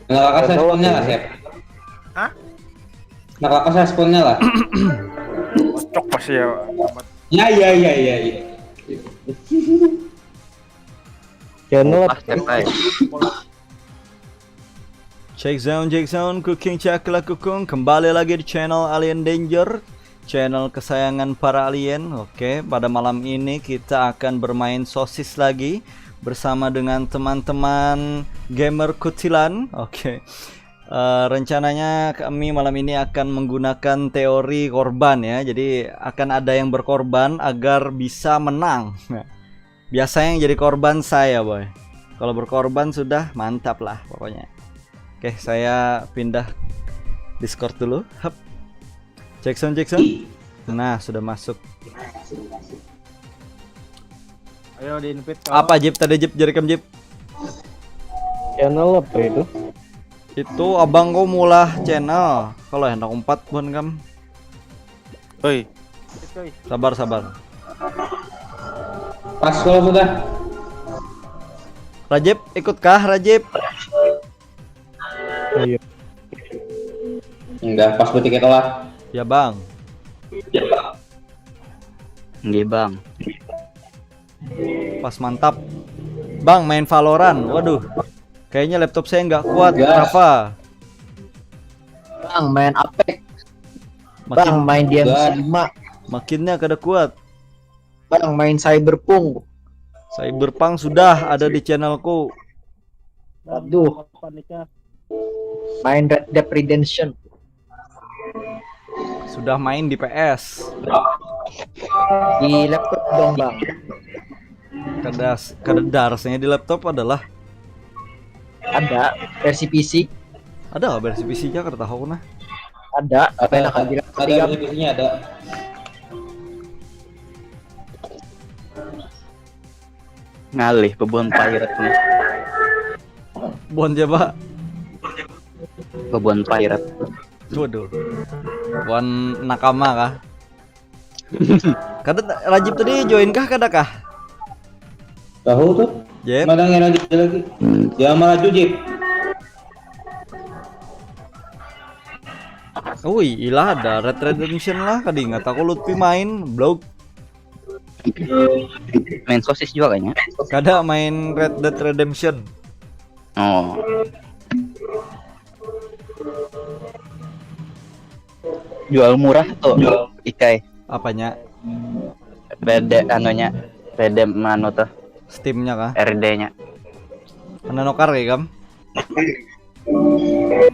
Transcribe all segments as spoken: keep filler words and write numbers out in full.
Nah, kakak saya responnya lah, Sep. Hah? Nah, kakak saya responnya lah. Cocok pasti ya. Ya, ya, ya, ya, ya. Channel Ah, cepai. Check sound, check sound, cooking cakla kukung. Kembali lagi di channel Alien Danger, channel kesayangan para alien. Oke, pada malam ini kita akan bermain sosis lagi bersama dengan teman-teman gamer kucilan. Oke. Eh, rencananya kami malam ini akan menggunakan teori korban ya. Jadi akan ada yang berkorban agar bisa menang. Nah, biasanya yang jadi korban saya, boy. Kalau berkorban sudah mantap lah pokoknya. Oke, saya pindah Discord dulu. Hep. Jackson, Jackson. Nah, sudah masuk. Ayo di invite. Apa Jip tadi, Jip? Jadi kam, Jip. Channel apa itu? Itu abang kau mulah channel. Kalau hendak umpat pun kam. Oi. Sabar, sabar. Pas kalau sudah. Rajib, ikutkah Rajib? Iya. Enggak, pas bertiket lah. Ya, Bang. Nggih, Bang. Pas mantap. Bang, main Valorant. Waduh. Kayaknya laptop saya nggak kuat. Gas. Kenapa? Bang, main Apex. Makin Bang, main D M C lima. Makinnya kada kuat. Bang, main Cyberpunk. Cyberpunk sudah ada di channelku. Waduh. Main Red Dead Redemption. Sudah main di P S. Di laptop dong, Bang. Kada kada darasnya di laptop adalah Ada versi P C. Ada nggak versi P C-nya? Kada tahu aku nah. Ada, apa Ada yang akan di laptop ada tiga? Di sini ada. Ngalih bebuan pirate nih. Bon coba. Bebuan pirate. Waduh. Wan nakama kah? Kada Rajib tadi join kah kada kah? Tahu tuh. Jep. Mana yang lagi lagi? Dia melaju, Jip. Ui, ilah ada Red Redemption lah, kada ingat aku Lutfi main, blog. Main sosis juga kayaknya. Kada main Red Dead Redemption. Oh. Jual murah tuh, Ikai. Apanya? Rede anunya, Rede manu tuh, Steamnya kah? R D-nya. Mana nukar ya kam?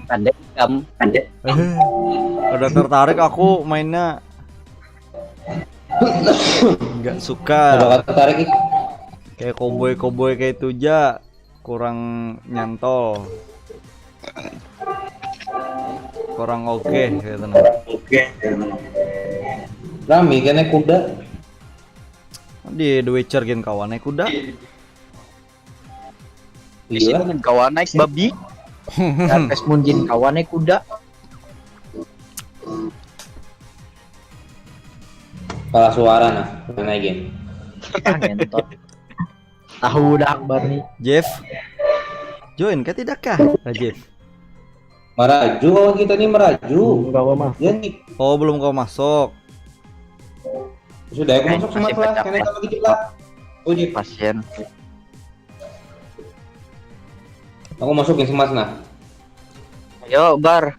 Ada kam, ada. Eh, kada tertarik aku mainnya. Nggak suka. Ada kata tarik nih. Kayak cowboy-cowboy kayak itu aja kurang nyantol. Kurang oke gitu nah. Rame kena kuda. Di The Witcher gin kawan eh kuda. Di sini Iya. kan kawan naik babi. Harvest Moon gin kawan eh kuda. Kalah suara nah, kena gin. Ah, ngentot. Tahu dah Akbar nih. Jeff. Join kah tidakkah? Nah, Jeff. Meraju kawan kita nih meraju. Kawa mah. Ya nih. Oh, belum kau masuk. Sudah aku Eh, masuk masih semat lah. pecah, Kena Pak. Kalau gitu lah. Oh, Jip. Pasien. Aku masukin semat nah. Ayo Bar.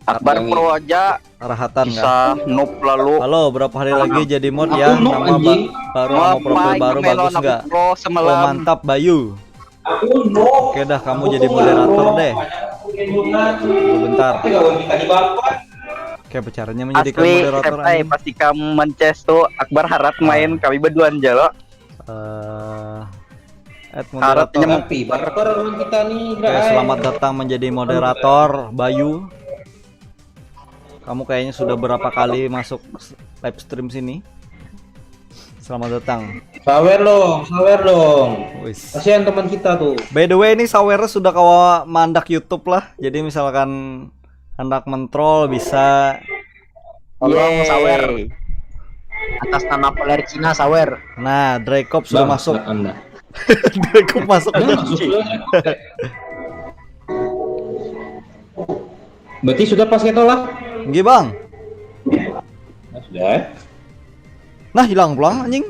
Akbar Abang Pro aja Rahatan bisa kah? Noob lalu. Halo, berapa hari lagi jadi mod Aku ya? noob, Nama ba- anjing. baru Noob, sama profil main baru Melon bagus aku nggak? Pro Oh, semalam. Mantap Bayu. Aku noob. Oke dah, kamu Aku jadi tuh moderator noob. Deh. Banyak aku game noob, nah. Bentar. Tapi kalau kita di bawah. Oke, apa caranya menjadikan Asli, moderator santai, anjing? Pasti kamu mences tuh Akbar harat main, kami beduan aja lo. Eh, add Haratnya moderator. mau Tapi barbar orang kita nih, Oke, Bray. selamat datang menjadi moderator Bayu. Kamu kayaknya sudah berapa kali masuk live stream sini? Selamat datang. Sawer dong, sawer dong. Wis. Kasihan teman kita tuh. By the way, ini sawernya sudah kawa mandak YouTube lah. Jadi misalkan hendak mentrol bisa. Tolong Yeay. sawer. Atas nama player Cina sawer. Nah, Drakop sudah Bang, masuk. Anda. Drakop masuk. Anda masuk dulu. Berarti sudah pas kita lah. Nggih, Bang. Nah, sudah. Nah, hilang pulang anjing.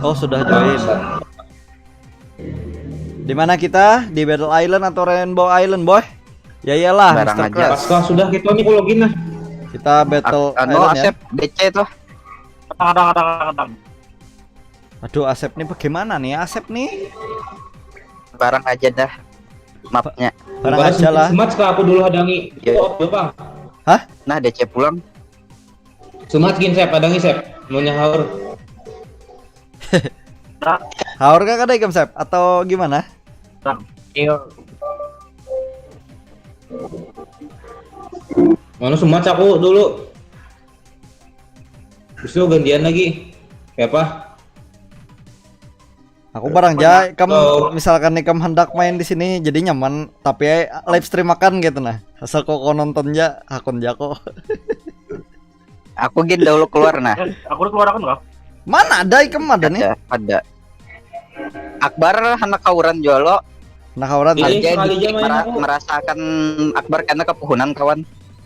Oh, sudah join. Di mana kita? Di Battle Island atau Rainbow Island, boy? Ya iyalah, Barang Mister aja. Crash. Pas kalau sudah kita nih kalau gini nah. Kita Battle Ak- anu Island ya. Asep D C tuh. Kadang, kadang, kadang, kadang. Aduh, Asep nih bagaimana nih Asep nih? Barang aja dah. Mapnya. Barang aja lah. Semat ke aku dulu hadangi. Iya. Oh, Bang. Nah, D C pulang. Semat gin Sep, hadangi Sep. Maunya haur. Haur kah kada ikam Sep atau gimana? Iya. Mana semat aku dulu. Terus itu gantian lagi. Siapa? Aku barang ja, ikam Oh. Misalkan ikam hendak main di sini jadi nyaman, tapi live stream akan gitu nah. Asal kok kau nonton ja, akun ja kok. Aku gin dahulu keluar nah. Eh, aku udah keluar akun kah? Mana ada ikam ada nih? Ada, ada. Akbar anak kauran jua lo. Nah, kawaran Iya. tadi. Aja Sekali dikik aja main mera- aku. Merasakan Akbar karena kepuhunan kawan.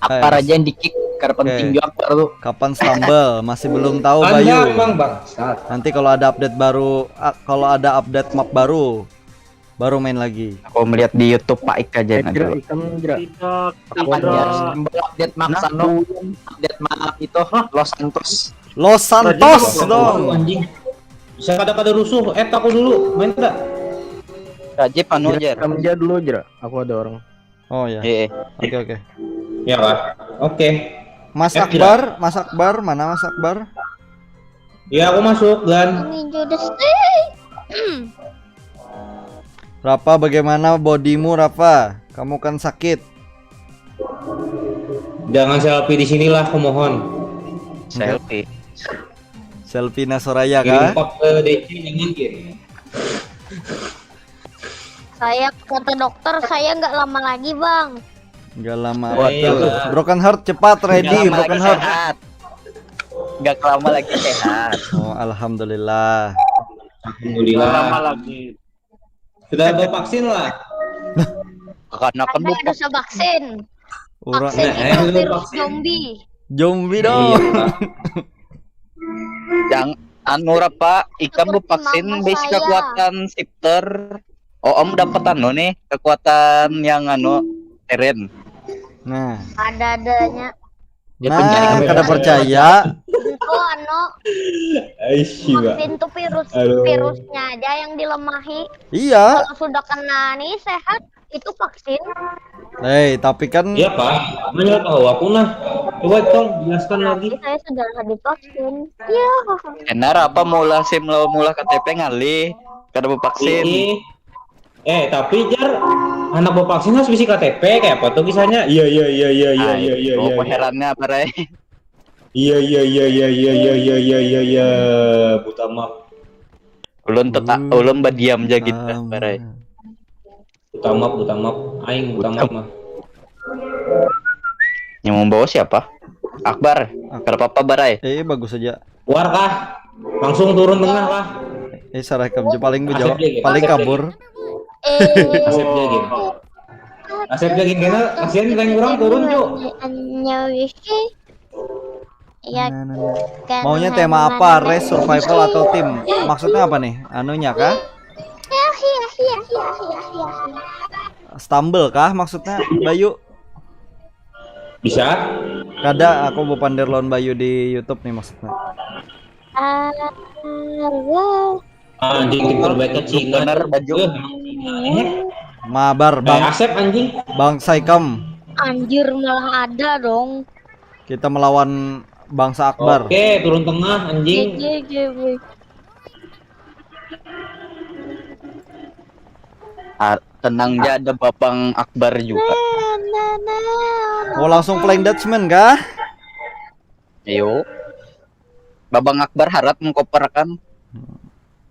Akbar Eh. Aja yang dikik karena penting Oke. juga Akbar tuh. Kapan stumble? Masih belum tahu Anda Bayu. Memang bangsat. Nanti kalau ada update baru, ah, kalau ada update map baru, baru main lagi. Aku melihat di YouTube Pak Ika aja Eh, nah Jera, dulu. ikam Jera. Tidak, Kapan tidak. Ya? Update map Nah, sana. Update map itu Los Santos. Los Santos Rajin dong. Anjing. Bisa kada kada rusuh, eh aku dulu main kada? Rajib anu aja. Jera, ikam aja dulu Jera. Aku ada orang. Oh ya. Eh, Oke oke. Ya lah. Oke. Mas Eh, Akbar, Mas Akbar, mana Mas Akbar? Ya aku masuk dan Ini jodoh stay. Rafa, bagaimana bodimu, Rafa? Kamu kan sakit. Jangan selfie di sinilah, aku mohon. Selfie. Selfie Nasoraya Kirim kah? pap ke D C jangan kirim. Saya kata dokter saya nggak lama lagi bang. Gak lama. Waduh. Broken heart cepat ready, Nggak lama broken lagi heart. Sehat. Gak lama lagi sehat. Oh, alhamdulillah. Nggak lama Alhamdulillah. Lagi. Sudah ada vaksin lah. Karena kan Ada lupa dosa vaksin. Urang Vaksin Nah, itu eh, virus vaksin. zombie. zombie dong. Iya. yang anu Rafa, ikam Seperti bepaksin mama base saya. Kekuatan shifter. Oh, om dapat anu nih, kekuatan yang anu Eren. Nah, Ada-adanya. Dia nah, penjahat. Kada percaya. Itu anu Aisyah. vaksin tuh virus Aduh. virusnya aja yang dilemahi. Iya. Kalau sudah kena nih sehat itu vaksin. Hei, tapi kan Iya pak. Mana tahu aku nah. Coba tong jelaskan lagi. Tapi saya sudah divaksin. Iya. Enar apa mula sim lawan mula K T P ngalih kada bevaksin. Ini. Eh tapi jar anak bevaksin harus bisi K T P kayak apa tuh kisahnya? Iya iya iya iya iya Ai, iya iya oh, iya. Herannya apa Rai? Iya iya iya iya iya iya iya iya iya iya. Buta map. Ulun tetap Hmm. ulun badiam aja gitu Sama. Rai. Buta map buta map. Aing buta map mah. Yang membawa siapa? Akbar. Kada apa-apa Barai. Eh, bagus aja. Keluar kah? Langsung turun tengah kah? Eh, sarah ikam je paling Asep bejawab, dia gitu. paling Asep dia kabur. Eh. Asep dia gitu. Asep dia gitu karena kasihan kita yang kurang turun cuk. Hanya wifi. Ya Nah, nah, nah. kan Maunya mana- tema apa? mana- Race, survival atau tim? Maksudnya apa nih? Anunya kah? Ya ya ya ya ya ya ya. Stumble kah maksudnya, Bayu? Bisa? Kada, aku bepander lawan Bayu di YouTube nih maksudnya. Ah, wow. Anjing tim terbaik ke Cina. Bener, baju. Eh, emang Cina, eh. Mabar Eh, bang, Asep anjing. bangsa ikam. Anjir malah ada dong. Kita melawan bangsa Akbar. Oke, turun tengah anjing. G G G W. Ah, tenang aja ada Babang Akbar juga. Nah, nah, nah. Oh, langsung flying Dutchman kah? Ayo. Babang Akbar harat mengkoper kan.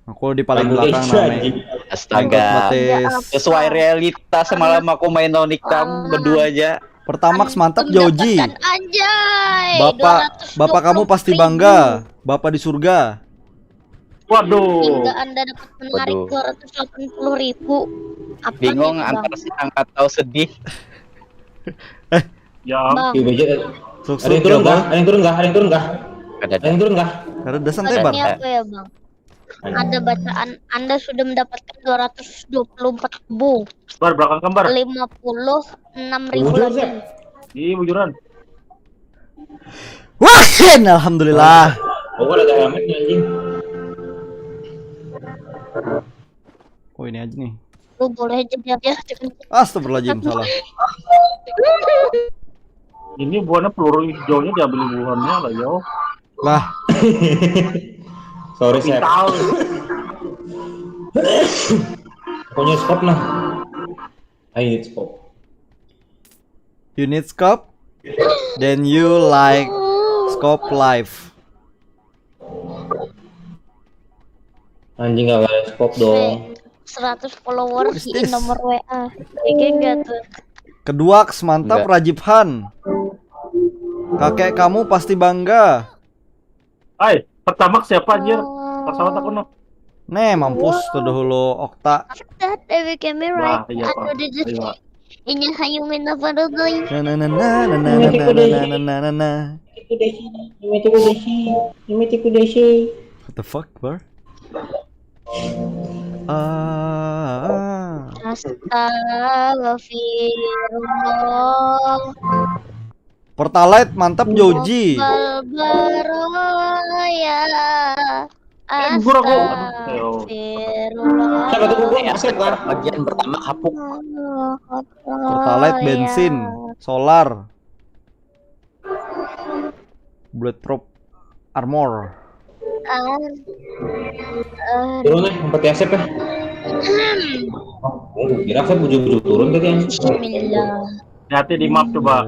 Aku di paling Paling belakang kecil, name. anjing. Astaga. Batis. Sesuai realita semalam aku main lawan ikam berdua aja. Pertamax mantap Joji. Pendapatan, anjay. Bapak, bapak kamu pasti bangga. Bapak di surga. Waduh. Hingga Anda dapat menarik Waduh. dua ratus delapan puluh ribu. Apa Bingung nih, Bang? Antara senang atau sedih. Ya, Bang, Tiup aja. Masuk Ada yang surga, turun kah? Bang. Ada yang turun kah? Ada yang turun kah? Kada ada. Ada yang turun kah? Karena ada santai, Bar. Maksudnya apa ya, Bang? Ada bacaan, Anda sudah mendapatkan dua ratus dua puluh empat ribu, Bar, belakang gambar. Lima puluh enam ribu Bujur, lagi. Sep. Ih, bujuran. Wah, alhamdulillah. Oh, ada helmet nih, anjing. Oh, ini aja nih. Lu boleh jadi aja. Astagfirullahaladzim, salah. Ini buahnya peluru hijaunya diambil buahnya lah, yo. Lah, Sorry, Sep. Pintal. Punya scope nah. I need scope. You need scope? Then you like scope life. Anjing, gak ada scope dong. Seratus follower What is si this? Nomor W A. G G gak tuh? Kedua, mantap, Enggak. Rajib Han. Kakek kamu pasti bangga. Hai, pertamax siapa, anjir? Pesawat aku, noh. Nih, mampus tuh dahulu Okta. That every camera Wah, iya, atau Pak. di Iya. Inya hayung main apa dulu? Na na na na na na na na na na na na. Itu Desi, itu Desi, itu Desi. What the fuck, bro? Ah. Astagfirullah. Pertalite mantap, Joji. Balbaraya. Eh, gua, gua. Ayo. Astagfirullah. Siapa tuh, gue? Siapa? Bagian pertama kapuk. Pertalite, bensin, solar. Bulletproof armor. Ah. Eh, Turun nih, empat ya, Sep ya. Oh, kira saya bujur-bujur turun tadi, anjing. Bismillah. Hati-hati di map, coba.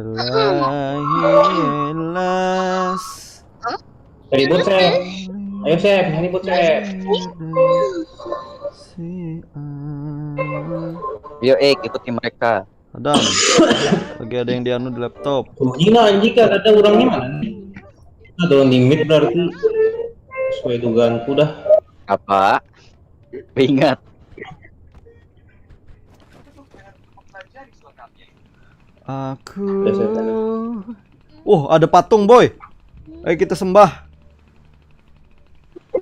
Jelas. Ribut, Sep. Ayo, Sep, ribut, Sep. Si A. Yo, eh, ikuti mereka. Adam. Lagi ada yang dianu di laptop. Gila, anjing, kan ada orangnya mana nih? Ada limit berarti. Sesuai dugaanku dah. Apa? Ingat. Aku. Oh, ada patung, boy. Ayo kita sembah.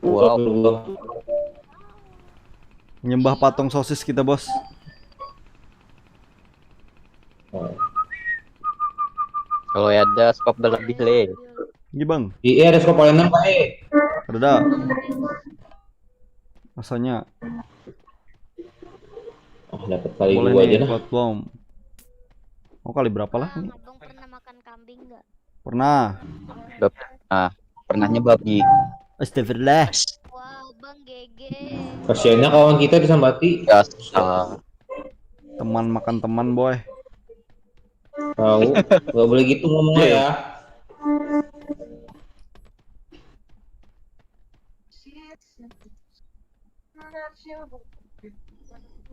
Wow. Nyembah patung sosis kita, bos. Kalau ada scope lebih, le. Ini, bang. Iya, ada scope lain apa, eh? Ada dah. Rasanya. Oh, dapat kali Boleh dua aja nih dah. buat bom. Oh, kali berapa lah ini? Abang pernah makan kambing nggak? Pernah. Udah pernah. Pernahnya babi. Astagfirullah. Wah, Bang G G. Kasiannya kawan kita disambati. Biasa. Teman makan teman, boy. Tahu, nggak boleh gitu ngomongnya ya.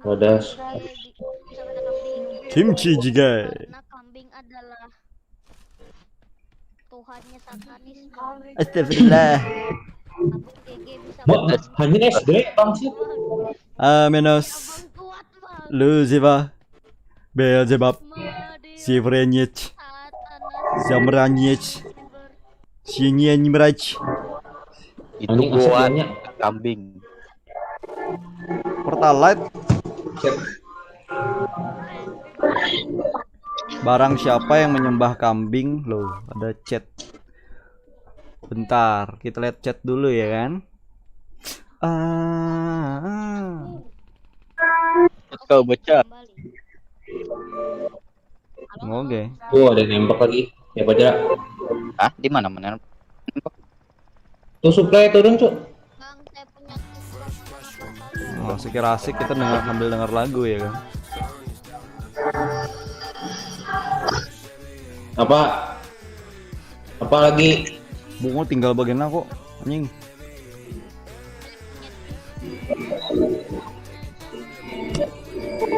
Wadah. Saya di- saya kata kambing. Kimchi jigai. Karena kambing adalah Tuhannya satanis. Astagfirullah. Abang G G bisa Mbak, hanya S D bangsit. Aminos. Abang kuat, Bang. Lucifer. Beelzebub. Madi Sivrenyich. Satanas. Zamranyich. Sinyenyimrach. Itu Anjing, asap buat banyak. Kambing. Pertalite. Barang siapa yang menyembah kambing, loh, ada chat. Bentar, kita lihat chat dulu ya kan. Ah, Kau baca. Kembali. Oke. Tuh, ada yang nembak lagi. Ya, baca. Ah, di mana mana? Tuh, supply turun, Cuk. Bang, saya punya tugas. Wah, sekira asik kita dengar sambil dengar lagu ya kan. Apa? Apa lagi? Bungo tinggal bagian aku, anjing.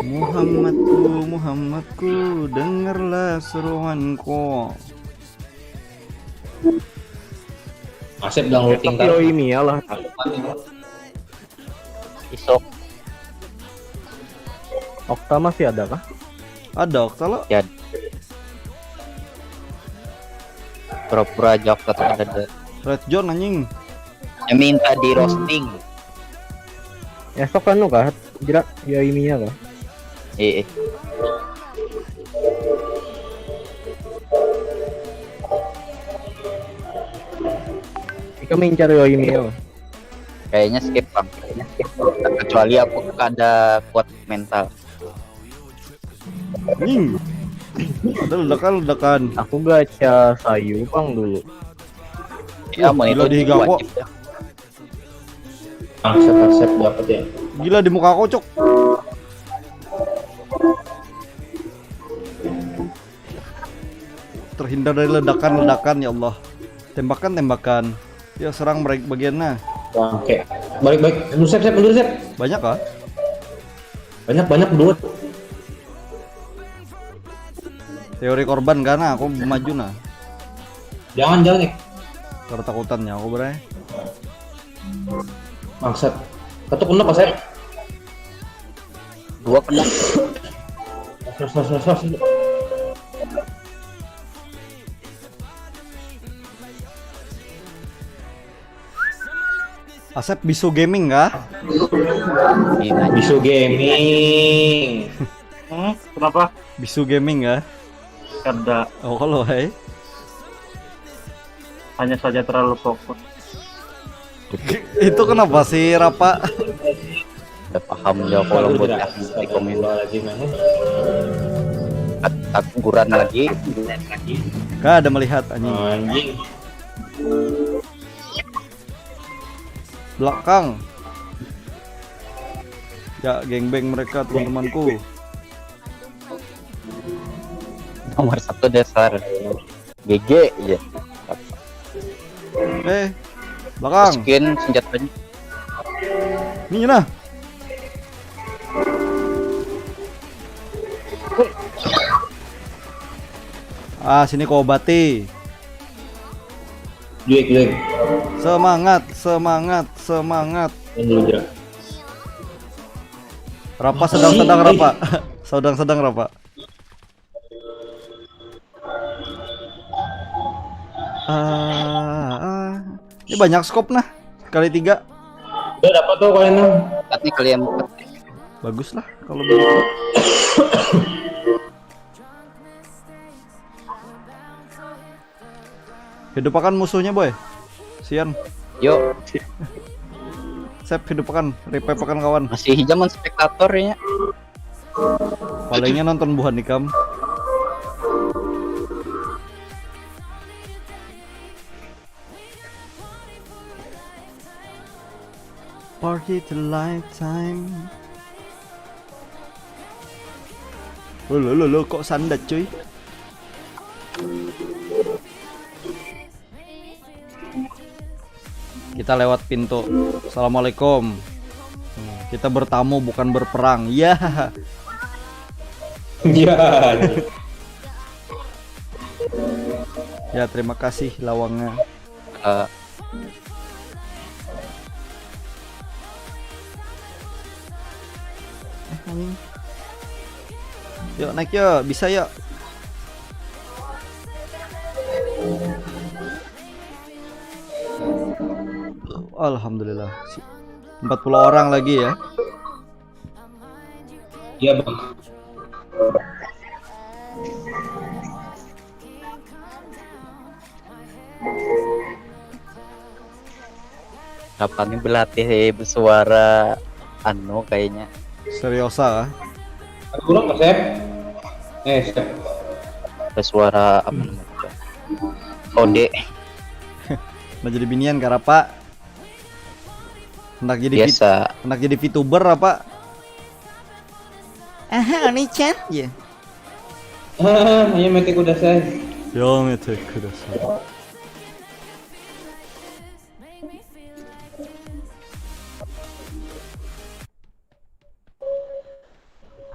Muhammadku, Muhammadku, dengarlah seruanku. Asep udah ngeluting Tapi oh ini ya lah. Isok. Okta masih ada kah? Ada Okta lo? Ya. Pura-pura jawab kata ada. Red John anjing. Yang minta di roasting. Esok anu kah? Jera, ya iminya kah? Eh, eh. Ika mencar yo iminya. Kayaknya skip, Bang. Kayaknya skip. Kecuali aku kada kuat mental. Ning. Ada ledakan, ledakan. Aku gacha sayu pang dulu. Ya, mau itu dihiga kok. Aset, aset dapat ya. Gila di muka aku, Cok. Terhindar dari ledakan-ledakan, ya Allah. Tembakan, tembakan. Ya, serang mereka bagiannya. Oke. Balik, balik. Mundur, Sep, Sep, mundur, Sep. Banyak kah? Banyak, banyak, dua. Teori korban karena aku maju nah. Jangan, jangan nih. Ketakutannya aku berai. Maksud. Ketuk kena pas saya. Dua kena. Los, los, los, los, los. Asep Bisu Gaming kah? Bisu Gaming. Hmm, kenapa? Bisu Gaming kah? Kada. Oh, kalau hai. Hanya saja terlalu fokus. Itu kenapa sih, Rapa? Udah paham ya kalau buat di komen. Kat-, kat guran lagi. Gak ada melihat, anjing. Anjing. Belakang. Ya, gengbeng mereka, teman-temanku. Nomor satu dasar. G G aja. Eh, belakang. Skin senjatanya. Ini nah. Ah, sini kau obati. Juik, juik. Semangat, semangat, semangat. Ini aja. Rapa sedang-sedang, Rapa. Sedang-sedang, Rapa. Ah, ah. Ini banyak scope nah. Kali tiga. Udah dapat tuh kali enam. Empat nih, kali empat. Bagus lah kalau begitu. Hidupakan musuhnya, boy. Sian. Yuk. Sep, hidupakan, revive akan kawan. Masih hijau man spektator ya. Palingnya nonton buhan ikam. Party the lifetime. Lo, lo, lo, lo, kok sandat, cuy? Kita lewat pintu. Assalamualaikum. Kita bertamu, bukan berperang. Ya. Ya. Ya, terima kasih lawangnya. Eh. Eh, anjing. Yuk, naik yuk, bisa yuk. Alhamdulillah. Si-, empat puluh orang lagi ya. Iya, Bang. Kapan nih berlatih bersuara anu kayaknya? Seriosa kah? Kurang, Mas, Sep? Eh, Sep. Bersuara apa namanya? Konde. Nah, jadi binian kah, Rapa? Hendak jadi vit-, biasa. Hendak jadi VTuber apa? Aha, Oni-chan, ya. Ah, ayo mete kudasai. Yo, mete kudasai.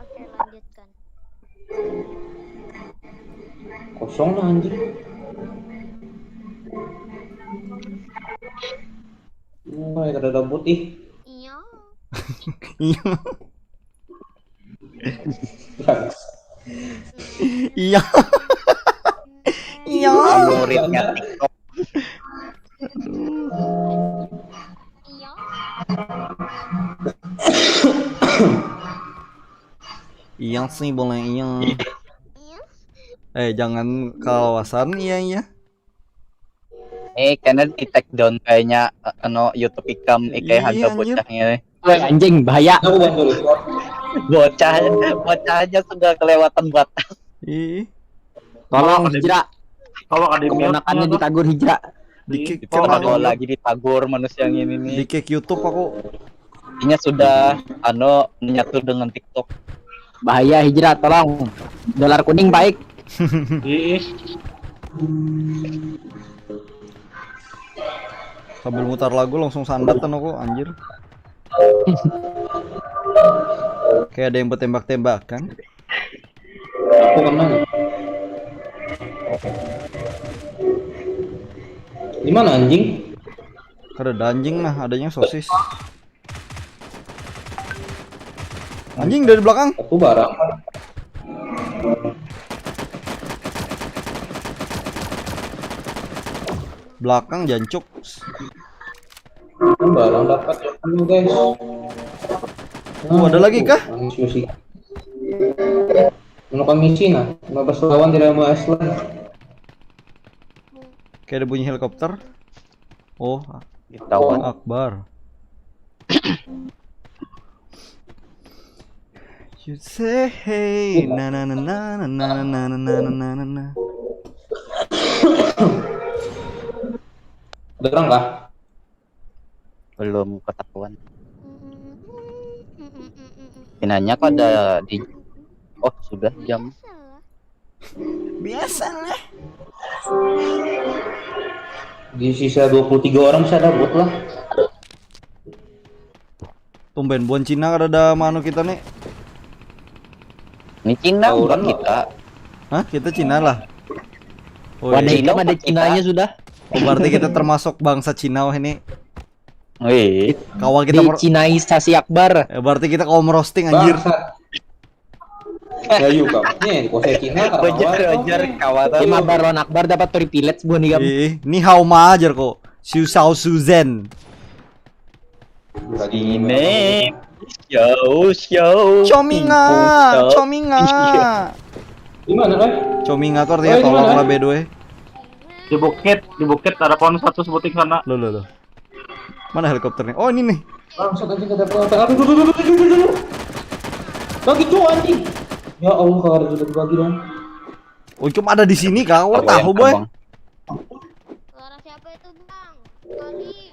Oke, lanjutkan. Kosong lah, anjir. Oh, ya, kada ada putih. Iya. Iya. Iya. Iya. Nomor Linknya TikTok. Aduh. Iya sih, boleh iya. Eh, jangan kalawasan, iya, iya. Eh, karena di take down kayaknya eh, anu YouTube ikam eh, kayak Iya, harga anjir. Bocahnya. Woi anjing, bahaya. Aku bantu lu. Bocah bocah aja sudah kelewatan batas. Ih, Tolong Kalau hijrah. Kalau ada yang Keponakannya ditagur hijrah. di kick Kenapa kenapa lagi ditagur manusia yang ini di nih? Kick YouTube aku. Ini sudah anu menyatu dengan TikTok. Bahaya hijrah, tolong. Dolar kuning baik. Ih, Sambil mutar lagu langsung sandatan aku, anjir. Kayak ada yang bertembak-tembakan. Aku kena. Di mana anjing? Kada ada anjing, nah, adanya sosis. Anjing dari belakang. Aku barang. Belakang, jancuk. Aku barang dapat ya dulu guys. Oh, ada lagi kah? Manis musik. Menurut kami sih nah, lima belas lawan tidak mau Iceland. Kayak ada bunyi helikopter. Oh, Ketahuan. Akbar. You say hey, na na na na na na na na na na na na. Ada orang kah? Belum ketahuan. Pinanya kok ada di Oh, sudah jam. Biasa lah. Di sisa dua puluh tiga orang bisa ada bot lah. Tumben buan Cina kada ada manu kita nih. Ini Cina Tahu bukan orang kita. Hah? Kita Cina lah. Oh, Wadah iya. ikam ada Bukan kita. Cinanya sudah. Oh, berarti kita termasuk bangsa Cina wah ini. Wih, Kawa kita mer- Dicinaisasi Akbar. Eh, berarti kita kaum roasting anjir. Bangsat. Bayu kau. Nih, dikuasai Cina karena Roger, awal Roger, kau. kawasan. Lima baron Akbar dapat privilege buhan ikam. Ih, ni hao ma ajar kok. Siu sao suzen. Lagi Ini show show. Cominga, cominga. Di mana kan? Cominga tuh artinya Oh, ini tolong mana? Lah, by the way. Di bukit, di bukit ada pohon satu sebuting sana. Lo, lo, lo. Mana helikopternya? Oh, ini nih. Bangsat anjing, ada apa? Aduh, aduh, aduh, aduh, aduh, aduh. Bagi cowok anjing. Ya Allah, kalau ada juga dibagi dong. Oh, cuma ada di sini kah? Aku Apa tahu, yang boy. abang? Suara siapa itu, Bang? Tadi.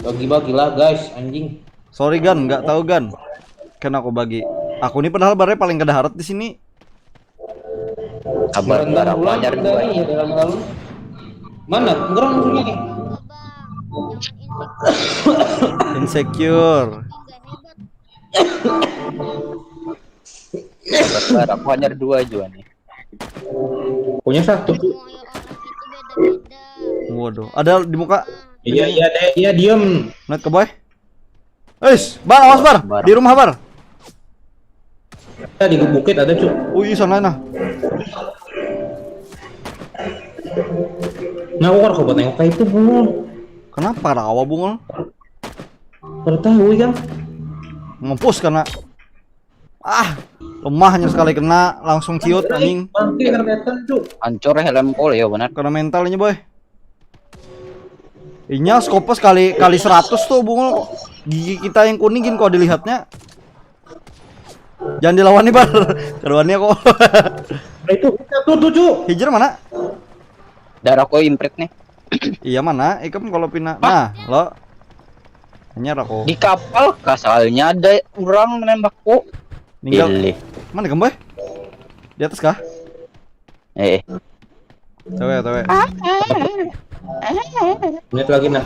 Bagi-bagilah guys, anjing. Sorry, Gan, nggak tahu, Gan. Kan aku bagi. Aku nih padahal barnya paling kada harat di sini. Kabar Berendam barang pulang wajar kita nih ya dalam lalu. Mana? Ngerang maksudnya nih. Bang, jangan insecure. Insecure. Nggak hebat. Kabar aku hanya dua juga nih. Punya satu. Mau ya orang itu beda-beda. Waduh, ada di muka. Iya, iya, deh, iya, diem. Net ke boy. Eish, bar, awas bar. Bar. Di rumah bar. Kita di bukit ada, Cuk. Ui, sana nah. Nah, aku kada kuat nengok kayak itu, Bung. Kenapa rawa bungul? Kada tahu kan. Ngempus karena ah, lemahnya sekali kena langsung ciut anjing. Bangke karena meter, Cuk. Hancur helmku ya benar. Karena mentalnya boy. Inya skopnya sekali kali seratus tuh bungul. Gigi kita yang kuning gin kok dilihatnya. Jangan dilawan nih bar. Keduanya kok. Nah, itu satu tuh, Cuk. Hijrah mana? Darahku imprit nih. Iya mana? Ikam kalau pina. Nah, lo. Hanya aku. Di kapal kasalnya ada orang menembakku. Ninggal. Pilih. Mana ikam boy? Di atas kah? Eh, Cewek, cewek. Lihat lagi nah.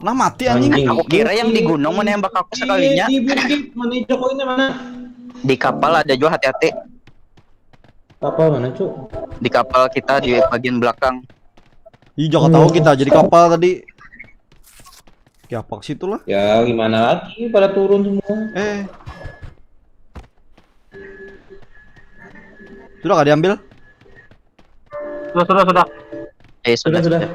Nah mati anjing. Anjing. Aku kira yang di gunung menembak aku sekalinya. Di, di bukit mana Jokowinya mana? Di kapal ada juga hati-hati. Kapal mana, Cuk? Di kapal kita di bagian belakang. Ih, jangan tahu kita jadi kapal tadi. Ya apa situ lah. Ya gimana lagi pada turun semua. Eh. Sudah gak diambil? Sudah, sudah, sudah. Eh, sudah, Sudah, sudah. sudah.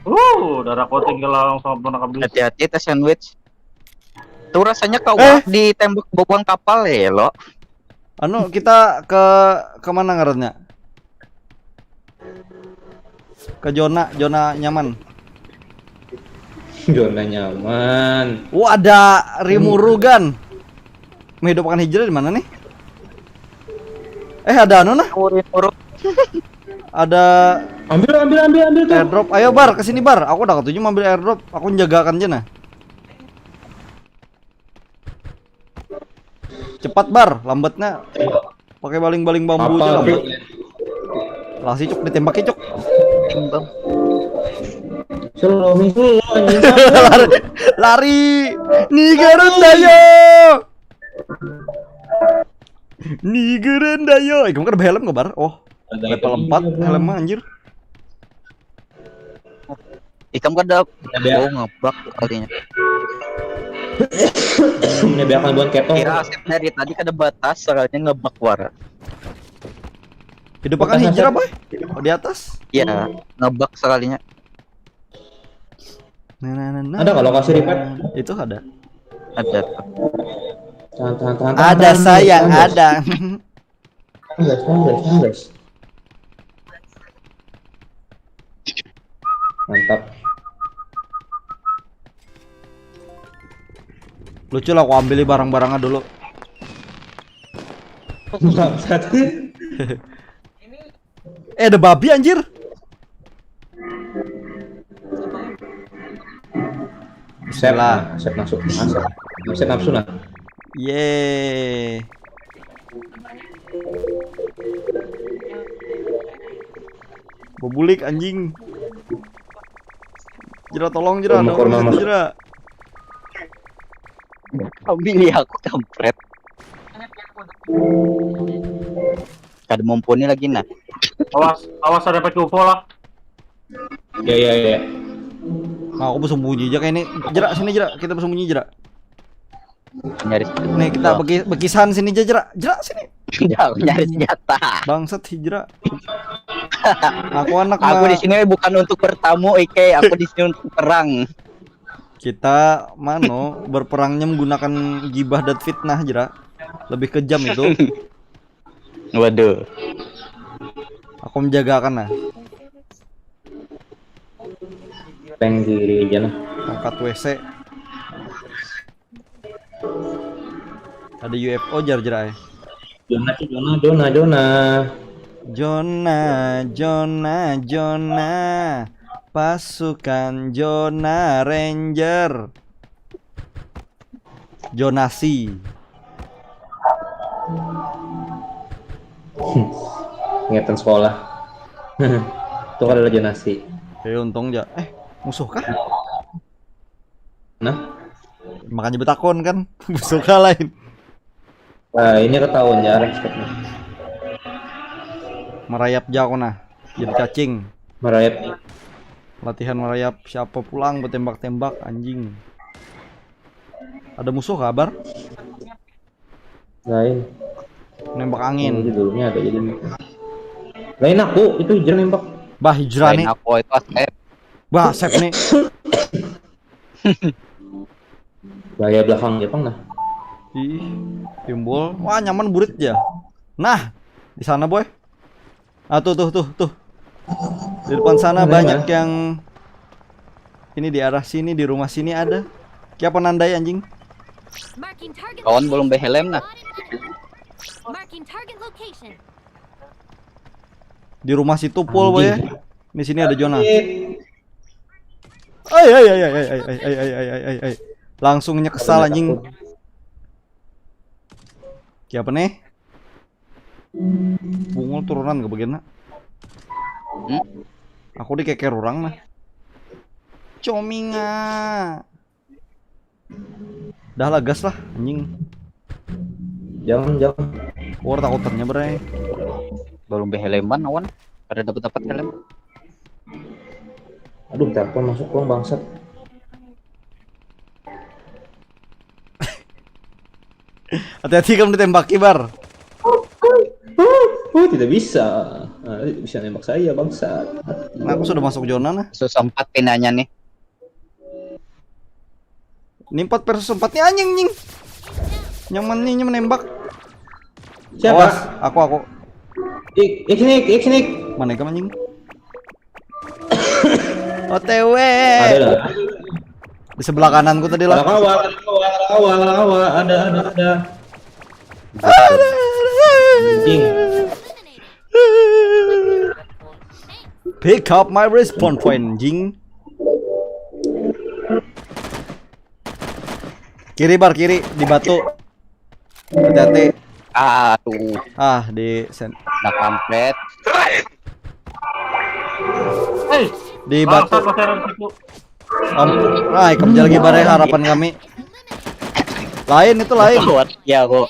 Uh, darah kau tinggal langsung apa nak habis. Hati-hati, teh sandwich. Tuh rasanya kau Eh. Ditembak bawang kapal ya lo. Anu, kita ke kemana ngarannya? Ke zona, zona nyaman. Zona nyaman. Oh, ada Rimurugan. Menghidupkan hijrah di mana nih? Eh, ada anu nah. Urut-urut. Ada Ambil, ambil, ambil, ambil tuh. Airdrop. Ayo Bar, ke sini Bar. Aku udah ketuju ambil airdrop. Aku menjagakan aja nah. Cepat Bar, lambatnya. Pakai baling-baling bambu aja Apa lambat. tuh? Lah si Cuk ditembak Cuk. Timbang. Slow me slow anjing. Lari, lari. Nigarun dayo. Nigarun dayo. Eh, kamu kan ada helm kabar? Oh, level empat helm mah anjir. Ikam kada Ada. Oh, ngebug kalinya. Ini biarkan buat keto. Kira Asep dari tadi kada batas soalnya ngebug wara. Hidup akan hijrah boy. Oh, di atas. Ya, ngebug sekalinya. Nah, nah, nah, nah. Ada kalau kasih revive. Itu ada. Ada. Tahan, tahan, tahan, tahan, Ada tahan, sayang, tahan, guys. Ada. Tahan, guys, tahan, guys, tahan, guys. Mantap. Lucu lah, aku ambil barang-barangnya dulu. Bangsat. Eh, ada babi anjir. Set Bismillah. Nah, set masuk. Nah, set. Set nafsu nah. Yeay. Bebulik anjing. Jera, tolong Jera, Tolong, tolong tolong, situ, masuk. Jera. Ambil ya aku kampret. Kada mumpuni lagi nah. Awas, awas ada pakai UFO lah. Ya, ya, ya. Nah, aku bersembunyi aja kayak ini. Jera, sini Jera, kita bersembunyi Jera. Nyaris. Nih, kita beki- bekisahan sini aja Jera. Jera sini. Jauh nyari senjata. Bangsat hijrah. Aku anak Aku ma- di sini bukan untuk bertamu, Ike. Aku di sini untuk perang. Kita mano berperangnya menggunakan gibah dan fitnah Jera. Lebih kejam itu. Waduh. Aku menjagakan nah. Tank diri aja lah. Angkat W C. Ada U F O jar Jera eh. Zona, zona, zona, zona. Zona, zona, zona. Pasukan zona ranger. Zonasi. Ingetan sekolah. Itu kan adalah zonasi. Oke, untung ja. Eh, musuh kah? Nah, Makanya betakon kan. Musuh kah lain. Nah, ini ketahuan ya respect nih. Merayap ja aku nah. Jadi cacing. Merayap. Latihan merayap siapa pulang bertembak-tembak anjing. Ada musuh kabar? Lain. Nembak Ini angin. dulunya ada jadi. Lain aku itu hijrah nembak. Bah hijrah nih. Lain aku itu Asep. Bah Asep nih. Gaya belakang Jepang nah. Ih, timbul. Wah, nyaman burit ya. Nah, di sana boy. Ah tuh tuh tuh tuh. Di depan sana Ada banyak mana? Yang ini di arah sini, di rumah sini ada. Kiapa nandai anjing? Marking target Kawan belum location. behelm nah. Marking target location. Di rumah situ pul boy ya. Anjing. Di sini ada zona. Ay ay ay ay ay ay ay ay ay ay ay. Langsung nyekesal Ada anjing. takut. Siapa nih? Bungul turunan ke bagian nak. Hmm? Aku dikeker orang nah. Cominga. Dah lah gas lah anjing. Jangan, jangan. War takutannya berai. Belum behelman awan. Kada dapat dapat helm. Aduh, telepon masuk uang bangsat. Hati-hati kamu ditembaki bar. Tidak bisa. Nah, tidak bisa nembak saya, bangsa. Nah, aku sudah masuk zona nah. Susah empat pinanya nih. Ini empat versus empat nih, anjing, nying. Nyaman nih, nyaman nembak. Siapa? Awas, aku, aku. Ik, ik sini, ik sini. Mana kamu, anjing? O T W. Ada lah. Di sebelah kananku tadi Ada lah. Kawa, ada Kawa, ada Kawa, ada Kawa, ada, ada, ada. Anjing. Pick up my respawn point, anjing. Kiri, bar, kiri, di batu. Hati-hati. Aduh, Ah, di sen udah kampret. Hei, di bangsa batu. pasaran situ. Om, ah, ikam aja lagi, bar, ya, harapan kami. Lain itu, lain. Kuat ya aku.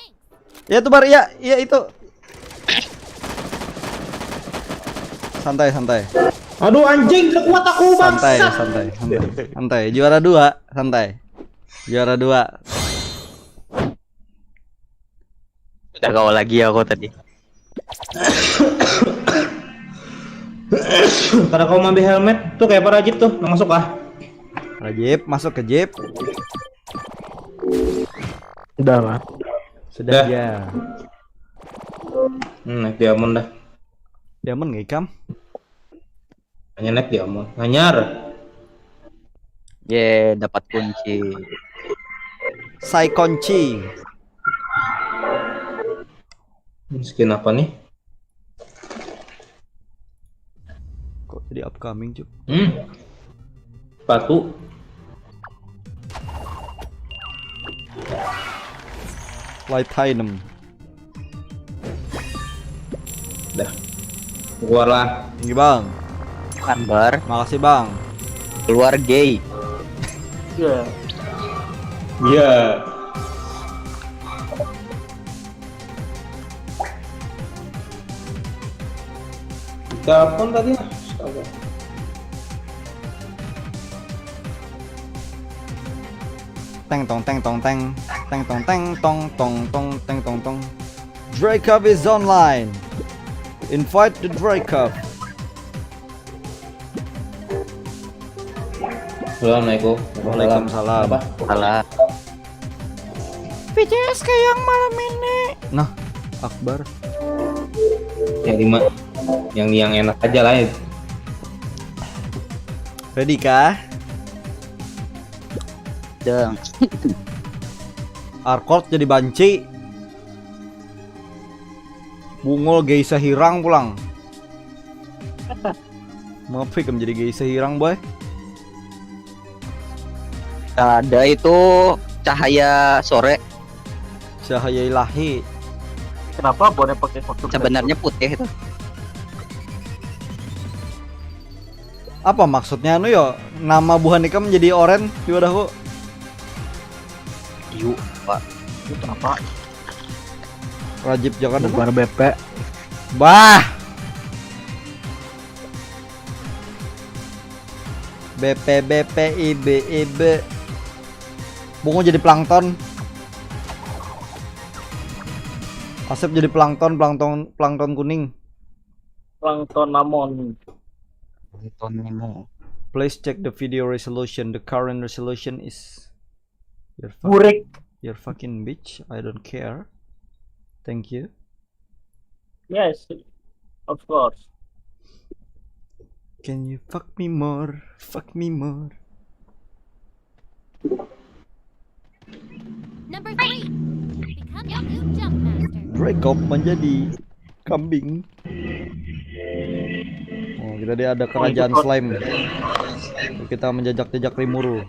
Ya tuh, bar, iya, iya itu. Santai, santai. Aduh, anjing, tidak kuat aku, Santai, bangsa. Santai, santai. Santai. Juara dua, santai. Juara dua. Udah kau lagi aku tadi. Karena kau mambil helmet tuh kayak apa, Rajib tuh, nang masuk ah. Rajib, masuk ke jeep. Udah lah. Sudah Dah. ya. Hmm, naik diamond dah. Diamond nggak, ikam? Hanya naik diamond. Nganyar. Ye, dapat kunci. Sai kunci. Ini skin apa nih? Kok jadi upcoming, Cuk? Hmm. Sepatu. Light item. Dah. Keluar lah. Ini, Bang. Bukan, bar. Makasih, Bang. Keluar gay. Iya. Iya. Telepon tadi lah. Astaga. Teng tong teng tong teng. Teng tong teng tong tong tong teng tong tong. Drakov is online. Invite the Drakov. Assalamualaikum. Waalaikumsalam. Apa? Salah. P C S kayak malam ini. Nah, Akbar. Yang lima. Yang yang enak aja lah. Ya. Ready kah? Dong. Arkord jadi banci. Bungul gay sehirang pulang. Maaf, ikam jadi gay sehirang, boy. Ada itu cahaya sore. Cahaya ilahi. Kenapa boleh pakai kostum? Sebenarnya putih itu. Apa maksudnya anu yo? Nama buhan ikam jadi oren di wadahku. Yu, Pak. Itu apa? Rajib jangan. Bubar B P. Bah. B P B P I B I B. Bungo jadi plankton. Asep jadi plankton, plankton, plankton kuning. Plankton Namon. Nonton Nemo. Please check the video resolution. The current resolution is your fuck, Burik. your fucking bitch. I don't care. Thank you. Yes. Of course. Can you fuck me more? Fuck me more. Number three. Become the new jump master. Drakov menjadi kambing. Oh, kita dia ada kerajaan slime. Kita menjajak-jajak Rimuru.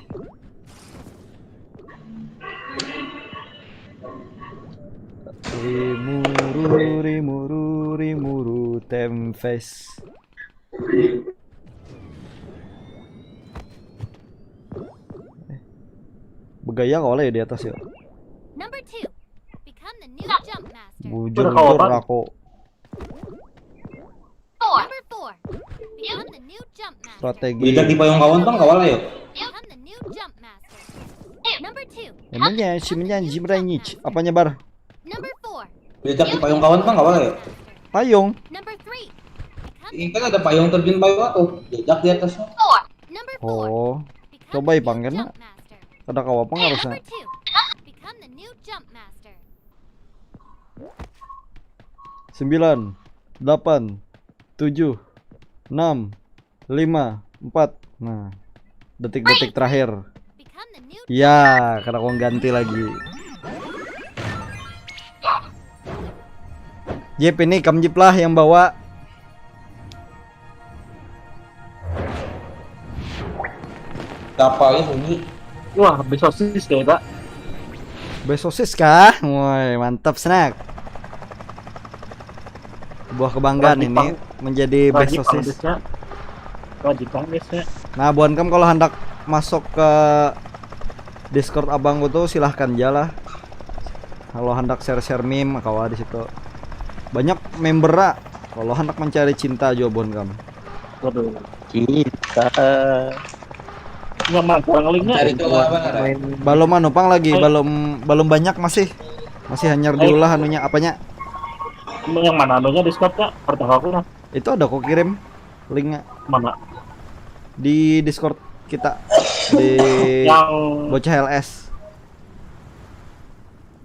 Rimuru, Rimuru, Rimuru, Tempest. Eh, bergaya kau lah ya di atas ya. Number two. Become the new jump master. Bujur, Udah, kau bujur apa? Aku. Number four. Become the new jump master. Strategi. Dijak di payung kawan pang kawa lah ya. Become the new jump master. Number two. Emangnya si menyanyi, menyanyi. Apanya, Bar? Number four. Dijak di payung kawan pang kawa lah ya. Payung. Number three. Become Ini kan ada payung terjun payung tuh. Jejak di atasnya. four. Number four. Oh, Become coba the ipang new kena. Jump Master. Kada kawa apa harusnya. Number two. Become the new Jump Master. Sembilan, delapan, tujuh, enam, lima, empat. Nah, detik-detik terakhir. Become the new Ya, kada kau ganti lagi. Jep, ini kam Jep lah yang bawa. Kapalnya sunyi. Wah, habis sosis kayak tak. Best sosis kah? Woi, mantap snack. Buah kebanggaan ini menjadi best sosis. Wajib guysnya. Nah, buan kam kalau hendak masuk ke Discord abangku tuh silahkan aja lah. Kalau hendak share-share meme kawa di situ. Banyak member ah. Kalau hendak mencari cinta juga buan kam. Waduh. Kita Nggak mah kurang linknya. Cari tuh apa, Rai? Main Belum anu pang lagi, Ayo. belum belum banyak masih. Masih hanyar diulah anunya apanya. Yang mana anunya Discord kak? Pertama aku lah. Itu ada kok kirim linknya Mana? di Discord kita di Yang Bocah L S.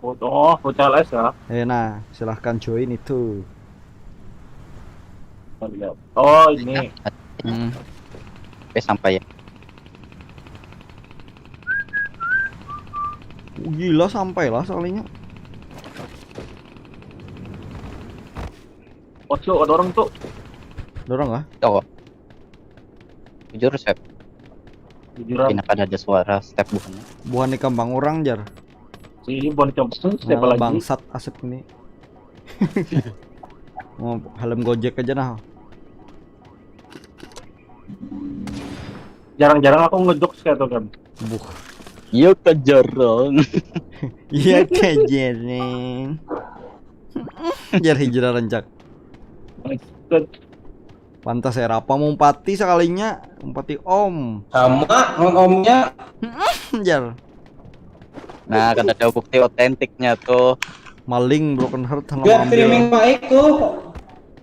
Oh, bocah L S ya. Eh nah, silahkan join itu. Kita lihat. Oh ini. Hmm. Oke, sampai ya. Gila sampai lah sekalinya. Oh tuh ada orang tuh. Dorong ah. Tuh. Jujur, Sep. Jujuran. Pina kada ada suara step buhannya. Buhan di kambang orang jar. Si Bon Johnson siapa Nah, lagi? Bangsat asep ini. Mau helm Gojek aja nah. Jarang-jarang aku ngejok kayak tuh kan. Buh. Iya kan jarang. Iya kajereng. Jar hijrah rancak. Maksud Pantas era apa mau umpati sekalinya, umpati om. Sama non omnya. Jar. Nah, kada ada bukti otentiknya tuh. Maling broken heart sama Gak ambil. Streaming Mike tuh.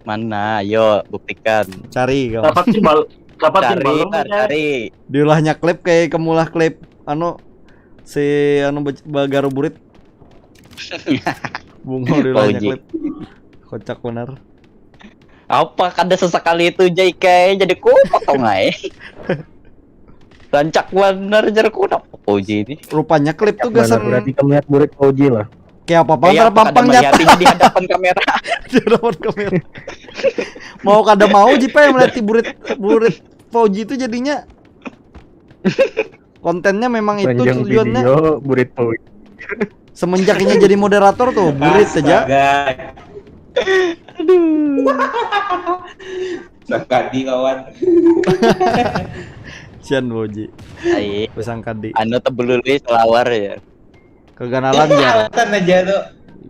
Mana? Ayo buktikan. Cari kau. Dapat sih bal dapat sih Cari, balon Tar, aja. Cari. Diulahnya klip kayak kemulah klip anu si anu be- bagaru burit. Bungo diulahnya Pauji. Klip. Kocak benar. Apa kada sesekali itu Jai kayak jadi kupak kau ngai. Rancak benar jar ku napa Pauji ini. Rupanya klip tuh Mana gasan berarti kamu lihat burit Pauji lah. kayak apa apa Kayak apa kada terpampang nyata melihatnya di hadapan kamera. di hadapan kamera. Mau kada mau Jipa yang melihat burit burit Pauji itu jadinya kontennya memang itu Panjang tujuannya. Video burit Pauji. Semenjak ini jadi moderator tuh burit aja. Astaga. Sakadi kawan. Sian Pauji. Ai, Pasang kadi. Anu tebelului selawar ya. Keganalan ya. Alasan aja tuh.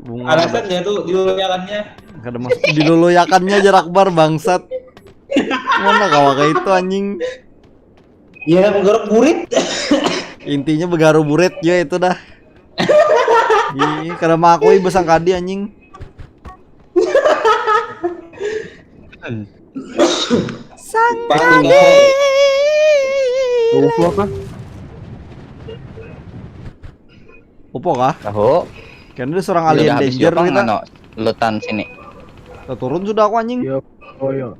Bunga. Alasan ya tuh diulangannya. Kada mas diluluyakannya jarak bar bangsat. Mana kawa kayak itu anjing. Ya menggeruk burit. Intinya begaru burit ya itu dah. Ih, kada mengakui besang kadi anjing. Sang Pasti kadi. dong. Tuh apa? Opo kah? Tahu. Kan ada seorang Udah alien habis danger juga kita. Ngano, lutan sini. Kita turun sudah aku anjing. Iya. Oh iya.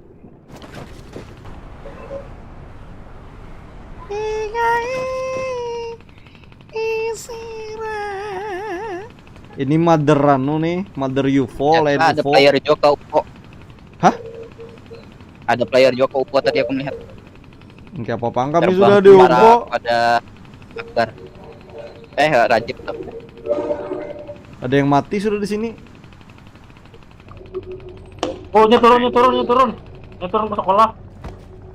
Ini mother anu nih, mother U F O, lain Ternyata ada U F O. Player juga ke U F O. Hah? Ada player juga ke U F O tadi aku melihat. Kayak apa pang kami Terbang sudah di ke arah U F O. Pada Akbar. Eh, Rajib tuh. Ada yang mati sudah di sini. Oh, nya turun, nya turun, nya turun. Nya turun ke sekolah.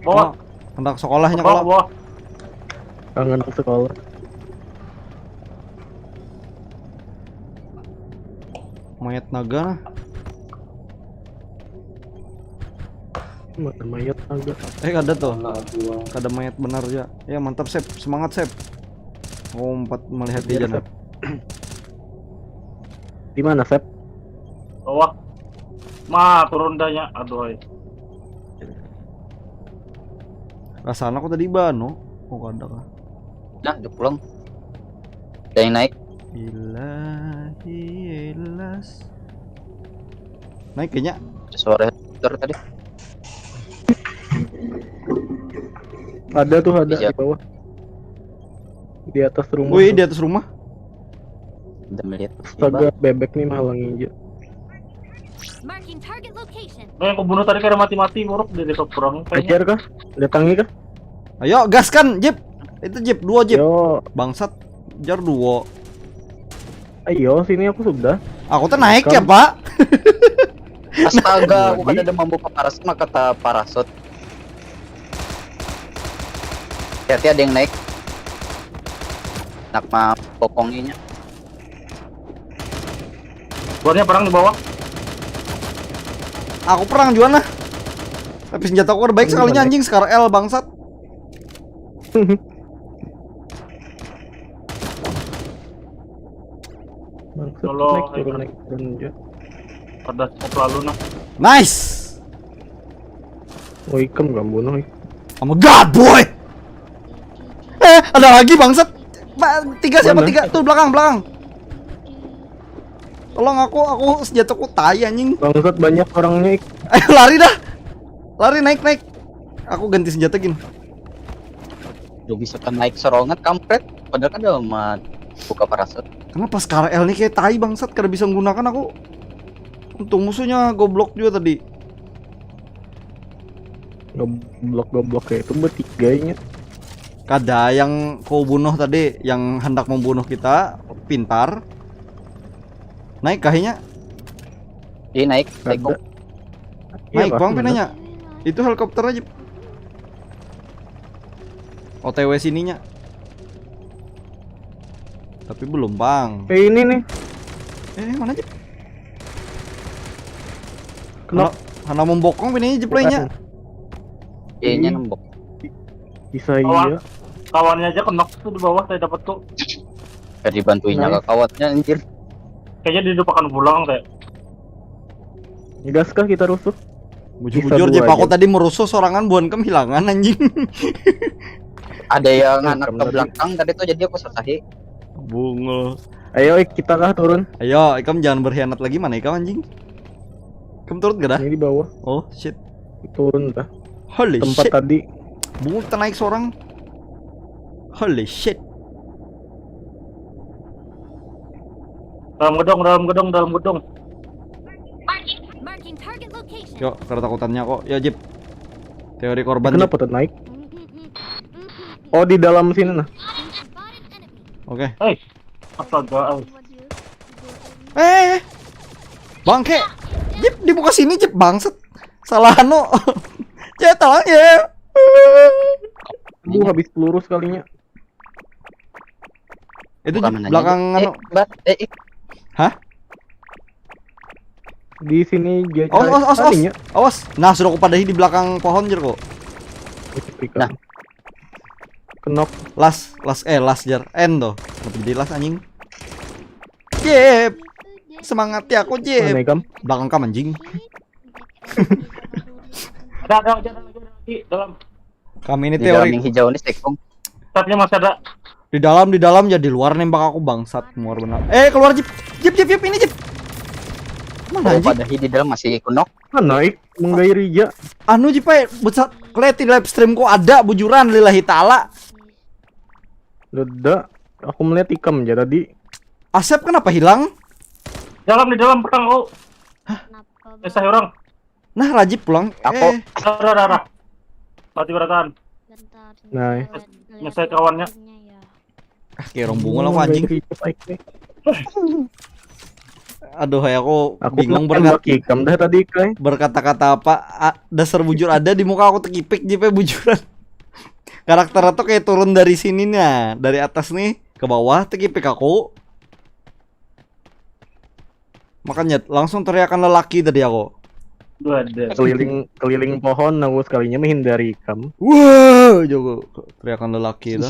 Bawah, Oh, hendak sekolahnya bawah, kalau bawah. Kangen ke sekolah. Mayat naga nah. Mana mayat naga? Eh kada tuh. Anak gua. Kada mayat benar ya. Ya mantap Sep, semangat Sep. Oh, empat melihat Biar dia nah. Sep. Di mana Sep? Bawah. Ma, turun danya. Aduh, ay. Rasanya aku tadi bano. Oh, kada kah? Nah, udah pulang. Ada yang naik. Ilahi ilas. Naik kayaknya. Ada suara helikopter tadi. Ada tuh, ada Iya. Di bawah. Di atas rumah. Wih, Tuh. Di atas rumah. Udah melihat. Astaga, bebek nih menghalangi aja. Marking target location. Nah, yang kubunuh tadi kada mati-mati, muruk dari top kurang kayaknya. Kejar kah? Datangi kah? Ayo, gas kan, Jeep. Itu Jeep, dua Jeep. Yo, Bangsat. Jar dua. Ayo, sini aku sudah. Aku tuh naik Kam- ya, Pak. Astaga, aku Lagi. kada ada mampu parasut, maka tak parasut. Hati-hati, ada yang naik. Nak mau bokonginya. Luarnya perang di bawah. Aku perang juga nah. Tapi senjata aku baik sekalinya, anjing, Scar L, bangsat. Bangsat, Kalau naik turun, naik turun aja. Ada scope lalu nah. Nice. Oh, ikam gak bunuh, eh. Oh my god, boy. Eh, ada lagi, bangsat. Ba- tiga siapa? Mana? Tiga tuh, belakang, belakang. Tolong aku, aku senjataku tai, anjing. Bangsat, banyak orangnya, ik. Ayo, lari dah. Lari, naik, naik. Aku ganti senjata gin. Udah bisa kan naik serongat, kampret. Padahal kan udah amat buka parasut. Kenapa Scar L nih kayak tai, bangsat, kada bisa menggunakan aku. Untung musuhnya goblok juga tadi. Goblok-goblok kayak itu bertiga ini. Kada, yang kau bunuh tadi, yang hendak membunuh kita, pintar. Naik kahnya? Ih, naik, naik. Ada. Naik, Iya, Bang, pasti pinanya. Itu helikopter aja. O T W sininya. Tapi belum, Bang. Eh, ini nih. Eh, mana aja? Kenapa? Hana membokong pinanya jeplaynya. Kayaknya nembok. Bisa Awas. Iya. Kawannya aja knock tuh di bawah saya dapat tuh. Gak dibantuinya Nice. Kak, kawannya, anjir. Kayaknya dilupakan pulang kayak. Gas kah kita rusuh? Bujur-bujur Bisa je, dua aku aja. Tadi merusuh sorangan, buhan kam hilangan, anjing. Ada yang Eh, anak kamu ke tadi. Belakang tadi tuh, jadi aku satahi. Bungul. Ayo, ik, kita kah turun? Ayo, ikam jangan berkhianat lagi, mana ikam, anjing? Ikam turut gak dah? Ini di bawah. Oh shit. Turun dah. Holy Tempat shit. Tadi. Bungut kita naik seorang. Holy shit. Dalam gedung, dalam gedung, dalam gedung. Marking, marking target location. Yo, ketakutannya kok. Yo, Jeep. Teori korban, Kenapa Jeep. Tuh naik? Oh, di dalam sini nah. Oke. Hei, astaga. Ay. Eh. Bangke. Jeep di muka sini, Jeep, bangset. Salah anu. Cek talang ya. Aduh, habis peluru sekalinya. Itu Bukan Jeep menanya. belakang Eh, anu. Bat, eh, ik. Hah? Di sini dia Awas, awas, awas, awas. tadinya. Awas. Nah, sudah aku padahi di belakang pohon, jer kok. Nah. Kenok. Last, last, eh, last, jer. End tuh. Kenapa jadi last, anjing? Jeep. Semangati aku, Mana Jeep. ikam? Belakang kam, anjing. Ada, ada, ada, ada, ada lagi dalam. Kami ini Di dalam teori yang hijau ini sekung. Tapnya masih ada. Di dalam, di dalam, ya, di luar nembak aku, bangsat, muar benar. Eh, keluar, Jeep. Jeep, Jeep, Jeep, ini, Jeep. Mana, Oh, anjing? Padahi di dalam masih kunok. Mana, ik? Menggairija. Anu, Jeep, eh, besar kelihatan di live streamku ada, bujuran, lillahi ta'ala. Deda. Aku melihat ikam aja tadi. Asep kenapa hilang? Dalam, di dalam perang, oh. Kenapa, Eh, saya orang. Nah, Rajib pulang. Aku- Eh, Ada, ada, ada. Mati berataan. Bentar. Nah. Lihat, lihat Nyesai kawannya. lihat ya. Ah, kayak orang bunga lah, anjing. Menggairija, ik, nih. Aduh, hai, aku, Aku bingung bilang berkat tembak ikam dah tadi, Kai. Berkata-kata apa? A- dasar bujur ada di muka aku, tekipik, Jeep, eh, bujuran. Karakter tuh kayak turun dari sini, nah, dari atas nih ke bawah, tekipik aku. Makanya langsung teriakan lelaki tadi aku. Dua ada. Keliling keliling pohon, aku sekalinya menghindari ikam. Wah, jago teriakan lelaki itu.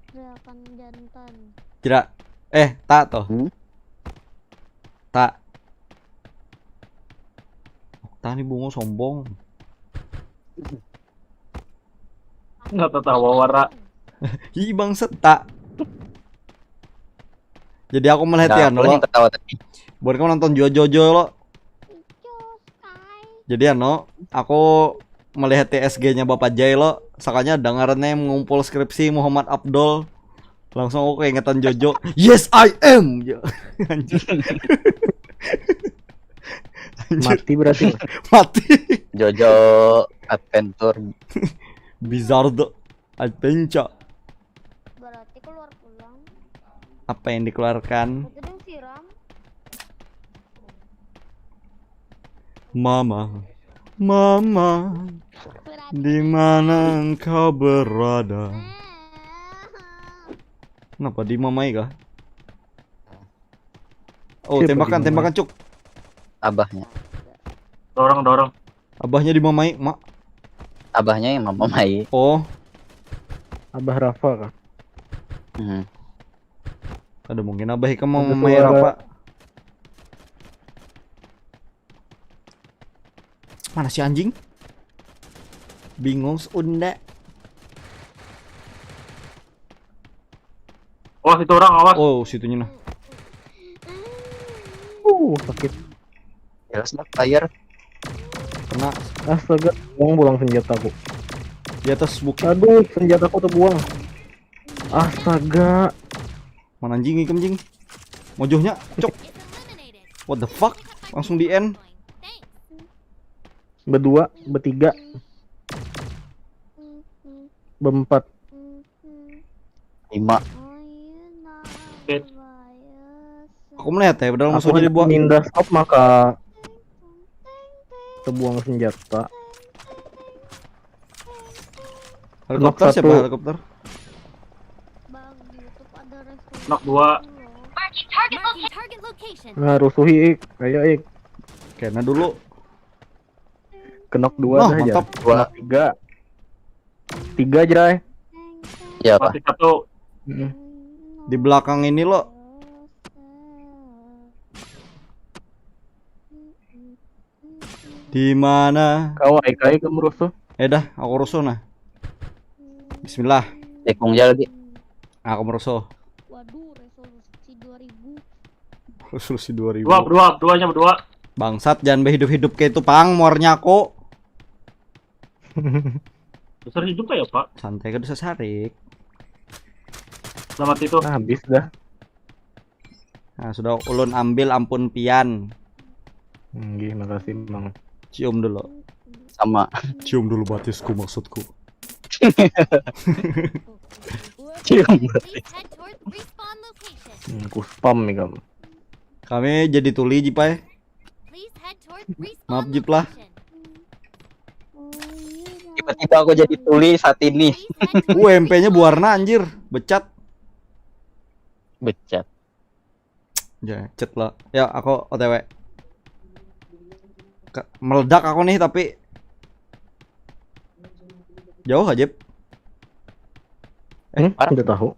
Teriakan jantan. Kira, eh, tak tuh. Hmm? Ah, ini bungo sombong. Nggak tertawa wara. Ih, bangsat tak. Jadi aku melihat Nah, ya aku lo. yang ketawa tadi. Buat kamu nonton Jojo Jojo lo. Jadi ya no, aku melihat T S G-nya Bapak Jai lo. Sakanya dengarannya yang ngumpul skripsi Muhammad Abdul. Langsung aku keingetan Jojo. Yes, I am. Jo. Anjir. Anjir. Mati berarti. Mati. Jojo Adventure. Bizarre adventure. Berarti keluar pulang. Apa yang dikeluarkan? Itu dong siram. Mama, mama, Berarti di mana engkau berada? Eh, Kenapa dimamai kah? Oh, Siapa tembakan, dimamai? Tembakan, cuk. Abahnya. Dorong, dorong. Abahnya dimamai, mak. Abahnya yang mamamai. Oh, Abah Rafa kah? Hmm. Ada mungkin abah ikam mau Ada mamai suara. Rafa. Mana si anjing? Bingung seunda. Awas itu orang, awas. Oh, situnya nah. Uh, sakit. Jelas lah, fire. Kena Astaga, buang pulang senjataku. di atas bukit. Aduh, senjataku terbuang. Astaga. Mana anjing ikam, jing? Mojohnya, cok. What the fuck? Langsung di end. Berdua, bertiga, berempat. Lima. Aku melihat ya, padahal Aku musuhnya di bawah. Minda stop maka terbuang senjata. Helikopter Knock siapa satu. Helikopter? Bang, di YouTube ada restoran Knock dua. loh. Marking target location. Nah, rusuhi ik, ayo ik. Kena dulu. Knock dua Wah, dah aja. mantap. Knock tiga. Tiga jerai. Ya apa? Mati satu. Mm-mm. Di belakang ini lo. Di mana? Kau ai kai kamu rusuh. Eh dah, aku rusuh nah. Bismillah. Tikung aja lagi. Aku merusuh. Waduh, resolusi dua ribu. Resolusi dua ribu. Dua, berdua, duanya berdua. Bangsat, jangan berhidup-hidup kayak itu, pang, muarnya aku. Besar hidup ya, Pak? Santai ke dosa sarik. Selamat itu. Nah, habis dah. Nah, sudah ulun ambil, ampun pian. Nggih, makasih, Mang. Cium dulu. Sama. Cium dulu batisku, maksudku. Cium. Please head toward respawn location. Hmm, ku spam nih kamu. Kami jadi tuli, Jipai. Please head toward respawn Maaf, Jip lah. Location. Tiba-tiba aku jadi tuli saat ini. Please head toward Uh, M P-nya berwarna, anjir. Becat. Becat. Ya, cet lo. Ya, aku O T W. Ke- meledak aku nih, tapi jauh aja. Hmm, udah tahu.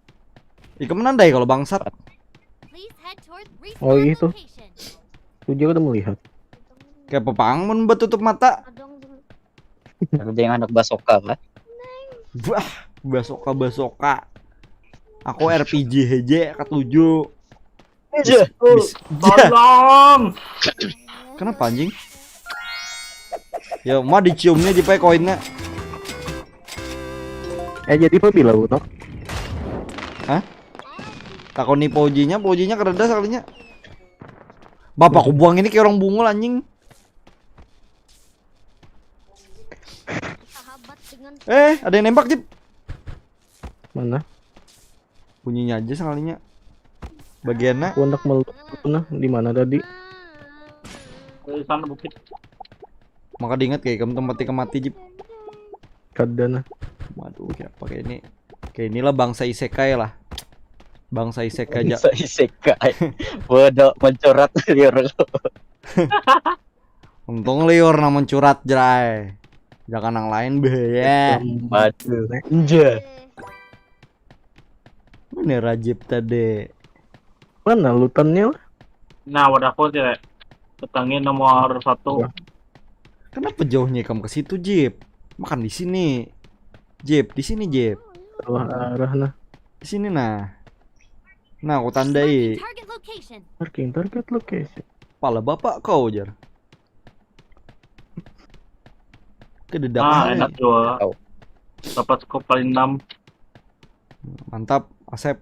Ikam menandai kalau bangsat. Please head toward Oh, respawn itu. Location. Tujuh udah melihat. Kayak pepang mun betutup mata. Adong jeng- Aku jangan anak basoka lah. Wah, basoka-basoka. Aku R P G heje ketujuh. Iya. Bis, Tolong. Kenapa anjing? Ya, mah diciumnya di koinnya. Eh, jadi apa bila utak? Takoni paujinya, paujinya kereda sekalinya. Bapak, aku buang ini kayak orang bungul, anjing. Sahabat dengan Eh, ada yang nembak, Jip. Mana? Bunyinya aja sekalinya. Bagiannya. Aku hendak mel-, nah, di mana tadi? Di sana bukit. Maka diingat kayak kamu tempat ikam mati, Jip. Kada nah. Waduh, kayak apa kayak ini? Kayak inilah bangsa isekai lah. Bangsa isekai aja. Bisa isekai. Bodoh, mencurat liur. Untung liur nang mencurat, jerai. Jangan nang lain, bahaya. Waduh. Nja. Mana Rajib tadi? Mana lutannya lah? Nah, wadahku sih, Rek. Petangi nomor satu. Wah. Kenapa jauhnya ikam ke situ, Jip? Makan di sini. Jip, di sini, Jip. Salah arah nah. Di sini nah. Nah, aku tandai. Target location. Marking target location. Pala bapak kau, jar. Kededak Ah, nih. Enak juga. Dapat scope paling enam. Mantap, Asep.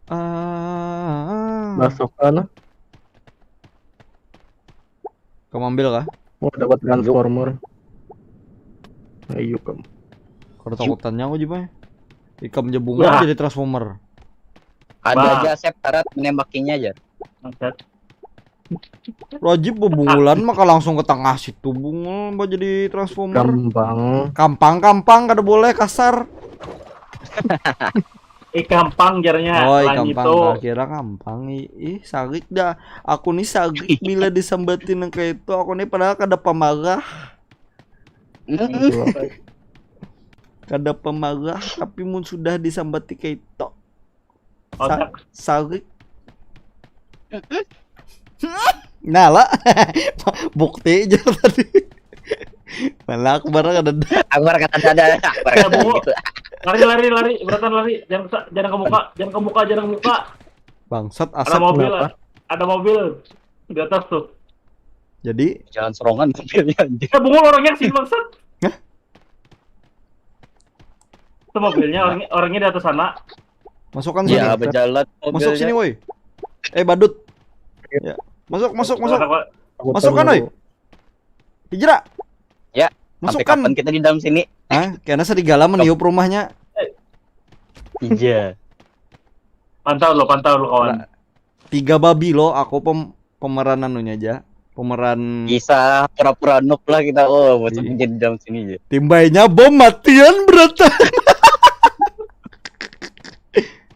Ah, Masuk sana. Kamu ambil kah? Mau dapat transformer. Ayo kamu. Kada takutannya aku juga. Ikam aja bunga Wah. Jadi transformer. Ada Bah. Aja Asep karat menembakinya aja. Bangsat. Rajib bebungulan maka langsung ke tengah situ bungul mbak jadi transformer. Gampang. Kampang kampang kada boleh kasar. Eh, gampang jarnya. Oi Lain kampang itu. Kira kampang ih, ih sarik dah. Aku nih sarik bila disambati nang kayak itu aku nih padahal kada pemarah. Itu apa? Kada pemarah tapi mun sudah disambati kayak itu. Otak. Sarik. Nah lah, bukti aja tadi. Malah aku barang ada Aku baru kata ada. Aku baru Ya, kata bungu. gitu. Lari, lari, lari. Beratan lari. Jangan ke, jangan ke muka, jangan ke muka, jangan ke muka. Bangsat Ada Asep. mobil. Kenapa? Ada mobil di atas tuh. Jadi Jangan serongan mobilnya anjir. Eh, bungu orangnya sih, bangsat. Hah? Itu mobilnya orangnya, orangnya di atas sana. Masukkan sini. Ya, berjalan Masuk sini woi. Eh badut. Ya. Masuk masuk masuk. Kenapa? Aku Masukkan tahu. Oi. Hijrah. Ya, Sampai Masukkan. Kapan kita di dalam sini? Hah? Karena serigala meniup rumahnya. Iya. Pantau lo, pantau lo kawan. Tiga babi lo, aku pem pemeran anunya aja. Pemeran Bisa pura-pura noob lah kita. Oh, masuk Iya. Jadi di dalam sini aja. Timbainya bom matian berata.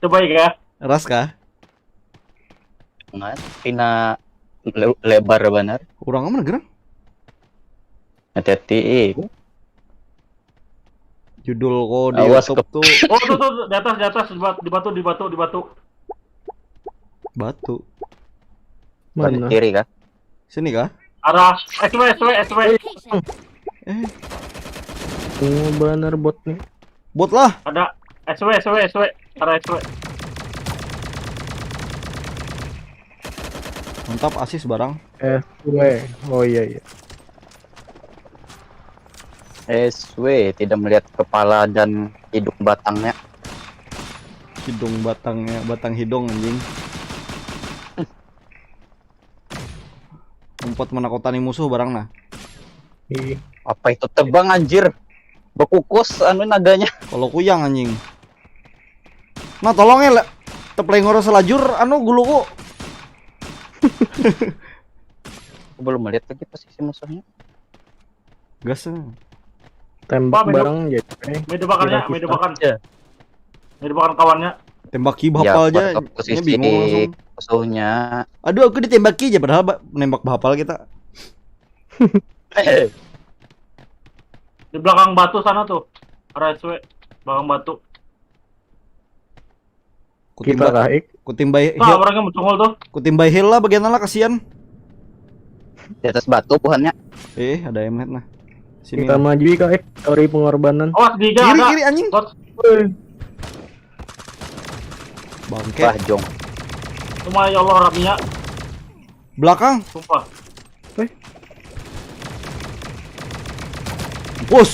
Coba ya. Ras kah? Ngat, pina le- lebar benar. Orang mana gerang? Hati-hati. Eh. Judul ko di Awas, YouTube tuh Oh, tuh, tuh, tuh, di atas, di atas, di bat- di batu, di batu, di batu. batu. Mana? Mana? Kiri kah? Sini kah? Arah S W, S W, S W. Location. Eh, Oh, benar bot nih. Bot lah. Ada S W, S W, S W. Arah S W. Mantap asis barang. S W. Oh iya iya. S W tidak melihat kepala dan hidung batangnya. Hidung batangnya, batang hidung anjing. Umpat menakutani musuh barang nah. Iya. Apa itu terbang anjir? Bekukus anu naganya. Kalau kuyang anjing. Nah, tolong ya, Le. Teplengor selajur anu guluku. Aku belum melihat lagi posisi musuhnya. Gas. Eh. Tembak Pak, minum. Barang jadi. Medebakannya, Kira-kira. medebakan. Ya. Medebakan kawannya. Tembaki Ya, bahapal aja. pada Nya posisi bingung langsung. Musuhnya. Aduh, aku ditembaki aja padahal ba- nembak bahapal kita. Di belakang batu sana tuh. Arah S W. Belakang batu. Kita Kutimba, kah, Ik? kutimbai Nah, heal, orangnya mencungul tuh. kutimbai heal lah bagian lah kasihan. Di atas batu buhannya. Eh, ada M net nah. Sini. Kita maju kah, Ik? Cari pengorbanan. Awas, di hijau Kiri, ada. kiri, anjing. Bot. Woi, Bangke. Wah, jong. Cuma ya Allah, raminya. Belakang. Sumpah. Bus.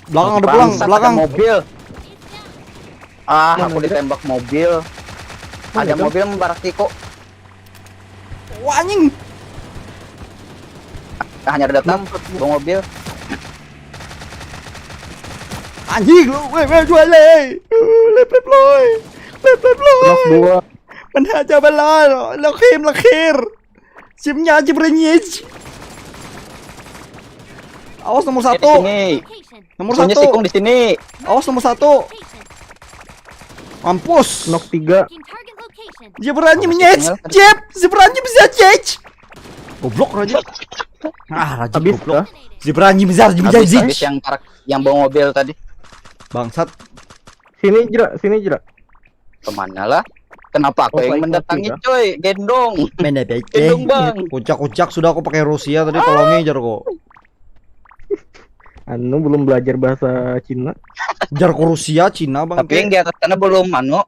Belakang ada pulang, Bangsat, belakang. Ada mobil. Ah, Mana aku ada? Ditembak mobil. Mana Ada itu? Mobil membaraki kok. Wah, anjing. Hanyar datang, bawa mobil. Anjing lu, weh, weh, jual, eh. Uh, lep, lep, loy. Lep, lep, loy. Knock dua. Mana aja balal. Lakhir, lakhir. Simnya aja berenyej. Awas nomor Di satu. sini. Nomor Musuhnya satu. Sikung di sini. Awas nomor satu. Location. Mampus. Knock tiga. Marking target location. Dia berani Masih menyej. tinggal satu. Jep, dia berani menyej. Goblok Raja. Ah, Raja Habis goblok. kah? Dia berani menyej, Habis, menyej. Habis yang karak yang bawa mobil tadi. Bangsat. Sini Jera, sini Jera. Kemana lah? Kenapa aku Oh, yang pakai mendatangi, kopi, coy? Gendong. Mana deh? Gendong, Bang. Kucak-kucak sudah aku pakai Rusia tadi, tolongnya, jar kok. Anu, belum belajar bahasa Cina. Jar kok Rusia, Cina, Bang. Tapi yang di atas sana belum, anu,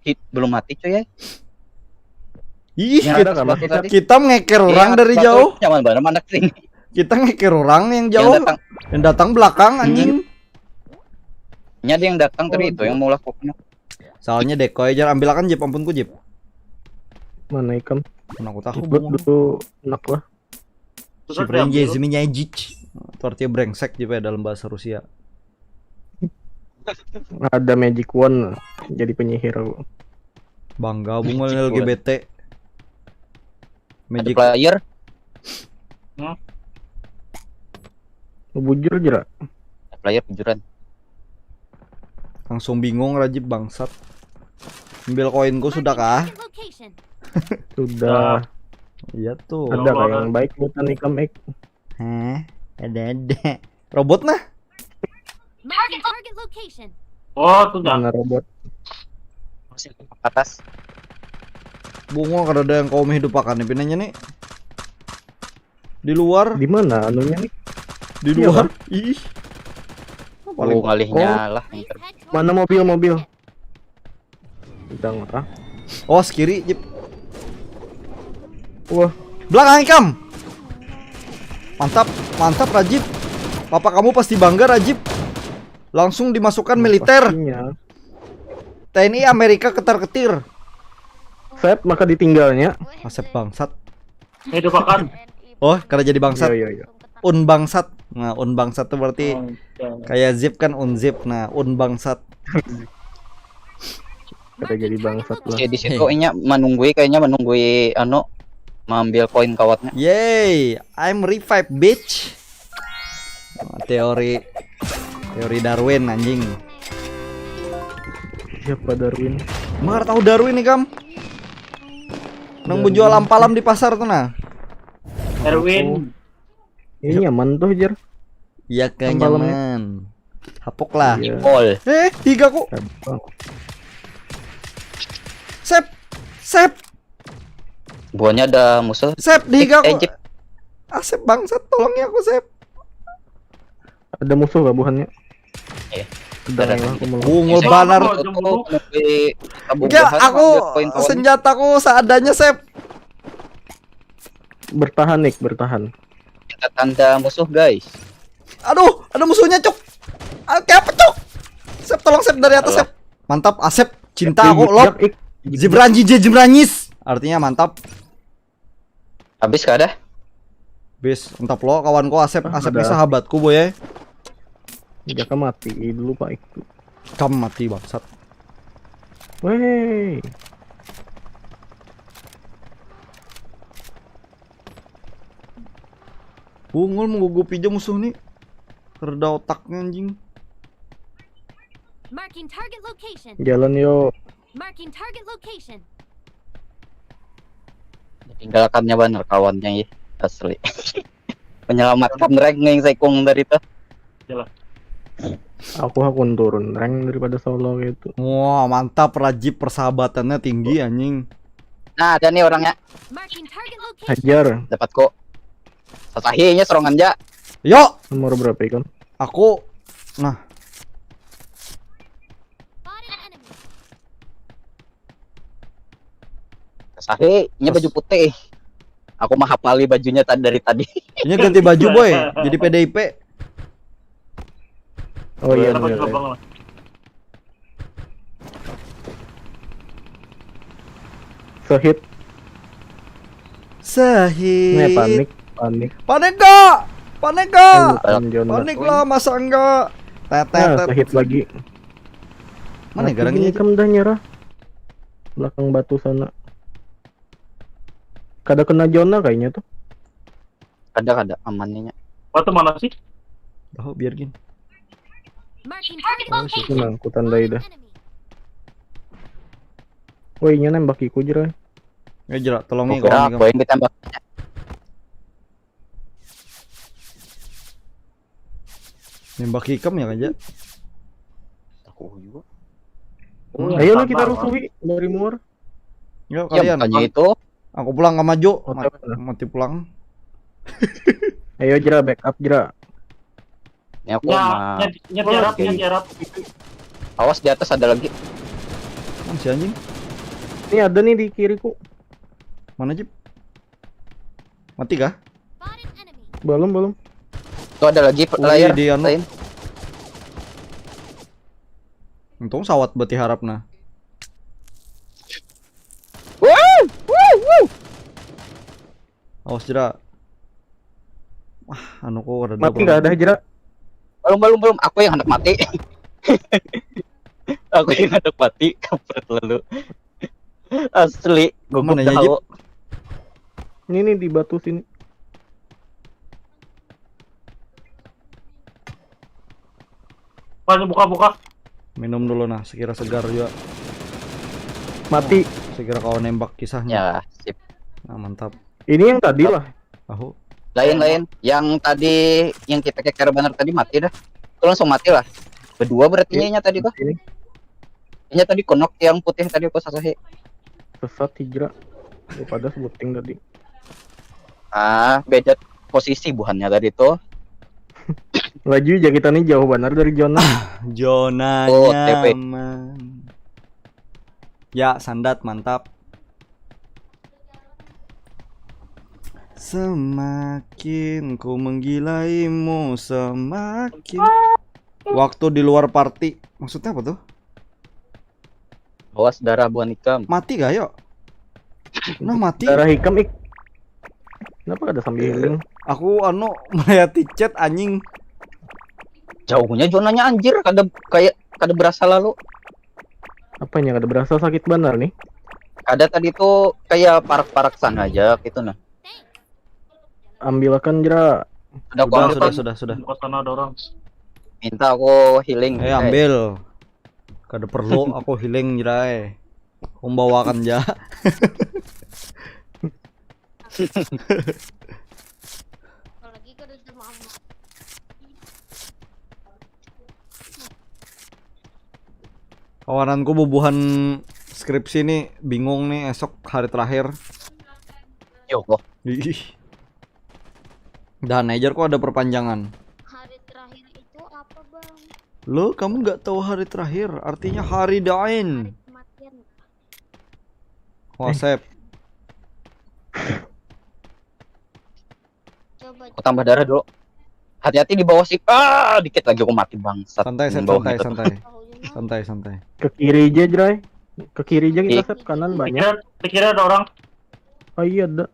hit, belum mati, coy, ya. Ih, Yang kita, atas batu tadi. Kita mengeker Iya, orang dari batu jauh. Nyaman banget mana sih? Kita ngeker orang yang Yang jauh. datang. Yang datang belakang, anjing. Ini ada yang datang tadi Oh, itu yang mau lakukan. Soalnya decoy, jar, ambilakan, Jip, ampunku, Jip. Mana ikam? Mana aku tahu, Jiplut Bung. dulu enak lah. Сопротивление. Itu artinya brengsek juga ya dalam bahasa Rusia. Ada magic wand, jadi penyihir aku. Bangga, Bung, Magic L G B T. Ada Magic. Player. Bujur aja, Ra. Player bujuran. Langsung bingung, Rajib, bangsat. Ambil koinku sudah kah? Target location. Sudah. Iya tuh. Ada kah yang baik buatan ikam, Ek? Heh, ada-ada. Robot nah? Marking target location. Oh, tuh dah. Mana robot? Masih atas. Bungo kada ada yang kau hidup akan pinanya nih. Di luar, Di mana anunya nih? di Iya, luar. Ih. Paling Oh, ngalihnya lah. Please head towards Mana mobil, mobil? Udah ngerah. Awas kiri, Jip. Wah, Belakang ikam. Mantap, mantap, Rajib. Papa kamu pasti bangga, Rajib. Langsung dimasukkan militer. Pastinya. T N I Amerika ketar-ketir. Sep, maka ditinggalnya. Asep bangsat. Hidup akan. Oh, karena jadi bangsat. Iya, iya, iya. Un bangsat. Nah, un bangsat tuh berarti Oh, iya. kayak zip kan, unzip. Nah, un bangsat. Kada jadi bangsat lah. Oke, di situ inya menunggui, kayaknya menunggui anu, mengambil koin kawatnya. Yay, I'm revive, bitch. Teori teori Darwin, anjing. Siapa Darwin? Mar tahu Darwin nih, Kam? Nang menjual ampalam di pasar tuh nah. Erwin. Ini nyaman tuh, Jer. Iya, Ampalamnya. Kenyaman. Hapuk lah. Iya. Pol. Eh, tiga ku. Gampang. Sep. Sep. Buahnya ada musuh. Sep, tiga Eh, ku. Jip. Asep bangsat, tolongnya aku, Sep. Ada musuh gak buhannya? Iya. Udah Ada lah, aku mau Bungul Siapa banar. mau jemput? Lebih Enggak, kabubuhan, aku ambil koin kawan. Senjataku seadanya, Sep. Bertahan, Nick, bertahan. Tanda musuh, guys. Aduh, ada musuhnya, Cuk. Ah, kayak apa, Cuk? Sep, tolong, Sep, dari atas, Alah. Sep. Mantap, Asep. Cinta aku, love. Jak, Ik. Jibranji, Jibranjis. Artinya mantap. Habis kada? Bis, entap lo kawanku Asep, Ah, Asep ini ada. Sahabatku, boy, ya. Jaka mati dulu, Pak, itu. Kam mati, bangsat. Weh. Bungul menggugupi aja musuh nih. Reda otaknya, anjing. Marking target location. Jalan, yo. Marking target location. Tinggalkannya bener kawannya ya. Asli. Menyelamatkan rank yang saikung dari itu. Aku hakun turun rank daripada solo gitu. Wah, mantap, Rajib, persahabatannya tinggi, anjing. Nah, ada nih orangnya. Marking target location. Hajar. Dapat kok. Sasahinya serongan aja. Yuk, Nomor berapa, Ikon? aku nah Spotted enemy. Sasahinya baju putih. Aku menghapali bajunya tadi dari tadi. Ini ganti baju, boy. Jadi P D I P. Oh iya, Dapat bener. juga, Bang. Sehit. Sehit. Nih, panik, panik. Panik gak? Panik gak? Bukan John Panik Doe. Lah, masa enggak? Tet, tet, Nah, tet. Sehit lagi. Mana Mati garangnya? Ikam dah nyerah. Belakang batu sana. Kada kena zona kayaknya tuh. Kada, kada amannya. Batu mana sih? Tahu, biar gini. Marking target Oh, location. situ nah, aku tandai dah. Enemy. Woi, inya nembak iku, Jer. Ya, Jera, tolongi Kira kawan apa ikam. Yang ditembak? Nembak ikam ya aja. Aku juga. Ayo lu kita rusuhi dari muar. Yuk kalian. Makanya itu. Aku pulang ke maju. Mati, mati pulang. Ayo Jera, backup Jera. Ini aku mah. Nyet nyet. Awas, di atas ada lagi. Mana si anjing? Ini ada nih di kiriku. Mana, Jip? Mati kah? Belum, belum. Tuh ada lagi layar di anu. Untung sawat berarti harap nah. Awas Jera. Wah, anu kok ada. Mati nggak ada Jera? Belum, belum, belum. Aku yang hendak mati. Aku yang hendak mati, kampret lalu. Asli, gugup dah. Ini nih di batu sini. Pas buka-buka. Minum dulu nah, sekira segar juga. Mati. Sekira kawan nembak kisahnya. Ya, sip. Nah, mantap. Ini yang tadi lah. Tahu. Lain lain. Yang tadi yang kita keker benar tadi mati dah. Itu langsung mati lah. Kedua berarti nya tadi tuh. Ini tadi kenok yang putih tadi aku sasahi. Sesat hijrah. Pada sebuting tadi. Ah, beda posisi buhannya tadi tuh. Laju aja kita nih jauh benar dari zona. Zona oh, nyaman. Ya, sandat mantap. Semakin ku menggilaimu semakin. Waktu di luar party. Maksudnya apa tuh? Awas darah buhan ikam. Mati gak yuk? Nah mati. Darah ikam ik. Kenapa ada sambil healing? Aku anu melihat chat anjing. Jauhnya zonanya anjir, kada kayak kada berasa lalu. Apanya kada berasa sakit benar nih? Kada tadi tuh kayak parak-parak sana aja gitu nah. Ambilakan Jera. Sudah, sudah, sudah, sudah. Sana ada orang. Minta aku healing. Eh, ambil. Kada perlu aku healing Jera eh. Membawakan ja. Kawananku bubuhan skripsi nih bingung nih esok hari terakhir. Yo kok. Ih. Dan ajar kok ada perpanjangan. Hari terakhir itu apa bang? Lo kamu nggak tahu hari terakhir? Artinya hari dain. Kematian. Wasep. Coba. Aku tambah darah dulu. Hati-hati di bawah sih. Ah, dikit lagi aku mati bangsat. Santai, santai, santai. Santai, santai. Ke kiri aja, Jrai. Ke kiri aja kita, Sep, kanan banyak. Di kiri ada orang. Oh iya ada.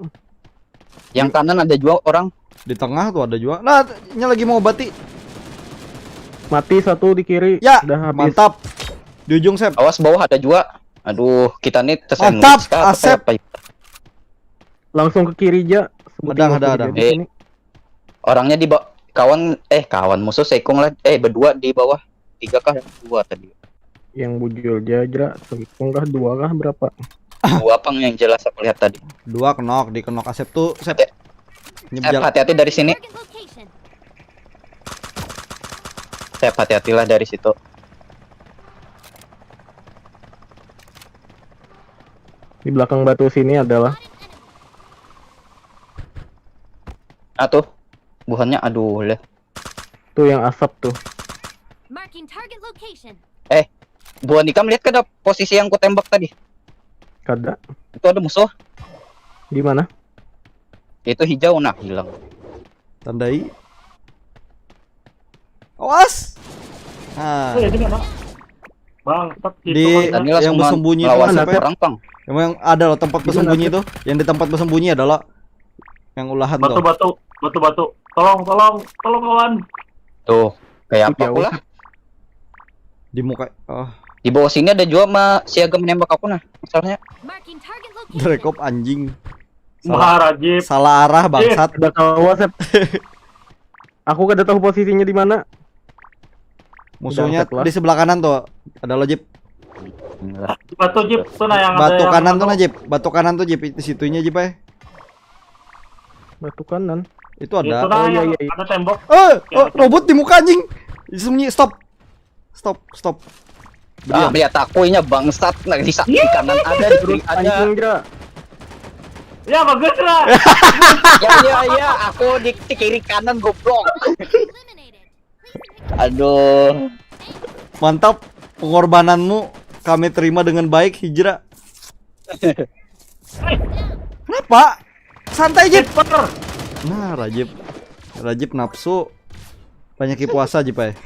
Yang kanan ada juga orang. Di tengah tuh ada juga. Nah, ini lagi mau bati. Mati satu di kiri. Ya, udah habis. Mantap. Di ujung, Sep. Awas bawah ada juga. Aduh, kita nih mantap, Asep. Langsung ke kiri aja. Ada, ada, ada. Eh, orangnya di bawah. Kawan, eh kawan musuh seikung lah. Eh, berdua di bawah. Tiga kah? Dua tadi. Yang bujur aja, Jera. Seikung kah? Dua kah? Berapa? Dua pang yang jelas aku lihat tadi. Dua kenok, di kenok Asep tuh, Sep. Hati-hati dari sini. Sep, hati-hatilah dari situ. Di belakang batu sini adalah. Nah tuh, buhannya aduh leh. Tuh yang asap tuh. Marking target location. Eh, buhan ikam lihat kada posisi yang ku tembak tadi? Kada. Itu ada musuh. Di mana? Itu hijau, nah hilang. Tandai. Awas. Nah. Oh, ya, di mana? Bang, di yang bersembunyi itu orang pang. Emang ada loh tempat bersembunyi itu. Yang di tempat bersembunyi adalah yang ulahan batu, tuh. Batu, batu, batu. Tolong, tolong, tolong kawan. Tuh, kayak apa pula? Di muka. Oh. Di bawah sini ada juga ma siaga menembak aku nah. Misalnya. Drekop anjing. Salah, salah arah bangsat. Udah kawas. Aku kada tahu posisinya di mana. Musuhnya di sebelah kanan tuh. Ada lo, Jip. Batu, Jip, tuh nah yang batu kanan tuh nah, Jip. Batu kanan tuh, Jip. Di situnya, Jip, eh. Batu kanan. Itu ada. Oh iya, iya, iya. Ada tembok. Eh, oh, robot di muka anjing. Sembunyi, stop. Stop, stop. Ah, lihat aku inya bangsat, nah, di sa-, di kanan ada, di kiri ada. Anjing, Jera. Ya bagus lah. Ya, ya, ya, aku di, di kiri kanan goblok. Aduh. Mantap, pengorbananmu kami terima dengan baik, Hijra. Kenapa? Santai, Jip. Nah, Rajib. Rajib nafsu. Banyak puasa, Jip, ay.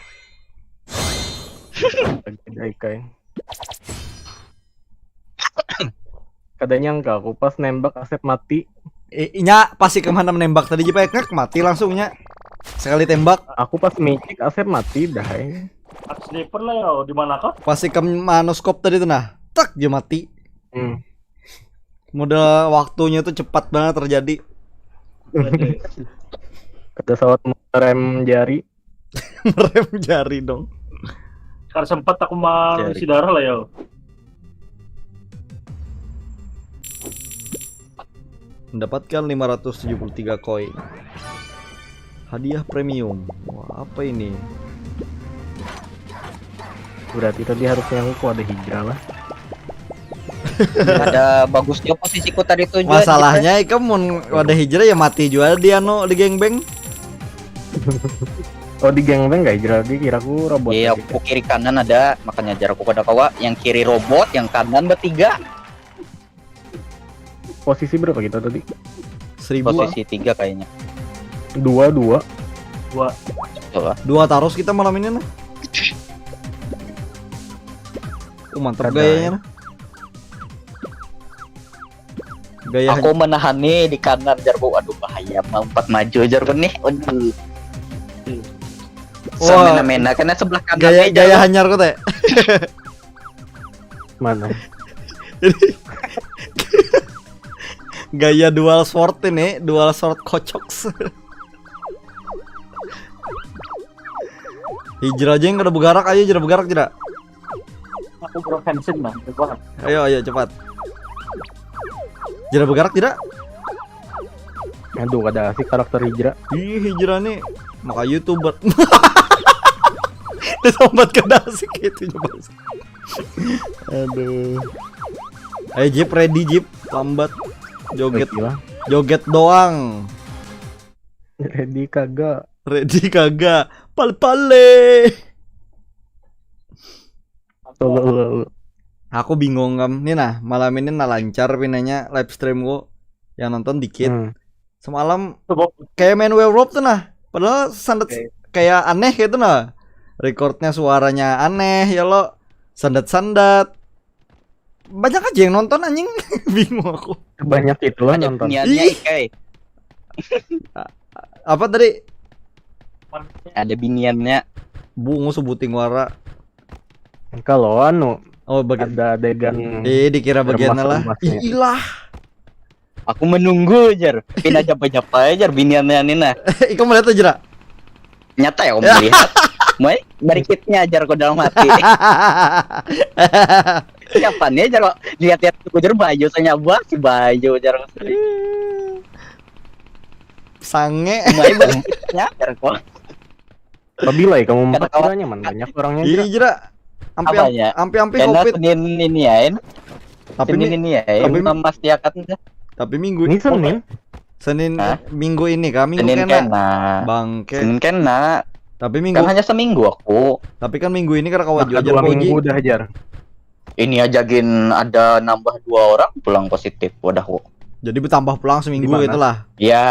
Kadang nyangka aku pas nembak Asep mati. I- Inya pasti kemana menembak tadi, Jip, ay. Krek, mati langsungnya. Sekali tembak, Aku pas micik Asep mati dah. Ay. Sniper lah ya, di mana kah? pasti ke manoskop tadi tuh, nah. Tek, dia mati. Hmm. Modal waktunya tuh cepat banget terjadi. Kada sawat merem jari. Merem jari dong. Karena sempat aku mengisi darah lah ya. Mendapatkan lima ratus tujuh puluh tiga koin. Hadiah premium. Wah, apa ini? Berarti tadi harusnya aku ada Hijra lah. Ada bagusnya posisiku tadi tuh, Juan. Masalahnya ikam mun wadah Hijra ya mati juga di anu, di gangbang. Oh, di gangbang gak Hijra lagi, kira aku robot. Iya, Lagi. Aku kiri kanan ada, makanya jar aku kada kawa. Yang kiri robot, yang kanan bertiga. Posisi berapa kita tadi? Seribu lah. Posisi tiga kayaknya. Dua, dua. Dua. Coba. Dua taros kita malam ini, nah. Oh, mantap Kada. Gayanya, nah. Gaya Aku menahan nih di kanan, jarku. Aduh, bahaya, mau empat maju, jarku nih. Aduh. Wah. Semena-mena karena sebelah kanan gaya nih, gaya jarku. Hanyar ku teh. Mana? Gaya dual sword ini, dual sword kocok. Hijra aja yang kada bergerak, ayo Hijra bergerak, Hijra. Aku bro Hansen lah, coba. Ayo, ayo, cepat. Hijra bergerak tidak? Aduh, kada asik karakter Hijra. Ih, Hijra nih maka youtuber. Dia sambat kada asik itu, coba. Aduh. Ayo Jip, ready Jip, lambat. Joget, Gila. Joget doang. Ready kagak? Ready kagak? Pale-pale. Tuh, lu, lu, lu. Aku bingung kam. Nih nah, malam ini nah lancar pinanya live streamku. Yang nonton dikit. Hmm. Semalam Coba. Kayak main werewolf tuh nah. Padahal sandet Oke. Kayak aneh gitu nah. Recordnya suaranya aneh ya lo. Sandet-sandet. Banyak aja yang nonton anjing. Bingung aku. Banyak itulah Ada nonton. Niannya, Ih. Kai. Apa tadi? Ada biniannya. Bungu sebuting wara. Kalau anu, Oh, bagian. Ada adegan. Eh, dikira bagian Remas lah. emasnya. Ih, ilah. Aku menunggu, jar. Pina japa-japa aja, jar, biniannya nih, nah. Ikam melihat aja, Ra? Nyata ya, aku melihat. Mai, barikitnya, jar, aku dalam hati. Siapa nih, jar, kok lihat-lihat aku, jar, baju, saya nyabah, si baju, jar. Sange. Mai, barikitnya, jar, kok. Pabila ya kamu empat Kada kawan. Jera nyaman, banyak orangnya Iya, Jera. Jera. Ampi Apanya? ampi ampi Enak covid. Senin ini ya, En. Tapi Senin mi- ini ya, En. tapi mi- Memastiakan dah. Tapi minggu Ini Senin. Senin Hah? minggu ini kah? Minggu Senin kena. kena. Bangke. Senin kena. Tapi minggu tapi kan minggu ini kada kawa Nah, jua dua jar, minggu Puji. Udah, Jar. Ini aja gin ada nambah dua orang pulang positif wadahku. Jadi bertambah pulang seminggu Di mana? Gitu lah. Ya,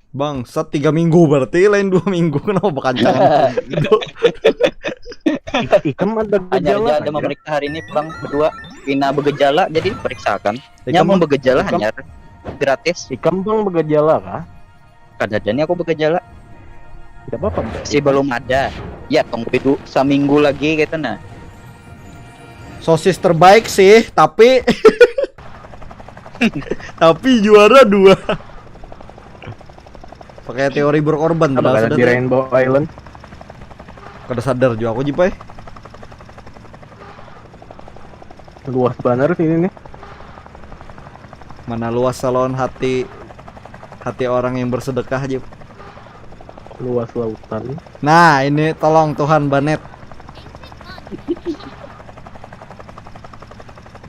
Bangsat, tiga minggu berarti, lain dua minggu, kenapa bakancang? Ikam ada hanya gejala aja ada kan, Jar? Memeriksa hari ini pulang berdua. Pina bergejala jadi periksakan. Ikam Nyaman bang- bergejala ikam- hanya gratis. Ikam bang bergejala kah? Kada ada nih aku bergejala. Tidak apa-apa, Bang. Si belum ada. Ya tunggu itu seminggu lagi gitu nah. Sosis terbaik sih, tapi tapi juara dua. Pakai teori berkorban Apa padahal kada sudah di tuh. Rainbow Island? Kada sadar juga aku, Jipai. Luas banget sini nih. Mana luas salon hati hati orang yang bersedekah, Jip. Luas lautan. Nah, ini tolong Tuhan Banet.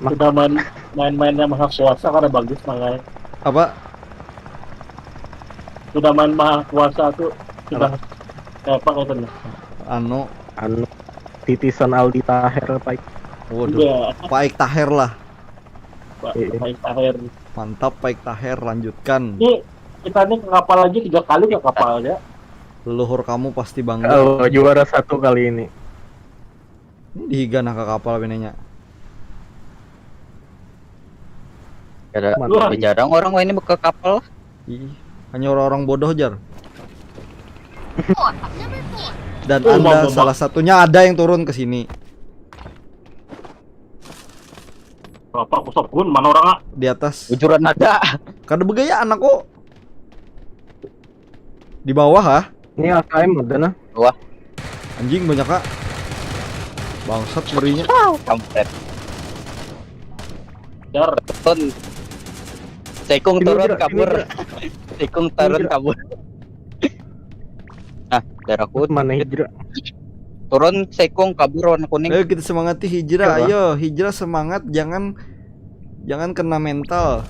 Sudah main main-main yang maha kuasa karena bagus makanya. Apa? Sudah main maha kuasa tuh sudah kayak apa itu nih. Anu, Anu, titisan Aldi Taher, Pak. Waduh, Udah, Paik Taher lah. Pak, Iya. Paik Taher. Mantap Paik Taher, lanjutkan. Ini kita nih ke kapal aja tiga kali ke kapal ya. Leluhur kamu pasti bangga. Oh, juara satu kali ini. Ini dihiga nah ke kapal bininya. Kada Mantap. jarang orang lain ini ke kapal. Ih, hanya orang-orang bodoh jar. Dan Oh, anda mabok. Salah satunya ada yang turun ke sini Bapak kusop pun mana orang ah? Di atas. Bujuran ada. Kada begayaan aku. Di bawah ah. Ini A K M ada nah. Anjing banyak kak. Bangsat merinya. Kampret. Dar. Turun. Seikung Sini, turun Jira, sini, kabur. Jira. Seikung turun Jira. Kabur. Nah, darahku Mana Hijra? Turun seikung kabur warna kuning. Ayo kita semangati Hijrah. Coba. Ayo Hijrah semangat, jangan jangan kena mental.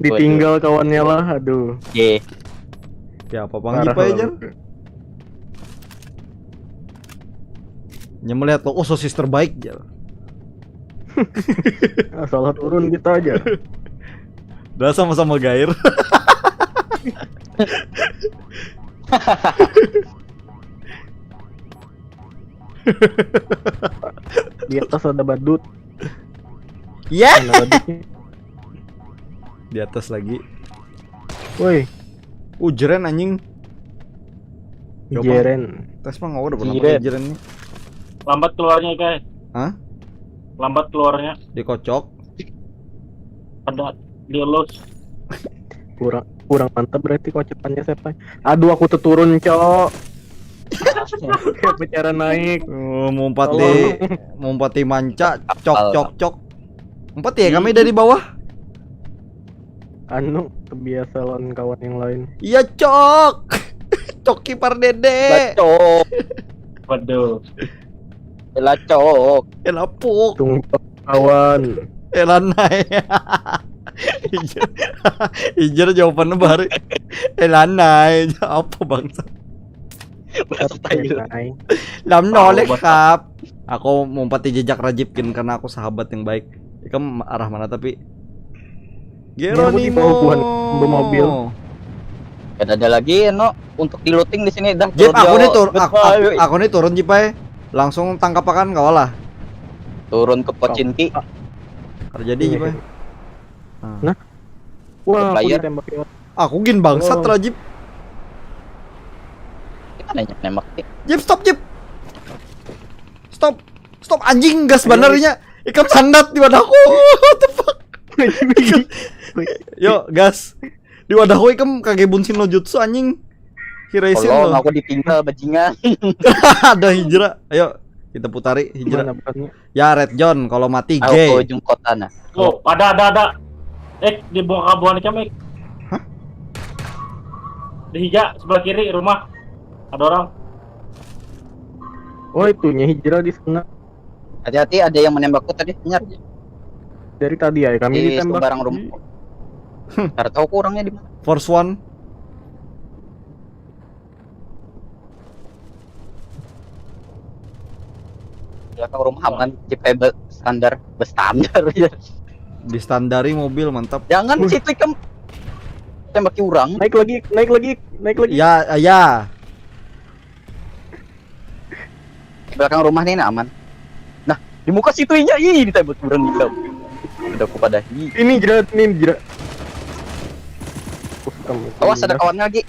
Ditinggal kawannya lah, aduh. Ye. Ya apa pang Jipa ya jar. Nya melihat lo, oh sosis terbaik jar. Ah, salah turun kita aja. Dah sama-sama gair. Di atas ada badut. Ya. Mana badutnya? Di atas lagi. Woi, Uh jeren anjing. Coba. Jeren. Tes mah nggak udah pernah Jeren. Pakai jeren nih. Lambat keluarnya guys. Hah? Lambat keluarnya. Dikocok. Ada di los. Kurang kurang mantap berarti kocokannya siapa? Aduh, aku tuh turun, Cok. Kayak cara naik. Oh, mumpati mumpati manca cok cok cok. Empat ya kami dari bawah. Anu, kebiasa lawan kawan yang lain. Iya cok. Coki Pardede. Lacok. Waduh. Lacok. Eh lapuk. Tunggu kawan. Eh lanai. Ijar. Ijar jawabannya baru. Eh lanai. Apa bangsa? Bahasa Thailand. Naik. Lam Tahu, noleh Bos. Kap. Aku mumpati jejak Rajib gin karena aku sahabat yang baik. Ikam arah mana tapi? Ini aku di bawah buhan, di mobil. Kada ada lagi no untuk di looting di sini dah. Jep, Turun aku yo. nih tur, Bet, aku, Pak. aku, aku nih turun Jep ay. Langsung tangkap akan kau lah. Turun ke Pocinki. Terjadi Jep ay. Nah. Wah, aku Player. Ditembak ya. Aku gin bangsat Oh. Rajib. Kita nanya nembak. Jep stop Jep. Stop. Stop anjing gas banarnya. Ikam sandat di wadahku. What the fuck? Yo gas. Di wadahku ikam kage bunsin no jutsu anjing. Hiraisin Tolong lo. Aku ditinggal bajingan. Ada Hijrah. Ayo kita putari Hijrah. Mana bukannya? Ya Red John kalau mati Aku ke gay. Ujung kota nah. Oh, ada ada ada. Eh, di bawah kabuhan ikam, eh. Hah? Di hija sebelah kiri rumah. Ada orang. Oh, itunya Hijrah di sana. Hati-hati ada yang menembakku tadi. Benar aja. Dari tadi ya kami Di ditembak. Sembarang rumah. Kada tahu aku orangnya di mana. Force one. Belakang rumah aman. Jep standar, bestandar ya. Distandari mobil mantap. Jangan Wih. Situ ikam tembaki orang. Naik lagi, naik lagi, naik lagi. Ya ya. Belakang rumah nih nah, aman. Nah, di muka situ inya ih ditembak orang gila. Udah aku pada hi. Ini jerat, ini jerat. Uh, kamu. Awas ada kawan lagi.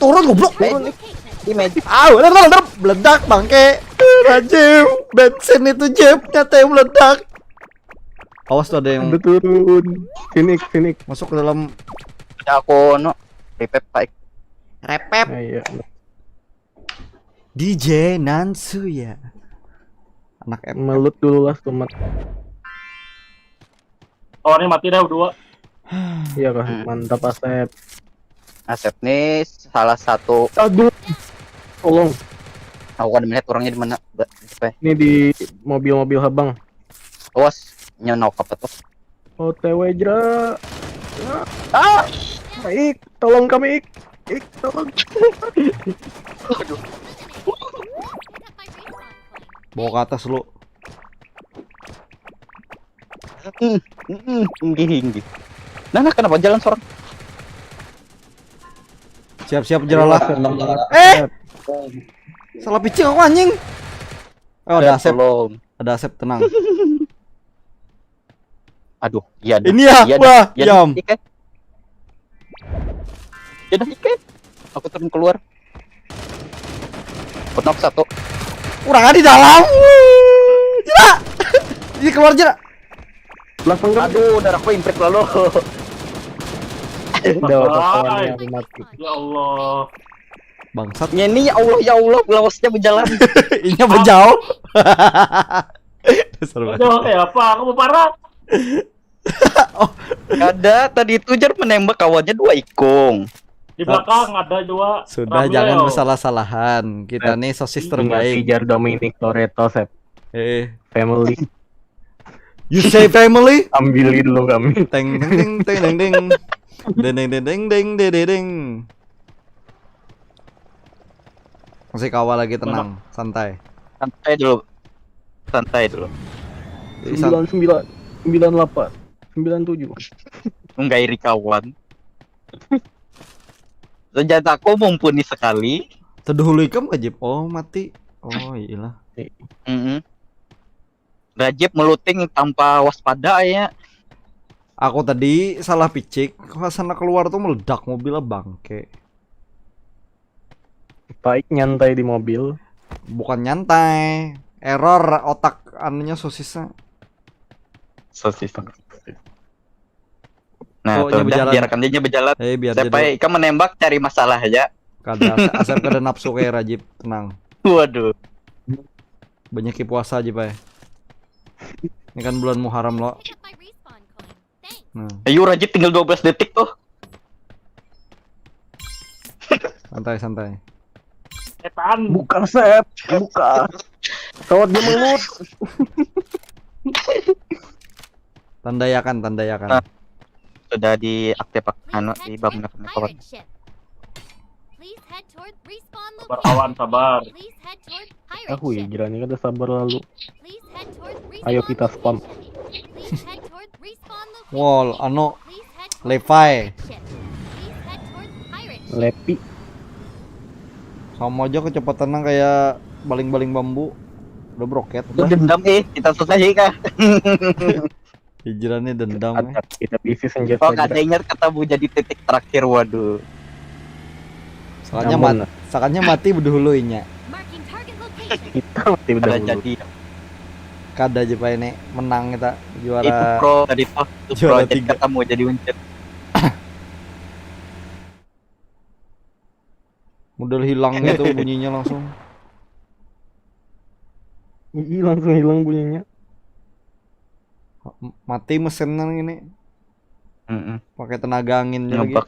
Turun goblok. Eh, di med. Ah, udah, udah, udah, meledak bangke. Rajib, bensin itu Jep nyata yang meledak. Awas tuh ada yang Udah turun. Phoenix, Phoenix. Masuk ke dalam Ya aku no. Repep pak. Repep. Nah, iya. D J Nansuya. Anak M. Melut dulu lah, sumat. Kawannya mati dah dua. Iya kah? Hmm. Mantap Asep. Asep nih salah satu. Aduh. Tolong. Aku kada melihat orangnya di mana. Ba- apa ya? Ini di mobil-mobil habang. Awas. Nya nok apa tuh? O T W jera. Ah! Ik, tolong kami Ik. Ik, tolong. Aduh. Bawa ke atas lu. Hmm, hmm, hmm, inggih, inggih. Nah, nah, kenapa jalan seorang? Siap-siap jeralah. Eh! Salah picik aku anjing. Oh, ada Asep. Tolong. Ada Asep, tenang. Aduh, iya dah. Ini ya, Iya dah, wah, iya dah, yam. Ike. Iya dah, Ike. Aku turun keluar. Knock satu. Kurang ada di dalam. Jera. Ini keluar jera. Langsung kan. Aduh, darahku imprit lalu. Udah kawan yang mati. Ya Allah. Bangsat. Nya ini, ya Allah, ya Allah, lawasnya berjalan. Inya bejauh. Dasar banget. Aduh, kayak apa? Aku mau parah. Ada tadi itu jar menembak kawannya dua ikung. Di belakang ada juga. Sudah, Ramil. Jangan bersalah-salahan. Kita nih sosis Ingat si terbaik. Jar Dominic Toretto, Sep. Eh, Family. You say family? Ambilin lu kami. Teng teng teng teng teng teng. Deng deng deng deng deng deng deng deng. Masih kawal lagi, tenang, santai. Santai dulu. Santai dulu. Jadi san- Sembilan sembilan, sembilan delapan, sembilan tujuh. Menggairi kawan. Senjataku mumpuni sekali. Teduh hulu ikam, Rajib. Oh, mati. Oh, iyalah. Mm-mm. Rajib meluting tanpa waspada ya. Aku tadi salah picik, pas sana keluar tuh meledak mobilnya, bangke. Baik nyantai di mobil. Bukan nyantai, error otak anunya, sosisnya. Sosis. Nah, Oh, tuh nya udah berjalan. Biarkan dia nya berjalan. Eh, biar Siapa jadi ikam menembak cari masalah aja. Kada, Asep kada nafsu kayak Rajib, tenang. Waduh. Banyak puasa aja, Pak. Ini kan bulan Muharram, lo. Pick up my respawn coin. Thanks. Nah, Ayo Rajib, tinggal dua belas detik tuh. Santai, santai. Setan. Buka Sep, buka. Kawat dia melut. Tandayakan, tandayakan. Nah. Sudah diaktifkan, Please anu, head dibangun to apa the kawan? pirate ship. Please head toward respawn Sabar kawan, location. Sabar. Please head toward pirate Aku ya ship. Jirani kada sabar lalu. Please head toward Ayo respawn kita spam. location. Please head toward respawn location. Wall, anu, Please head Levi. Ship. Please head toward pirate ship. Lepi. Sama aja kecepatannya kayak baling-baling bambu. Udah broket Itu dah. dendam eh, kita selesai kah? Hijrahnya dendam. Eh. Ada kita bisi senjata. Kok kada ingat kata bu jadi titik terakhir, waduh. Soalnya Namun, mat, soalnya mati dahulu inya. Marking target location. Kita mati udah Kada dulu. Jadi. Kada aja, Pak, ini menang kita Itu juara. Pro tadi tuh, itu Juara Pro, jadi tiga. Kata mau jadi uncit. Model hilang gitu bunyinya langsung. Ih, langsung hilang bunyinya. M- Mati mesinnya ini. Mm-mm. Pakai tenaga angin lagi. Ngebak.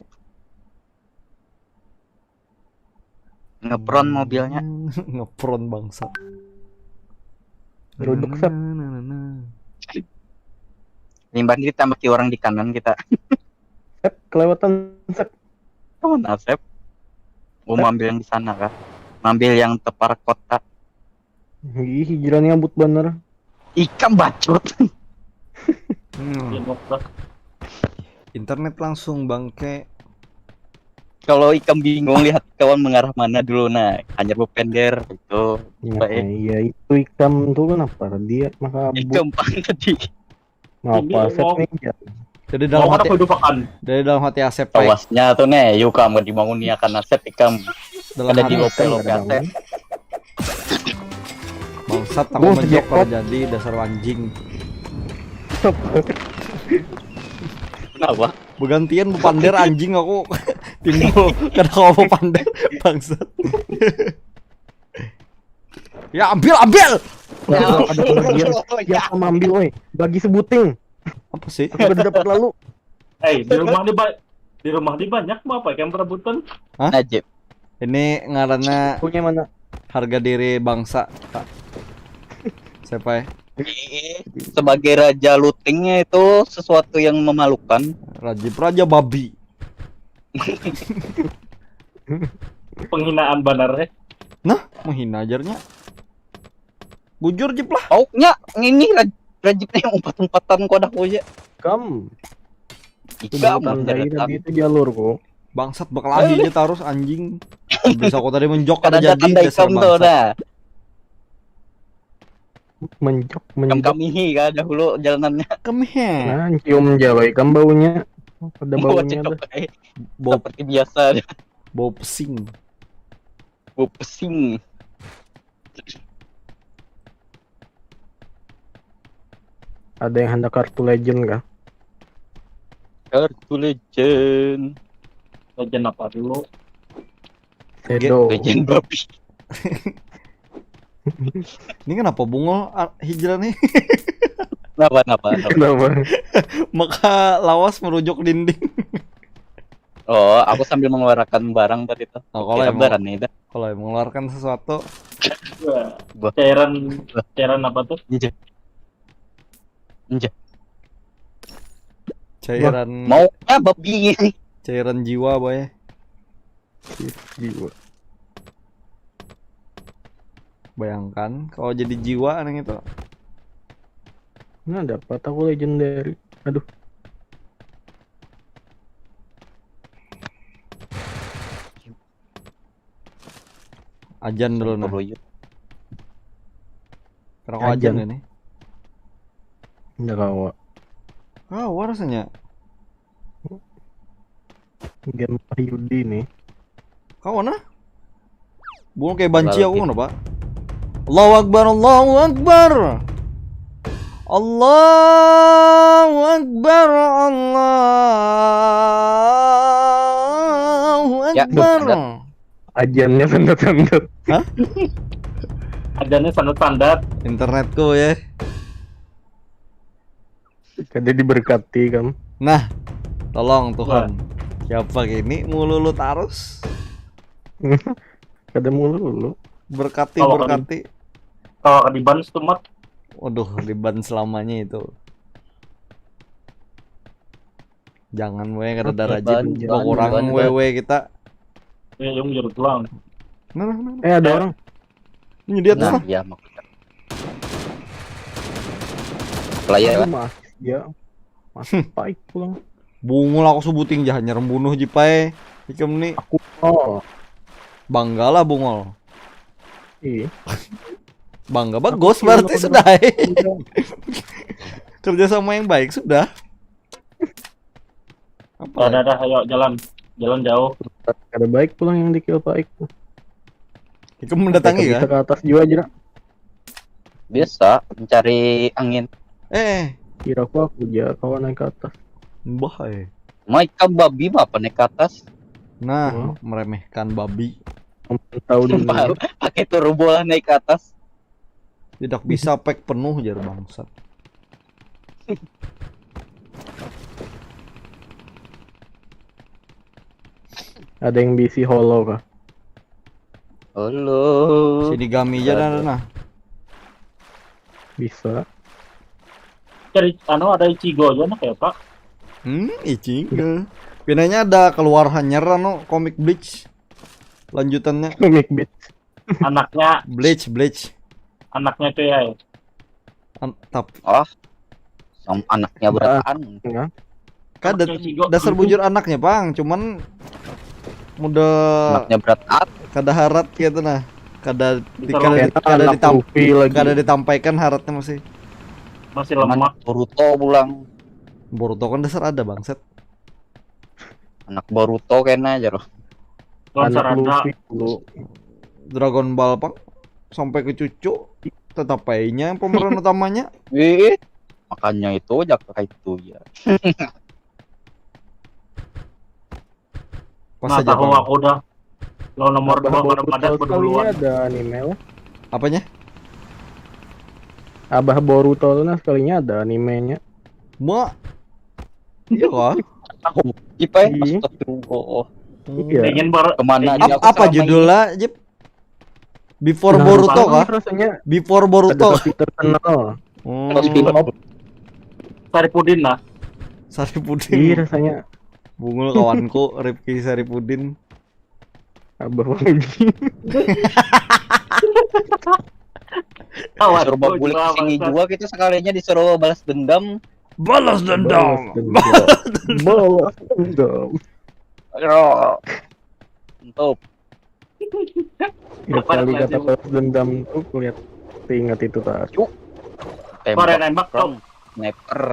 Ngepron mobilnya. Ngepron, bangsat. Geruduk, Sep. Na, na, na, na. Limbah ini ditambah orang di kanan kita. Sep, kelewatan Sep. Kawan Asep. Mau ambil yang di sana kah? Ambil yang tepar kota. Ih, hijrahnya abut bener. Ikam bacot. Hmm. Demokrat. Internet langsung bangke. Kalau ikam bingung lihat kawan mengarah mana dulu, nah, hanya berpender itu. Nah, Baik. Iya, itu ikam tuh kenapa dia maka abut? Ikam pang tadi. Ngapa Ini Sep mau- nih? Ya. Jadi Mau dalam mana hati, kehidupan? Jadi dalam hati Asep, Pak. Awasnya tuh nih, yuk kamu dibangun ya karena Sep ikam. Dalam Ada hati. di lokal lokal Sep. Bangsat, aku Gua menjok jackpot. Pada jadi dasar anjing. Kenapa? Bergantian berpander, anjing, aku timbul kada kawa berpander, bangsat. Ya, ambil, ambil. Ada, ada pembagian. Ya, sama ambil, woi. Bagi sebuting. Apa sih? Aku udah dapat lalu. Eh, di rumah di ba- di rumah di banyak mau apa yang perebutan? Najib. Ini ngarannya Punya mana? Harga diri bangsa, Pak. Siapa ya? Sebagai raja lootingnya itu sesuatu yang memalukan. Rajib raja babi. Penghinaan banar ya. Nah, menghina ajarnya. Bujur Jip lah. Pauknya ini raj- rajibnya umpat-umpatan kodak aja. Kam. Ikam Tandai menderetan. Tadi itu jalurku. Bangsat bakal aja tarus anjing. Bisa aku tadi menjok Kada kada ada jadi tandai dasar ikam tuh bangsat. Dah. Menjok, Ikam menjok. Kamihi kah dahulu jalanannya. Kemhe. Nah, cium jawai kam baunya. Ada Bawa baunya cedok dah. eh. Bau Seperti biasa. bau pesing. Bau pesing. Ada yang hendak kartu legend kah? Kartu legend. Legend apa dulu? Shadow. Legend babi. Ini kenapa bungul ah, hijrah nih? Kenapa kenapa? Kenapa? Kenapa? Maka lawas merujuk dinding. Oh, aku sambil mengeluarkan barang tadi tuh. Oh, kalau Kira emang- barang nih dah. Kalau yang mengeluarkan sesuatu Wah, Bah. Cairan cairan apa tuh? Injek. Injek. cairan Mau ah babi. cairan jiwa boy. Jiwa. Bayangkan kalau jadi jiwa aneh itu. Nah, dapat aku legendary. Aduh. Ajan dulu nah. Peruyuk. Rokok ajan Ajan. Ini. Enggak kawa. Kawa rasanya. Game Yudi nih. Kawa nah. Bukan kayak banci Lalu aku kita- kenapa? Allahu Akbar, Allahu Akbar. Allahu Akbar, Allahu Ya, Akbar. ada. Ajannya sandat-sandat. Ajannya sangat standar. Internetku ya. Kada diberkati kan. Nah, tolong Tuhan. Siapa gini mulu lu tarus? Kada mulu lu. Berkati Kalau berkati. Kalau di ban tuh mat. Waduh, diban selamanya itu. Jangan we kada ada Oke, rajin ban, berkurang ban, we ban. We kita. Ya yang jurut pulang. Nah, nah, nah. Eh, ada orang. Ini di atas Nah, lah. Ya maksudnya. Player Aduh, lah. Mas. Ya. Masih baik pulang. Bungul aku sebuting jahannya rembunuh jipai. Ikam nih Oh, bangga lah bungul. Iya. Bangga bagus berarti sudah. Kerja sama yang baik sudah. Apa? Ada dah, ayo jalan. Jalan jauh. Ada baik pulang yang di kill Pak Iko. Itu mendatangi Bisa ya? Ke atas juga aja. Biasa mencari angin. Eh, Kira aku aku aja kawan naik ke atas. Mbah eh. Mai kam babi apa naik ke atas? Nah, Hmm. Meremehkan babi. Tahu dulu. Pakai turbo lah naik ke atas. Tidak bisa pack penuh jar bangsat. Ada yang bisi hollow kah? Halo. Sini gami aja dah nah. Bisa. Cari anu ada Ichigo aja nak ya Pak. Hmm, Ichigo. Pinanya ada keluar hanyar anu komik Bleach. Lanjutannya Komik bit. Anaknya Bleach, Bleach. Anaknya tuh ya. An- tap Oh. Sama anaknya berataan. Ya. kada Anaknya Ichigo. dasar bujur anaknya pang, cuman muda Anaknya berataan. kada harat gitu nah. Kada di- Bisa kada, Kayak kada, anak ditam- Luffy lagi. Kada ditampaikan haratnya masih. Masih Cuman lemah. Boruto pulang. Boruto kan dasar ada bangsat. Anak Boruto kena aja loh. Tuan Anak Sarada. Luffy dulu. Dragon Ball pang sampai ke cucu tetap aja pemeran utamanya. Ih, makanya itu aja kayak itu ya. Pas Nah, aja tahu Bang. Aku udah. Lo nomor Abah dua pada Boruto padat sekalinya berduluan. Ada animenya. Apanya? Abah Boruto tuh nah sekalinya ada animenya. Mau? Iya kah? Tahu. Ipai Iya. Astagfirullah. Iya. Ingin ber Kemana ingin aja Ap- aku apa selama ini. Judulnya, Jip? Before Nah, Boruto Bang, kah? Rasanya Before ada Boruto. Peter kenal. Hmm, Terus pinop. Saripudin lah. Saripudin. Iya rasanya. Bungul kawanku Rifki Saripudin. Abah Wanggi. Kawan, Disuruh gua babulik juga sini bangsat. Juga kita sekalinya disuruh balas dendam. Balas dendam. Balas dendam. Yo. Untuk Ya, kali kata balas dendam tuh kulihat ingat itu tadi. Kau ada tembak nembak dong. Dong. Sniper.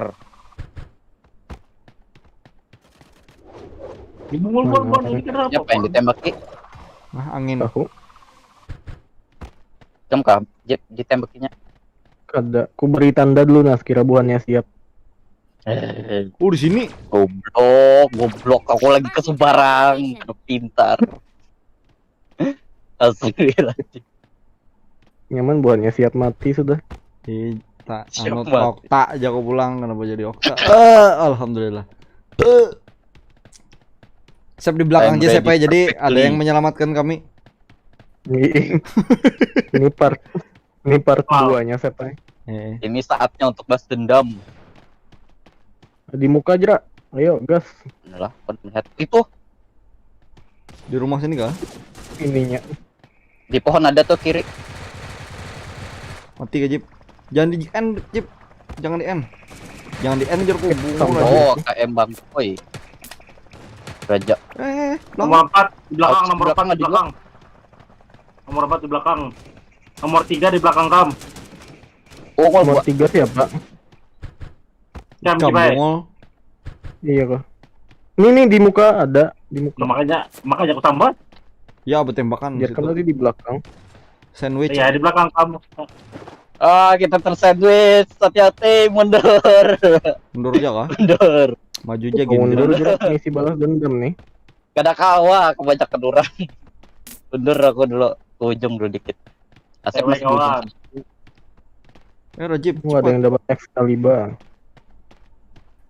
Dibungul buan buan ini kenapa? Siapa yang ditembaki? Nah, angin. Tahu. Cem kah? Jep, ditembakinya. Kada. Ku beri tanda dulu nah sekira buhannya siap. Eh, Oh, di sini. goblok, goblok. Aku lagi ke sembarang. Pintar. Astagfirullahaladzim. Nyaman buhannya siap mati sudah. Ih, tak Siap anu banget. Okta aja aku pulang kenapa jadi Okta. Eh, alhamdulillah. Eh. Siap di belakang I'm aja siapa ready ya. Jadi ada perfectly. Yang menyelamatkan kami. Ini, ini part ini part Wow. duanya siapa? Eh, Ini saatnya untuk balas dendam. Di muka aja. Ayo gas Inilah, aku melihat itu di rumah sini kah? ininya. Di pohon ada tuh kiri. Mati gak, Jip? Jangan di end, Jip. Jangan di end. Jangan di end, jar aku bungu Tambah. lagi. Oh, K M Bang. Oi. Raja. Eh, Nomor long. empat di belakang, Ouch, nomor belakang empat di ada dua. Belakang. Nomor empat di belakang. Nomor tiga di belakang kam. Oh, kalau Nomor buat tiga siapa? Kam Kamu cibai. Bungul. Iya kok. Ini nih di muka ada, di Nah, muka. makanya makanya aku tambah. Ya, betembakan. Biarkan Situ. Tadi di belakang. Sandwich. Iya, di belakang kamu. Ah, kita tersandwich. Hati-hati, mundur. Mundur aja kah? Mundur. Maju aja Mau mundur gini. Jeruk, ngisi balas dendam nih. Kada kawa, kebanyakan orang. Mundur aku dulu, ke ujung dulu dikit. Asep Cewek masih di ujung. Kawan. Eh, Rajib, Wah, ada yang cepat. Dapat Excalibur.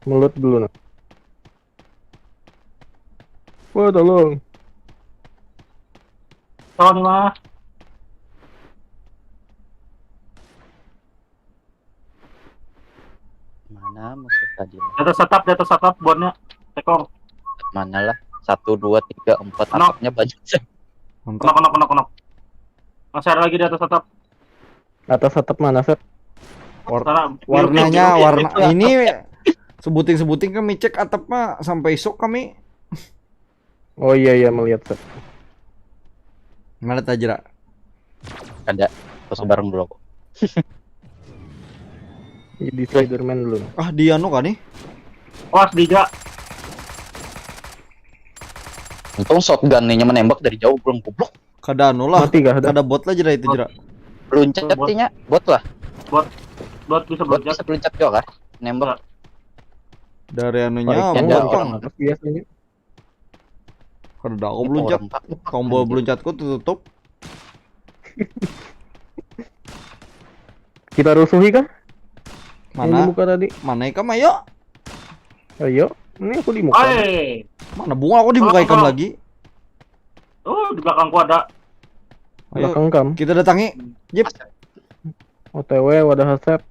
Melut dulu nah. Wah, tolong. Tolong nih, Mas. Mana musuh tadi? Di atas atap, di atas atap, buatnya. Tekong. Mana lah? Satu, dua, tiga, empat. Knock. Atapnya banyak. Knock, knock, knock, knock. Masih ada lagi di atas atap. Atas atap mana, Sep? War- Sana, biru, warnanya biru, biru, warna biru. Ini sebuting-sebuting kami cek atap mah sampai isuk kami. Oh iya, iya, melihat, Sep. Mana tajera? Ada. Aku sebarang dulu aku. Jadi Spiderman dulu. Ah, dia anu kan nih? Awas, Diga. Untung shotgun nih menembak dari jauh, belum goblok. Kada anu lah. Mati kah, ada? Kada bot lah jera itu jera. Luncat Bot. Tinya, bot lah. Buat, buat bisa Bot luncat. Bisa peluncat juga kah? Nembak. Bisa. Dari anunya Baik, ada gampang. orang. Biasanya. Kada aku Itu beluncat. orang tak- Tombol beluncatku tertutup. Kita rusuhi kah? Yang di Mana? Muka tadi. Mana ikam, ayo? Ayo, ini aku di muka. Hai. Mana bunga aku dibuka ikam Tolong, lagi? Oh, di belakangku ada. Ayo, Belakang kam. Kita datangi. Jip, O T W wadah Sep.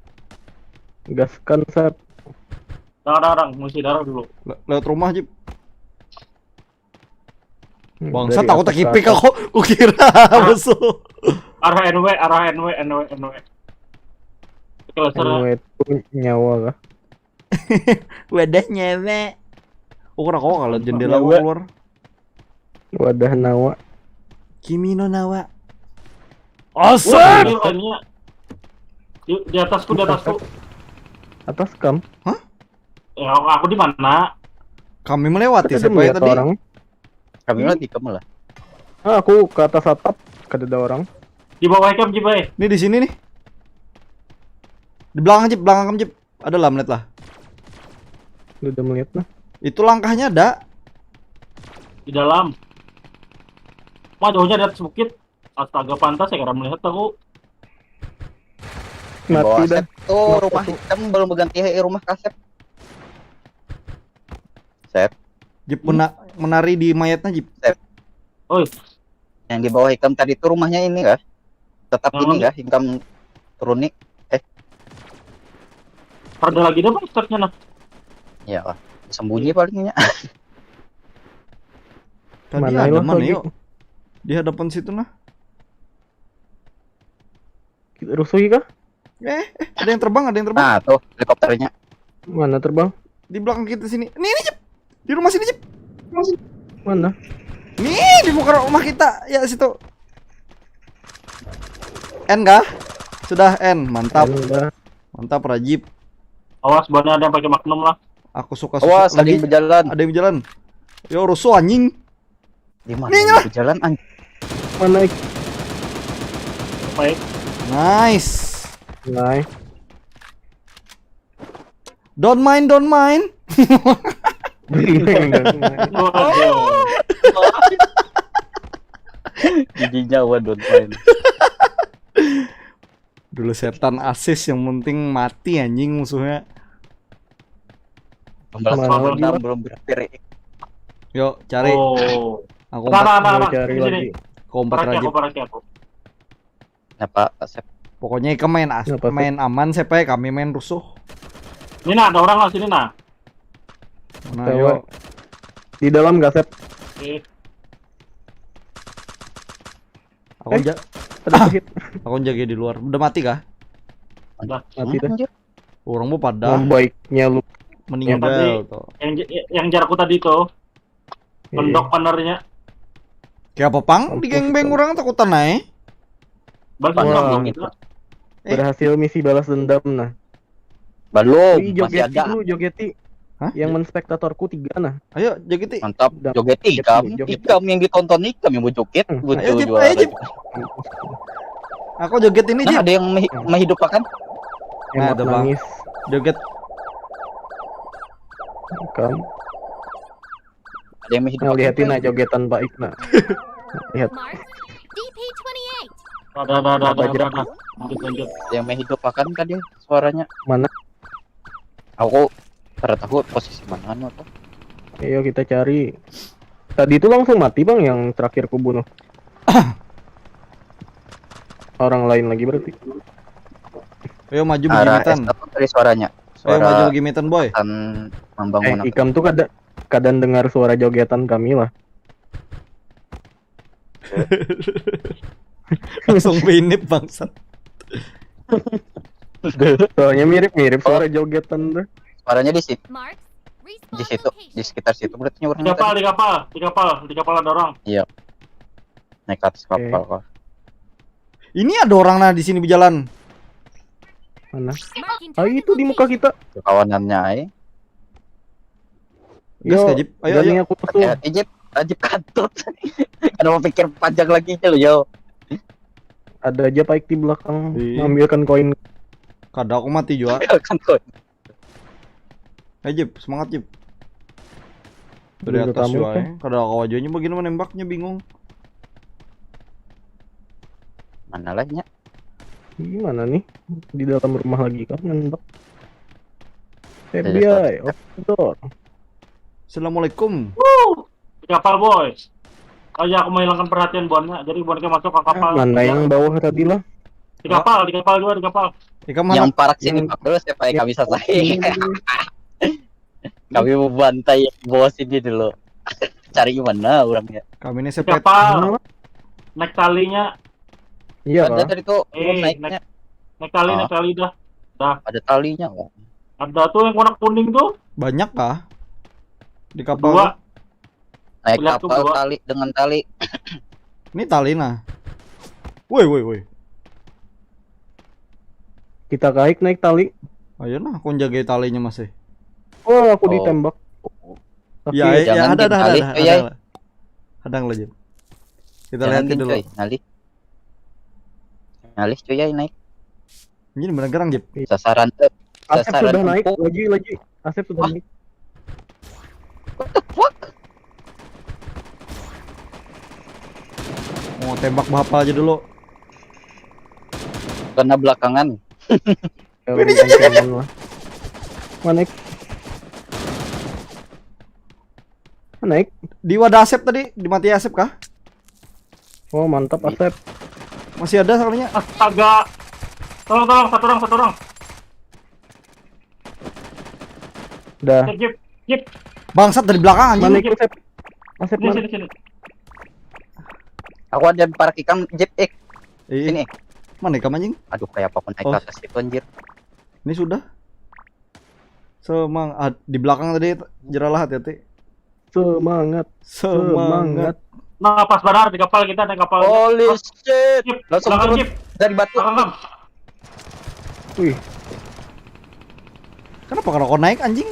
Gaskan, Sep. Darah, darah, ngisi darah dulu. le- lewat rumah, Jip. Hmm, Bangsat, dari aku atas takipik ke atas. Aku. Kukira musuh. Arah N W, arah N W, N W, N W. Oke, laser. N W itu nyawa kah? Wadah nyawa. Oh, kurang kok kalau jendela Nyawa. Keluar. Wadah nawa. Kimi no nawa. Wah, Asap. ini kayaknya. Di, di atasku, di atasku. Atas kam. Ya, aku di mana? Kami melewati Kita siapa ya melihat tadi? Orang. Kami lagi kamu lah. Ah, aku ke atas atap, kada ada orang. Di bawah ikam, Jibai. Ini di sini nih. Di belakang, Jip, belakang, Jip. Ada lah, melihat lah. Udah melihat lah. Itu langkahnya ada. Di dalam. Wah, jauhnya di atas bukit. Astaga, pantas ya, karena melihat aku. Di bawah Mati dah. Sep tuh rumah hitam belum berganti, eh, rumah kasep. Sep. Jip mena- menari di mayatnya, Jip. Oi, Yang di bawah ikam tadi tuh rumahnya ini kah? Tetap Yang ini mana? Kah? Ikam turuni. Eh, Ada lagi dah, Bang, stepnya, nah. Ya lah. Sembunyi palingnya. Tadi mana ada mana, yuk? Di hadapan situ, nah. Kita rusuhi kah? Eh, eh, ada yang terbang, ada yang terbang. Nah, tuh helikopternya. Mana terbang? Di belakang kita sini. Nih, ini, Jep. Di rumah sini, Jep. Mana? Nih, di muka rumah kita. Ya, situ. N kah? Sudah, N. Mantap. N udah. Mantap, Rajib. Awas, buahnya ada yang pakai Magnum lah. Aku suka. Awas, ada yang berjalan. Ada yang berjalan. Yo, rusuh, anjing. Di mana? Nih, yang berjalan, anjing? Mana? Baik. Nice. Nice. Don't mind, don't mind. Waduh. Jadi nyawa don't mind. Dulu setan asis, yang penting mati anjing musuhnya. Belum berakhir. Yuk, cari. Oh. Aku empat. Nah, nah, nah, cari lagi. Aku empat, Rajib. Aku, aku. Kenapa, Asep? Pokoknya ikam main as main aman, siapa ya, kami main rusuh. Ini nah, ada orang lah sini nah. Nah, yuk. Di dalam gak, Sep? Oke. Aku eh, ja aku jaga di luar. Udah mati kah? Udah. Mati dah. Orang mau pada. Baiknya lu. Meninggal tuh. Yang, yang jarakku tadi tuh. Mendok panernya. Kayak apa pang di geng beng orang takutan ae. Balas dendam gitu. Eh. Berhasil misi balas dendam nah. Belum, masih ada. Lu jogeti. Hah? Yang menspektatorku tiga nah. Ayo jogeti. Mantap, jogeti ikam. Ikam yang ditonton ikam yang mau joget. Lucu juara. Aku joget ini, Jip. Ada yang menghidup akan. Nah, ada bang. Joget. Ikam. Ada yang menghidup. Nah, lihatin aja jogetan baik nah. Lihat. Ada, ada, ada, ada, ada. Lanjut, lanjut. Ada yang menghidup akan tadi suaranya. Mana? Aku pada tahu posisi mana anu tuh. Ayo kita cari. Tadi itu langsung mati bang yang terakhir ku bunuh. Orang lain lagi berarti. Ayo maju begini tan. Dari suaranya. Ayo maju begini tan boy. Membangun. Eh, ikam tuh kada kada dengar suara jogetan kami lah. Langsung pinip bangsat. Soalnya mirip-mirip suara jogetan tuh. Suaranya di situ. Di situ, di sekitar situ berarti orang. Di kapal, di kapal, di kapal, di kapal ada orang. Iya. Naik ke atas kapal kah. Ini ada orang nah di sini berjalan. Mana? Ah, itu di muka kita. Kawanannya ai. Gas, Jip. Ayo, ayo. Aku tuh. Hati-hati, Jip. Ajib kantut. Kenapa pikir panjang lagi aja lu, yo? Ada aja Paik di belakang mengambilkan koin. Kada aku mati juga. Ambilkan koin. Ayo, Jip, semangat, Jip. Dari atas juga ya. Kada aku aja nya begini menembaknya bingung. Mana lah nya? Gimana nih? Di dalam rumah lagi kan nembak. F B I, open door. Assalamualaikum. Di kapal, boy. Oh ya, aku menghilangkan perhatian buannya. Jadi buan kayak masuk ke kapal. Mana yang bawah tadi lah? Di kapal, di kapal dua, di kapal. Yang parak sini pak dulu siapa yang kami selesai. Kami mau bantai yang bawah sini dulu. Cari gimana orangnya? Kami ini sepet. Kapal. Naik talinya. Iya. Ada tadi tuh naiknya. Naik tali, naik tali dah. Dah. Ada talinya kok. Ada tuh yang warna kuning tuh. Banyak kah? Di kapal. Dua. Naik kapal tali dengan tali. Ini tali nah. Woi woi woi. Kita kaik naik tali. Ayo nah, aku jaga talinya masih. Oh, aku ditembak. Ya, ya, ada, ada, ada, ada. Hadang lah, Jim. Kita lihat dulu. Ngalih. Ngalih cuy ya naik. Ini bener gerang, Jip. Sasaran tuh. Asep sudah naik, lagi, lagi. Asep sudah naik. What the fuck? Mau tembak berapa aja dulu. Kena belakangan. Mana naik? Naik. Di wadah Asep tadi, dimati Asep kah? Oh, mantap Asep. Masih ada soalnya. Astaga. Tolong, tolong, satu orang, satu orang. Dah. Jeep, jeep, jeep. Bangsat dari belakang anjing. Mana ikut Sep? Asep Sini, mana? Sini, sini. Aku ada parkir ikam, Jeep, eh. Ih, Sini. Mana ikam anjing? Aduh, kayak apa aku naik Oh. ke atas itu, anjir. Ini sudah. Semang ah, di belakang tadi jeralah, hati-hati. Semangat. Semangat. Semangat. Nah, pas banar di kapal kita, ada kapal. Holy shit. Jeep, Langsung belakang turun Jeep. Dari batu. Belakang, Kam. Wih, Kenapa kalau kau naik anjing?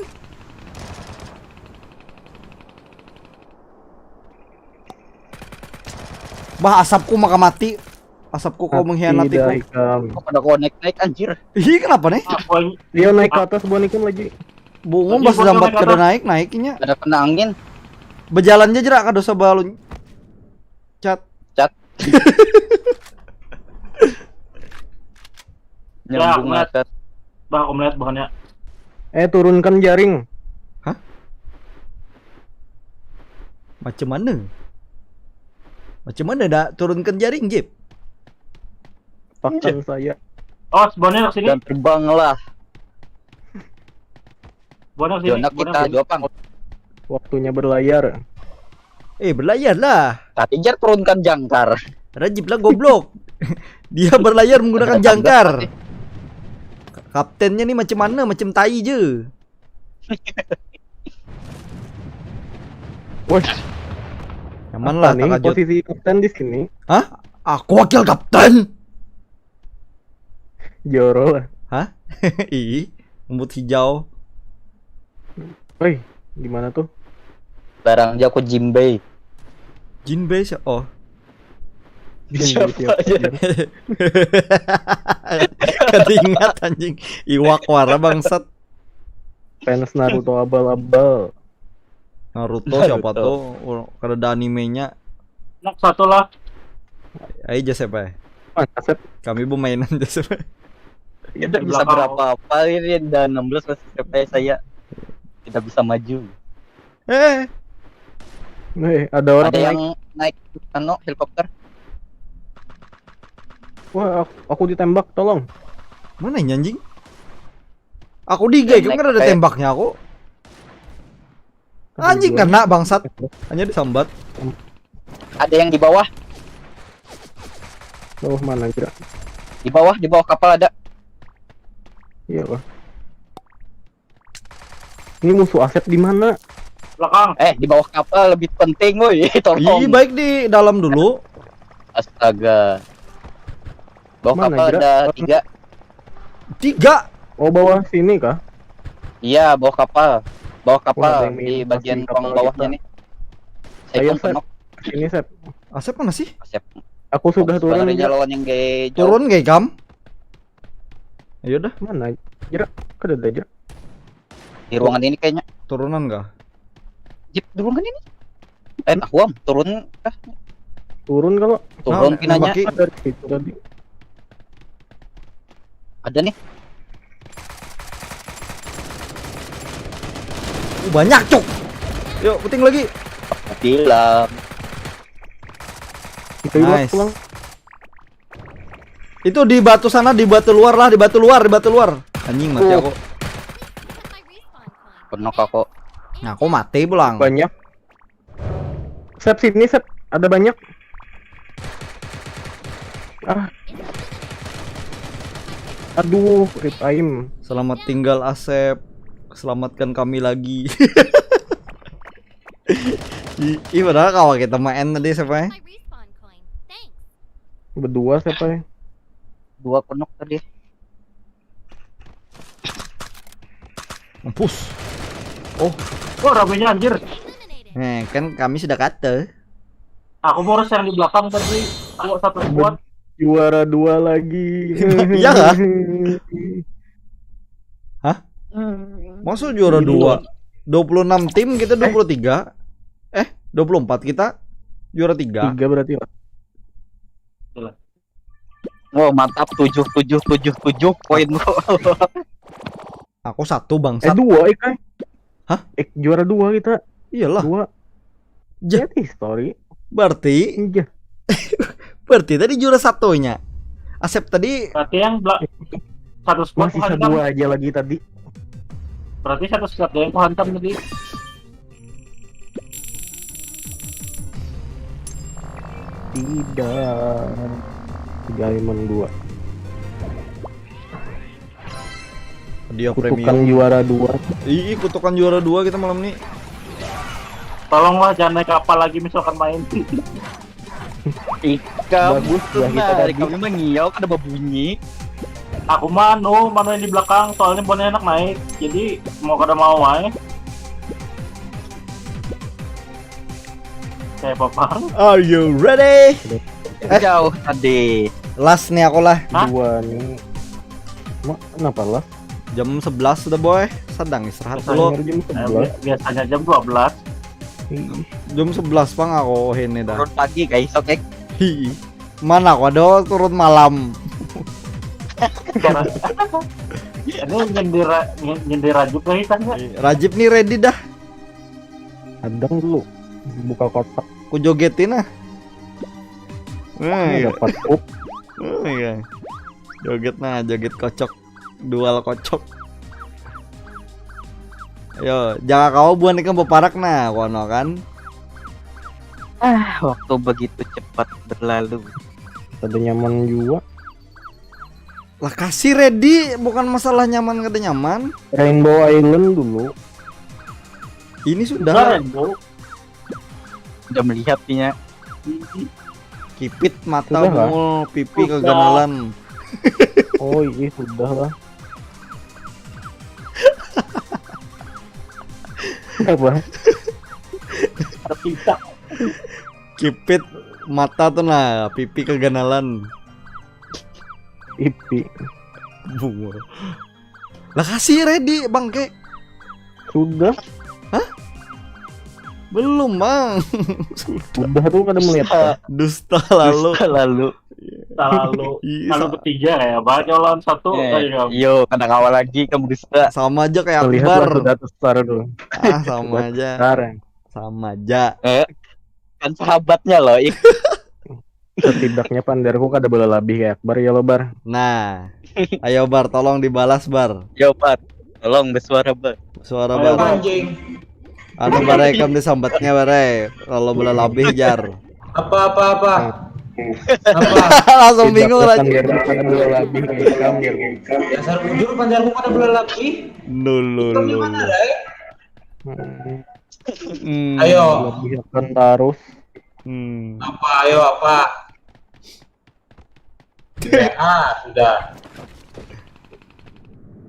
Bah, asapku maka mati. Asapku kau mati mengkhianati dah ku. Ikam. Aku udah connect naik, anjir. Ih, kenapa nih? Ah, poin. Dia naik ke atas buan ikam lagi. Bungung Anjing, pas gua lambat naik kada atas. Naik naiknya. Ada kena angin. Berjalan aja jerak kada usah balun. Cat. Cat. Ya, Nyambung aku lihat. Cat. Bah, aku melihat bahannya. Eh, turunkan jaring. Macam mana? Macam mana dah turunkan jaring, Jeep? Pakan saya. Oh, sebenarnya ke sini. Dan terbanglah. Buana ke sini. Jona Buana kita ke sini. Jopang. Waktunya berlayar. Eh, berlayar lah. Tapi jar turunkan jangkar. Rajib lah goblok. Dia berlayar menggunakan Ada jangkar. tabrak, Kaptennya nih macam mana? Macam tai je. Wah, Nyaman lah, nih takajut. Posisi kapten di sini. Hah? Aku wakil kapten. Joro lah. Hah? Ih, rumput hijau. Woi, gimana tuh? Barang aja aku Jimbei. Jinbei sih. Oh, Siapa Siapa aja? Ketingat anjing. Iwak wara bangsat. Fans Naruto abal-abal. Naruto siapa Naruto. Tuh? Ur- Kada ada animenya. Nok satu lah. Ayo Joseph eh. Mana Sep? Kami bermainan Joseph. Kita bisa berapa apa ini, ada enam belas masih sampai saya tidak bisa maju. Eh, Nih, ada orang Ada naik. Yang naik anu helikopter. Wah, aku, aku ditembak, tolong. Mana ini anjing? Aku diigai, Naik kan ada pakai- tembaknya aku. Anjing Gua- kena bangsat. Hanya disambat. Ada yang di bawah, Oh, mana kira? di bawah, di bawah kapal ada. Iya, Pak. Ini musuh Asep di mana? Belakang. Eh, di bawah kapal lebih penting, woi. Tolong. Ih, baik di dalam dulu. Astaga. Bawah Mana, kapal Jera? Ada tiga. Tiga. Oh, bawah sini kah? Iya, bawah kapal. Bawah kapal Wah, ada yang di main bagian di ruang kapal bawahnya kita. nih. Ayo, Saya Sep. Nok. Sini, Sep. Asep mana sih? Asep. Aku sudah turun, Sebenarnya Jera. Lawan yang gay jauh. Turun gak, Kam? Ayo dah, Mana? Jera, kada ada, Jera. Di ruangan ini kayaknya. Turunan kah? Jeep, di ruangan ini. Eh, tahuam, turun kah? Turun kalau Turun Nah, pinanya. nembaki. Ada di situ tadi. Ada nih. Uh, banyak, cuk. Yuk, puting lagi. Bilang. Kita reload Nice. Pulang. Itu di batu sana, di batu luar lah, di batu luar, di batu luar. Anjing, mati Oh. Aku. Penok aku. Nah, aku mati pulang. Banyak. Sep, sini, Sep. Ada banyak. Ah. Aduh, rip aim. Selamat tinggal Asep. Selamatkan kami lagi. Ih, ih, padahal kawan kita main tadi siapa ya? Berdua siapa ya? Dua penok tadi. Mampus. Oh, Oh, ramenya anjir. Eh, kan kami sudah kata. Aku boros yang di belakang tadi. Aku satu squad. Juara dua lagi. Iya kah? Maksud juara dua? Dua puluh enam tim, kita dua puluh tiga. Eh, dua puluh empat kita. Juara tiga. Tiga berarti lah. Wow, mantap, tujuh tujuh tujuh tujuh poin. Aku satu Eh, bangsat. Dua, eh, kan? Hah? Eh, juara dua kita. Iyalah. Dua. Jah. Jadi history. Berarti, Iya. berarti tadi juara satunya. Asep tadi Berarti yang bela- satu squad Masih bukan dua aja lagi tadi. Berarti satu slot deh yang kuhantam tadi. Tidak. Tiga iman dua. Dia Kutukan premium. Juara dua. Ih, kutukan juara dua kita malam nih. Tolonglah jangan naik kapal lagi misalkan main. Ikam Bagus, tuh dah kita nah, tadi. Kami mah ngiau kada babunyi. Aku mah anu, mana yang di belakang, soalnya bonnya enak naik. Jadi mau kada mau wae. Kayak papang. Are you ready? Jauh tadi. Last nih aku lah. Hah? Dua nih. Ma, kenapa lah? Jam sebelas sudah boy. Sedang istirahat Biasanya dulu. Baru jam Eh, sebelas. bi- biasanya jam dua belas. Ih, Jam sebelas pang aku ini dah. Turun pagi guys, oke. Hi. Mana aku ada turun malam. Ini nyindir nyindir Rajib lagi kan ya? Rajib nih ready dah. Hadang dulu. Buka kotak. Ku jogetin ah. Nah, Ini iya. Dapat up. Oh, iya. Joget nah, joget kocok. Dual kocok. Yo, jangan kau buan ikam beparak nah, kono kan. Ah, waktu begitu cepat berlalu. Ada nyaman juga. Lah kasih ready, bukan masalah nyaman kada nyaman. Rainbow Island dulu. Ini Sudah sudah. Rainbow. Udah melihat nya. Kipit mata Sudah lah. bungul, pipi Sudah. keganalan. Oh iya sudah lah. Apa? Terpisah. Kipit mata tuh nah, pipi keganalan. Ipi. Bungul. Lah kasih ready bangke. Sudah. Belum bang. Sudah tuh kada melihat. Dusta lalu. Dusta lalu. Lalu Iya, kalau sa- bertiga ya, banyak lawan satu Eh, kali ya. Yo, kada kawa lagi kamu dusta. Sama aja kayak Melihatlah Akbar. sudah besar tuh. Ah sama aja. Sekarang. Sama aja. Eh, kan sahabatnya loh. Ik. Setidaknya pandarku kada boleh lebih kayak Akbar ya lo Bar. Nah, ayo Bar, tolong dibalas Bar. Yo, Pat. Tolong bersuara, Pat. Suara Ayo, Bar. Anjing. Anu Bar, ikam disambatnya Bar. Kalau boleh lebih jar. Apa apa apa? Apa? Langsung bingung Tidak Raja. Pandarku kada boleh lebih kayak ikam. Dasar bujur pandarku kada boleh lebih. Lulu Ikam di lulu. Mana, Rai? Hmm, Hmm. Ayo. Lebih akan tarus. Hmm. Apa? Ayo apa? Ya, ah, sudah.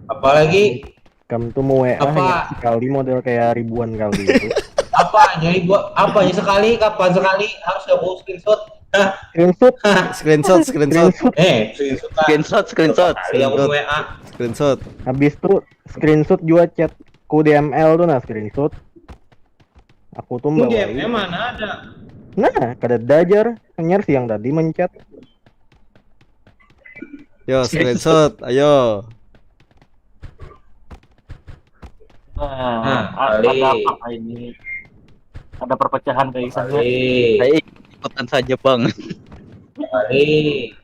Apalagi Kamu tuh mau W A Apa? hanya sekali model kayak ribuan kali itu. Apa? Jadi buat apa aja sekali? Kapan sekali? Harus aku screenshot. Nah, Screenshot, Screenshot, screenshot. screenshot. Eh, screenshot. Screenshot, screenshot. Kali aku Screenshot. W A. Screenshot. Habis tuh screenshot juga chatku di M L tuh nah screenshot. Aku tuh Ini di bawa M L mana ada? Nah, kada dajar. Hanyar siang tadi mencet. Yo, screenshot. Ayo. Nah, Nah, a- kali. Ada apa ini? Ada perpecahan kayak sana. Kali. Saya ikutan saja, Bang. Kali.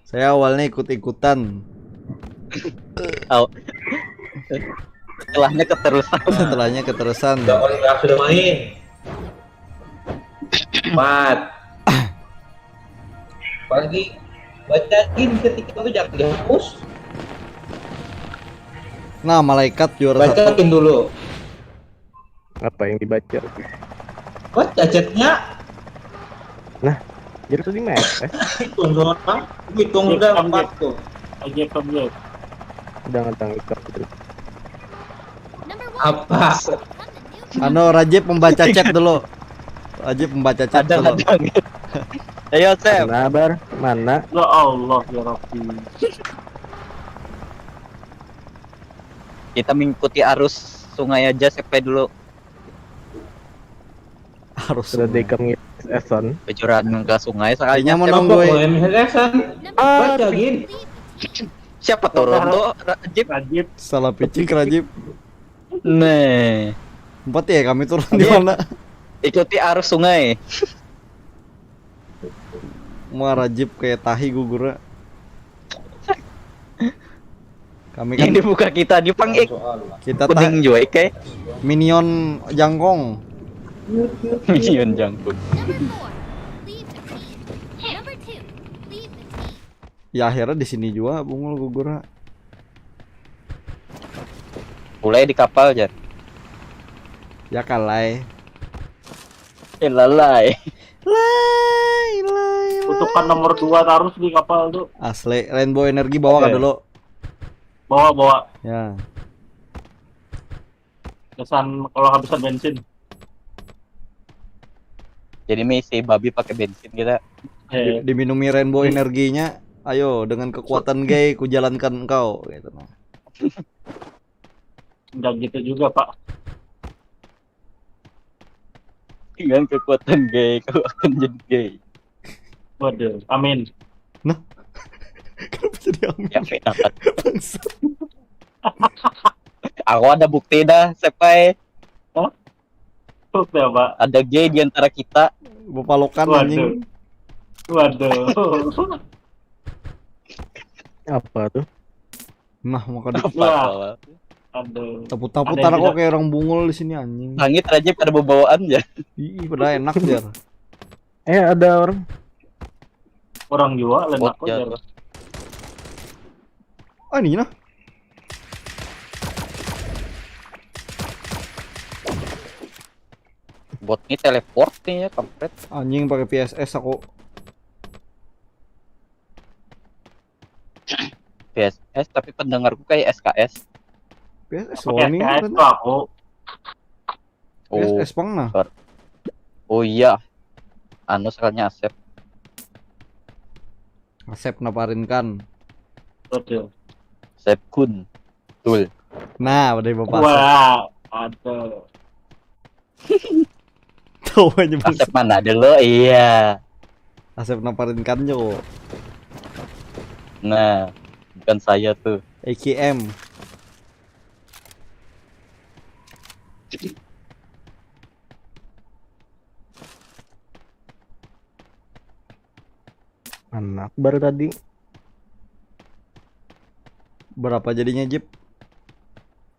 Saya awalnya ikut-ikutan. Au. Setelahnya keterusan. Setelahnya keterusan. Sudah main, sudah main. Empat. Apalagi bacain ketika itu jangan dihapus. Nah, malaikat juara satu. Bacain dulu. Apa yang dibaca? Baca chatnya. Jadi tadi mepet. Hitung doang. Hitung sudah empat tuh. Aja pemlihat. Jangan tangis aku. Apa? Anu, Rajib membaca chat dulu. Rajib membaca chat Ada dulu. ada. Ayo, Sep. Mana Bar? Mana? Ya Allah ya Rabbi. Kita mengikuti arus sungai aja, Sep, dulu. Harus Sudah sungai. dekam Eson. Kecurangan ke sungai sekalinya. Kayaknya mau Sep. nunggu, Apa eh. boleh misalnya Eson? Baca gin. Siapa turun tuh, Rajib? Rajib. Salah picik Rajib. Nih, Empat ya kami turun di Iya. Mana? Ikuti arus sungai. Wah, Rajib kayak tahi gugurnya. Kami kan Ini buka kita di pang ik. kita Kuning ta- juga ik eh. Minion jangkong. Minion jangkung. Number four, leave the team. Number two, leave the team. Ya akhirnya di sini juga bungul gugur. Mulai di kapal jar. Ya kalai. Eh lalai. Lai lai. Kutukan nomor dua terus di kapal tuh. Asli, Rainbow Energy bawa kan Oke. dulu. Bawa bawa. Ya. Kesan kalau habisan bensin. Jadi misi babi pakai bensin kita. Di- Eh, diminumi Rainbow Energinya. Ayo dengan kekuatan gay ku jalankan engkau gitu nah. Enggak gitu juga pak. Dengan kekuatan gay kau akan jadi gay. Waduh, amin. Kenapa jadi amin? Ya amin akan. Bangsat. Aku ada bukti dah, sepai. Tuh ya pak. Ada gay di antara kita. Bapalokan Waduh. Anjing. Waduh. Apa tuh? Nah, maka di- Apa Wah. apa? Aduh. Taput-taput Ada yang anak kok tidak- kayak orang bungul di sini anjing. Langit aja pada bawaan ya. Ih, padahal enak biar. Eh, ada orang. Orang juga lain Oh, aku ya. Jar. Ah, ini nah. Bot ini teleport nih ya, kampret. Anjing pakai P S S aku. P S S tapi pendengarku kayak S K S. P S S Pakai warning S K S kan? Tuh aku. P S Oh, S pang nah. Oh iya. Anu sekalinya Asep. Asep naparin kan. Betul. Asep Kun. Tul. Nah, udah bapak Asep. Wah, aduh. Tahu aja Bang. Asep mana dulu? Iya. Asep naparin kan jo. Nah, bukan saya tuh. A K M. Anak baru tadi. Berapa jadinya, Jip?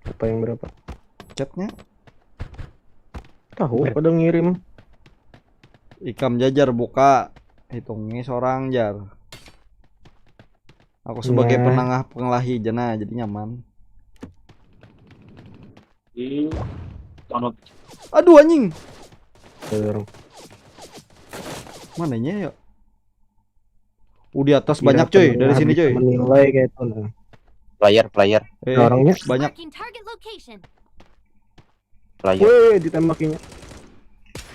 Apa yang berapa? Chatnya? Tahu pada ngirim. Ikam jajar buka, hitungnya seorang jar. Aku sebagai Nah. penengah pengelahi jena jadi nyaman. Di anu Aduh anjing. Dorong. Mananya ya? Uh, di atas Biar banyak cuy, penengah dari sini bisa cuy. Menilai kayak itu nah. Player, player, Eh, Orangnya. Banyak. Marking target location. player. Wih, ditembakinya.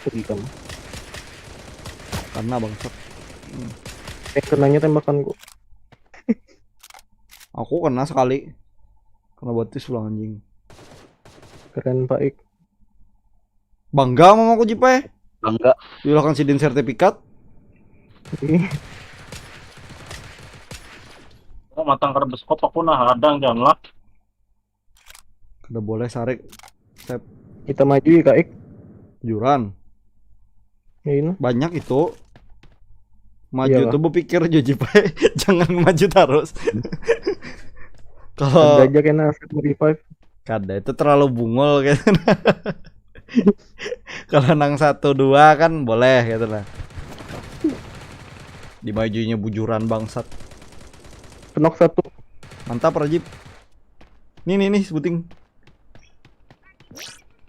Sedih kamu. Karena bangsat. Eh, kenanya tembakanku. Aku kena sekali. Kena batis pulang anjing. Keren Pak Ik. Bangga mamaku Jipai. Bangga. Diulahkan sidin sertifikat. Ih, Oh, matang kada beskop aku nah hadang jangan lah. Kada boleh sarik. Sep kita maju ya Kak Ik. Juran. Ya, ini. Banyak itu. Maju Iyalah. Tuh berpikir jo Jipai. Jangan maju terus. Kalau Ada aja kena aset revive. kada itu terlalu bungul gitu. Kalau nang satu dua kan boleh gitu lah. Dimajunya bujuran bangsat. Knock satu. Mantap Rajib. Nih nih nih sebuting.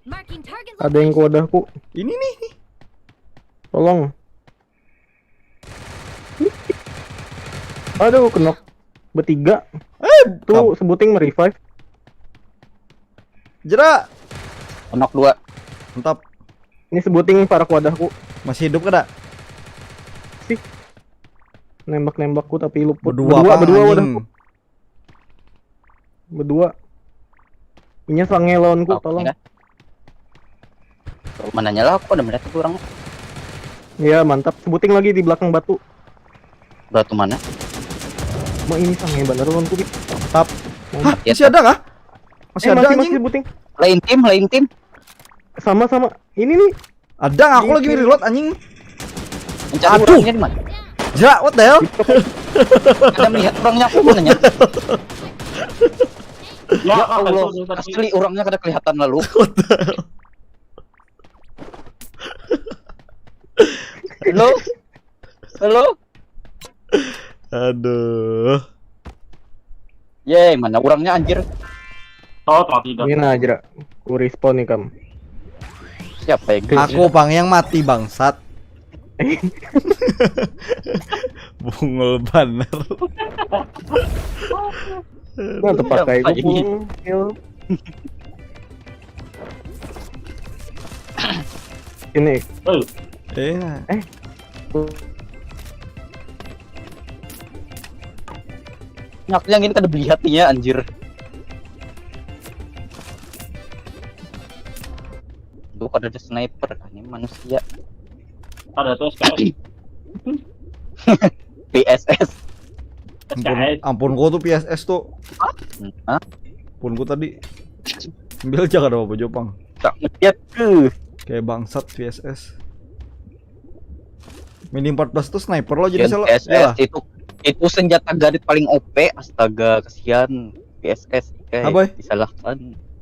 Marking target Ada yang ke location. Wadahku. Ini nih. Tolong. Aduh, knock. Bertiga. Eh, Tuh sebuting merevive. Jera. Knock dua. Mantap. Ini sebuting parak Wadahku. Masih hidup kada? Nembak-nembakku tapi luput. Berdua, Berdua, apa, berdua anjing? Wadahku. Berdua. Inya sange lawanku, Oke, tolong. Dah. Mananya lah aku ada melihat itu orang. Iya, mantap. Sebuting lagi di belakang batu. Batu mana? Ma ini sange bener lawanku, Dik. Mantap. Hah, Ya, masih ada kah? Masih Eh, ada masih, anjing. Masih sebuting. Lain tim, lain tim. Sama-sama. Ini nih. Ada, aku lagi reload anjing. Mencari Aduh. Orangnya di mana? Jera, what the hell? Ada melihat orangnya aku mananya. Ya Allah, asli orangnya kada kelihatan lalu. Halo? Halo? Aduh. Ye, mana orangnya anjir? Oh, mati dah. Ini aja. Ku respawn nih, Kam. Siapa yang Aku pang yang mati, bangsat. Bungul banar. Nah, terpakai gue pun. Ini. Eh. Eh. Nah, aku yang ini kada melihat nih ya, anjir. Duh, kada ada sniper, ini manusia. Ada tuh sekarang. P S S. Ampun, ampun, kau tuh P S S tuh. Hah? Ampun, kau tadi. Ambil aja kada apa-apa, Jopang. Tak ngeliat tuh. Kayak bangsat P S S. Mini empat belas tuh sniper lo jadi salah. P S S ya lah. Itu, itu senjata garit paling O P, astaga, kesian. P S S, eh, apa, eh? Disalahkan.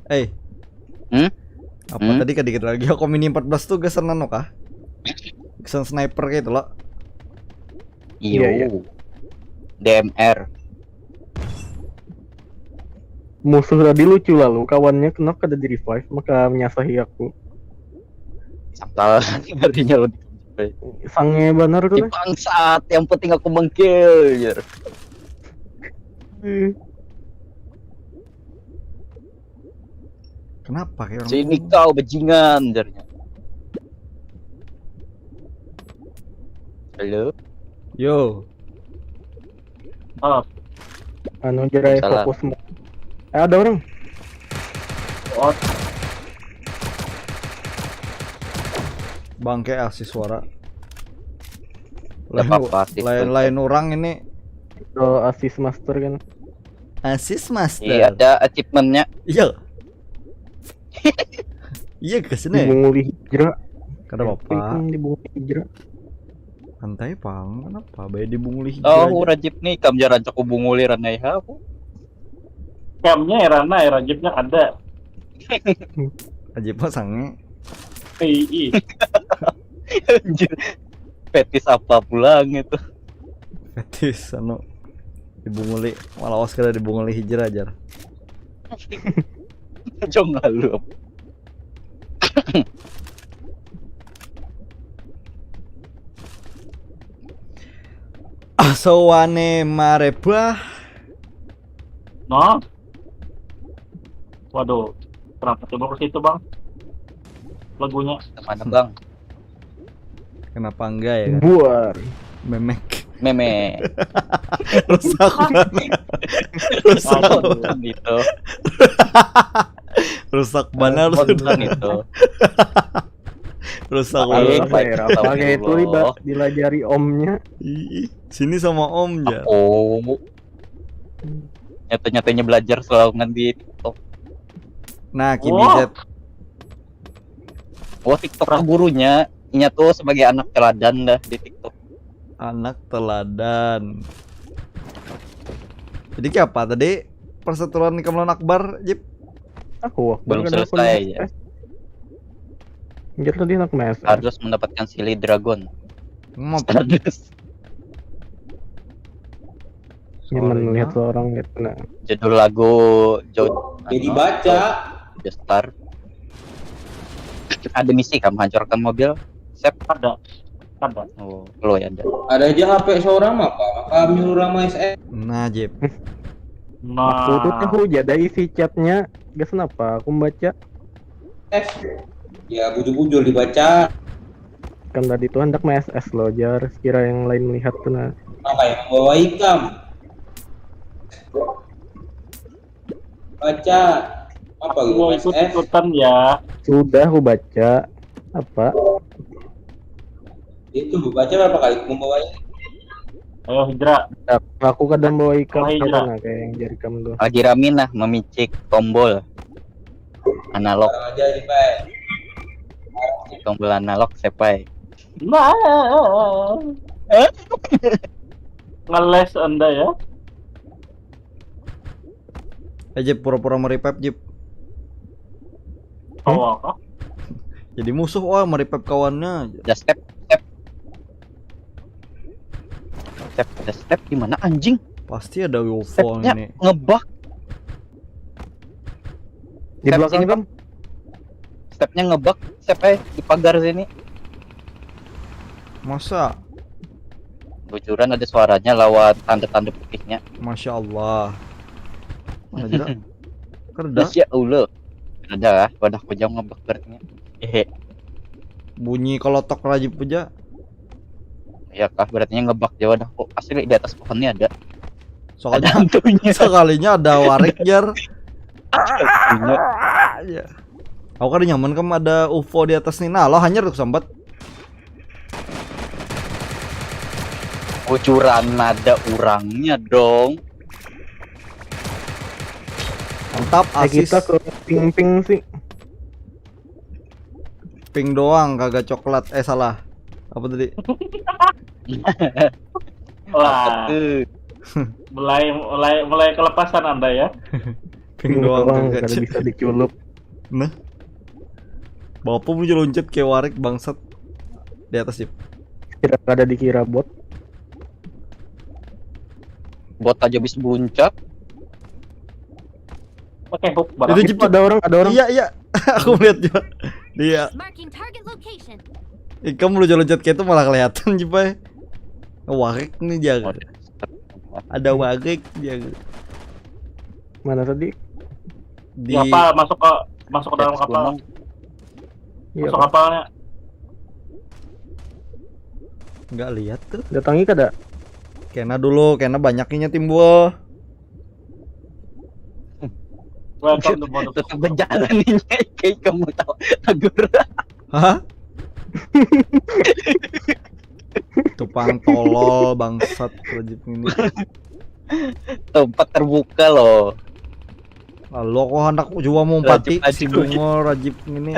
Eh. Hmm? Apa hmm? Tadi kadikit lagi aku mini empat belas tuh gasan anu kah? Gasan sniper gitu lo. Iyo. Iya, iya. D M R. Musuh tadi lucu lalu, kawannya kena kada di revive, maka menyasahi aku. Sangkal harinya lo. Sange banar tuh. Bangsat, yang penting aku mengkill, jar. Kenapa kayak orang sini kau bajingan, jarnya. Halo? Yo. Oh. Anu, jerai fokus. Eh, ada orang. Oh. Bangke, asis suara. Lain, apa, lain orang ini. Oh, asis master kan. Asis master. Iya, ada achievementnya. Iya. Iya, ke sini. Dibunguli hijrah. Kada apa-apa. Dibunguli hijrah. Santai, Pang. Kenapa? Baik dibunguli hijrah. Oh, rajib nih, kam jarang cakap bunguli ranai ha aku. Kamnya era na, era Jeepnya kada. Jeep mah sange. Ih, ih. Anjir. Fetis apa pulang itu? Fetis anu dibunguli, malawas kada dibunguli hijrah aja. Jong lalu. Asawane marebah. Nah. Waduh, kenapa coba ke situ, Bang? Lagunya. Mana, Bang? Kenapa enggak ya? Buar. Memek. Meme. Rusak banget. Rusak. Aduh, gitu. Rusak banget sudah. Itu. Rusak banget. Pakai itu dilajari omnya. Ih, sini sama om ya. Oh. Nyata-nyatanya belajar selalu di TikTok. Nah, Kibizet. Oh, TikTok tuh gurunya, inya tuh sebagai anak teladan dah di TikTok. Anak teladan. Jadi siapa tadi perseteruan ikam lawan Akbar, Jip? Aku Akbar. Belum selesai ya. Anjir, tadi anak M S. Harus mendapatkan silih dragon. Harus. Nyaman melihat seorang gitu, nah. Judul lagu Jo. Jadi anu, baca. Joestar. Ada misi kam hancurkan mobil? Sep. Ada. Ada. Oh, lo ya ada. Ada aja H P seorang apa? Maka nyuruh orang S S. Nah, Jep. Nah. Aku tuh tahu aja dari isi chatnya. Gak kenapa aku membaca. S. Ya, bujur-bujur dibaca. Kan tadi tuh hendak M S S lo, jar. Sekira yang lain melihat tuh, nah. Apa yang membawa ikam? Baca. Apa gitu, mau ikut-ikutan ya? Sudah aku baca. Apa? Itu baca berapa kali membawanya? Ayo hijrah. Aku kadang bawa ikam. Ayo, hijrah. Nah, kayak yang jari kamu tuh. Lagi rame nah memicik tombol analog. Aja, Pak. Tombol analog, sepai. Nah. Ngeles Anda ya. Eh, Jip, pura-pura merevive, Jip. Oh, apa? Jadi musuh, wah, merevive kawannya. Ada step, step, step, ada step di mana, anjing? Pasti ada UFO Stepnya ini. Ngebug. Di Step belakang sini, kan? Stepnya ngebug, step eh di pagar sini. Masa? Bujuran ada suaranya lawan tanda-tanda putihnya. Masya Allah. Mana aja? Kerda. Masya Allah. Ada lah, wadah kujang ngebug berarti. Hehe. Bunyi kelotok rajib aja. Ya kah, berarti ngebug ya wadah kok. Asli di atas pohon ini ada. Ada Soalnya hantunya. Sekalinya ada warik, jar. Hantunya. Ya. Aku kada nyaman kam ada UFO di atas nih. Nah, lo hanyar tuh sambat. Bujuran ada urangnya dong. Mantap, Eh, asis. Kita ke ping-ping sih. Pink doang, kagak coklat. Eh, salah. Apa tadi? Wah, Eh, mulai mulai mulai kelepasan Anda ya. Pink doang, Doang, kagak kada cok-, bisa diculuk. Nah. Bapak mau loncat kayak warik, bangsat. Di atas, Jip. Kira kada dikira bot. Bot aja bisa buncak. Pakai hook barang. Itu Itu Jip. ada orang, ada orang. Iya, iya. Aku lihat juga. Dia. Marking target location. Ikam lu loncat kayak itu malah kelihatan, Jip, ay. Warik nih, jaga. Ada warik, jaga. Mana tadi? Di Kapal masuk ke masuk ke dalam Atas kapal. Gunung. Iya. Masuk kapalnya. Nggak lihat tuh. Datangi kada? Kena dulu, kena banyaknya timbul. Welcome to Pondok. Tetap berjalan ini, kayak kamu tahu. Agur. Hah? Tukang tolol, bangsat, rajib ini. Tempat terbuka loh. Lalu aku hendak juga mau Rajib, pati si rajib. Bungul, rajib ini.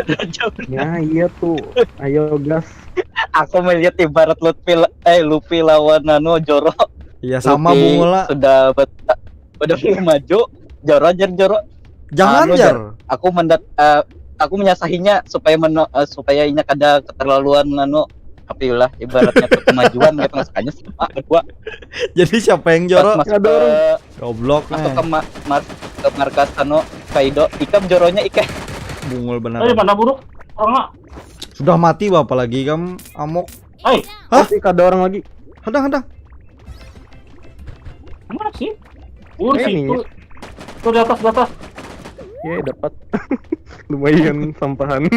Ya iya tuh. Ayo gas. Aku melihat ibarat Lutfi la- eh Luffy lawan anu Zoro. Iya, sama Luffy Bungul lah. Sudah bet- udah mau maju, Zoro ajar Zoro. Jangan, Anu, jar. Aku mendat eh, aku menyasahinya supaya meno, eh, supaya inya kada keterlaluan anu, tapi lah ibaratnya tuh kemajuan gitu, makanya sama berdua. Jadi siapa yang Pas jorok? masuk Ada ke orang. Goblok masuk nih. ke ma- mar- ke markas anu Kaido, ikam Zoronya ikeh. Bungul Eh, benar. Mana Buruk? Orang Sudah mati, bapak lagi kam, Amok. Hei, Hah? Masih ada orang lagi. Hadang, hadang. Mana sih? Oh, di Eh, situ. minyak. Tuh di atas, di atas. Ya dapat. Lumayan sampahan.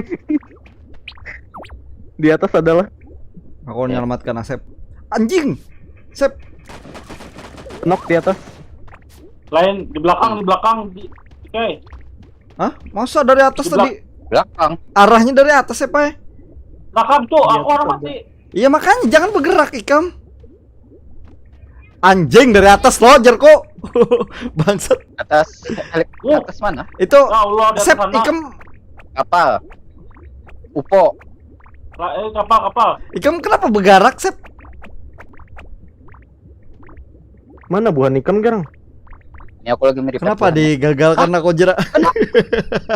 Di atas adalah Aku menyelamatkan Asep. Anjing. Sep. Knock di atas. Lain di belakang, di belakang di Oke. Hah? Masa dari atas Di belak- tadi? Belakang. Arahnya dari atas, siapa ya? Belakang tuh, Iya, aku orang coba. Mati. Iya, makanya jangan bergerak, ikam. Anjing, dari atas lo, jerko. Bangsat. Atas helik Uh. Atas mana? Itu Ya Allah, di atas Sep, sana. Ikam, Kapal. Upo. Lah, eh, kapal, kapal. Ikam kenapa bergerak, Sep? Mana buhan ikam garang? Ini aku lagi mirip Kenapa digagalkan aku jerak?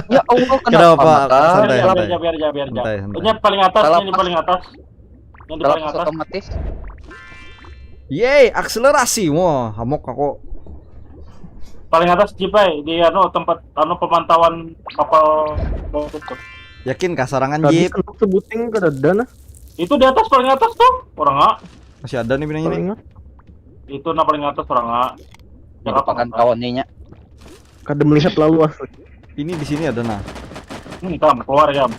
Ya Allah, kenapa, Kenapa? Maka? Santai, Biar, santai. biar, biar, biar, biar, Santai, biar. santai. Ini paling atas, Salah ini pas. paling atas. Yang di Salah paling pas atas. Otomatis. Yeay, akselerasi. Wah, hamok aku. Paling atas, Jipai, di anu, tempat anu pemantauan kapal laut itu. Yakin kah sarangan, Tadi Jip? Knock sebuting kada ada nah. Itu di atas, paling atas tuh. Orang nggak? Masih ada nih binanya Kalau nih. ingat. Itu nah paling atas, orang nggak? Merupakan kawannya. Kada melihat lalu asli. Ini di sini ada, nah. Hmm, kam, keluar, kam.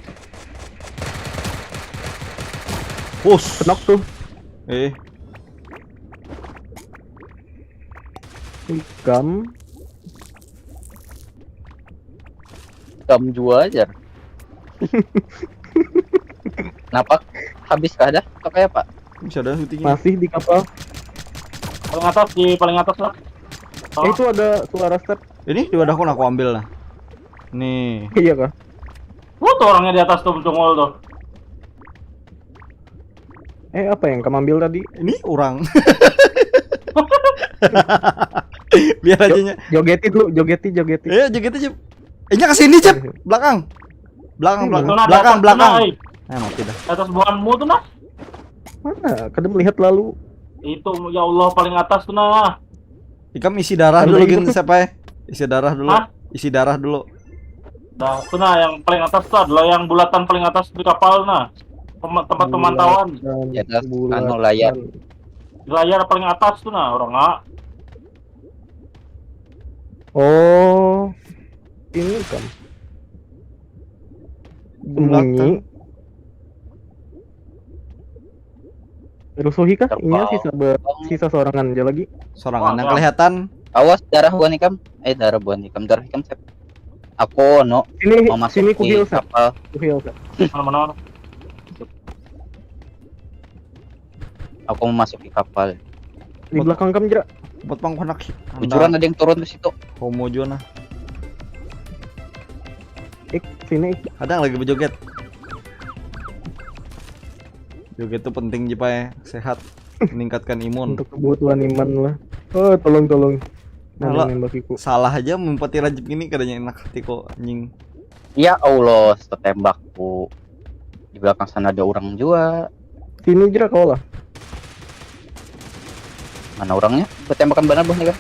Push. Knock tuh. Eh, Ikam. Ikam jua aja. Kenapa? Habis kah dah? Atau kayak apa? Bisa ada syutingnya. Masih di kapal. Paling atas, di paling atas lah. Eh, itu ada suara step. Ini di wadahku, nah, aku ambil, nah. Nih. Iya kah? Wah, tuh orangnya di atas tuh, mencungul tuh. Eh, apa yang kamu ambil tadi? Ini orang. Biar aja nya. Jogeti dulu, jogeti, jogeti. Ayo, jogeti, Cip. Eh, nya ke sini, Cip. Belakang. Belakang, belakang, belakang, belakang. Eh, mati dah. Atas buhanmu tuh, nah. Mana? Kada melihat lalu. Itu, ya Allah, paling atas tuh, nah. Ikam isi darah dulu, gin, siapa ya? Isi darah dulu. Hah? Isi darah dulu. Nah, itu nah yang paling atas tuh adalah yang bulatan paling atas di kapal nah. Pema- tempat pemantauan. Di atas anu layar. Di layar paling atas tuh nah orang ah. Oh, ini kan. Bulatan. Sembunyi. Rusuhi kah? Inya sisa be- sisa sorangan aja lagi. Sorangan yang kelihatan. Awas darah buhan ikam. Eh, darah buhan ikam, darah ikam siapa? Aku no sini, mau masuk sini, di kuhil, Sep. Kapal. Kuhil, Sep. Mana, mana, mana? Aku mau masuk di kapal. Di belakang kam, Jera. Buat pang konak. Bujuran ada yang turun di situ. Homo jua nah. Ik, sini, Ik. Ada yang lagi berjoget. Joget tuh penting, Jipai. Sehat, meningkatkan imun. Untuk kebutuhan iman lah. Oh, tolong, tolong. Nah, nembak iku. Salah aja mempati Rajib gini, kadanya enak hati kok, anjing. Ya Allah, tertembakku. Di belakang sana ada orang juga. Sini, Jera, kau lah. Mana orangnya? Ketembakan benar, Bang, ya kan?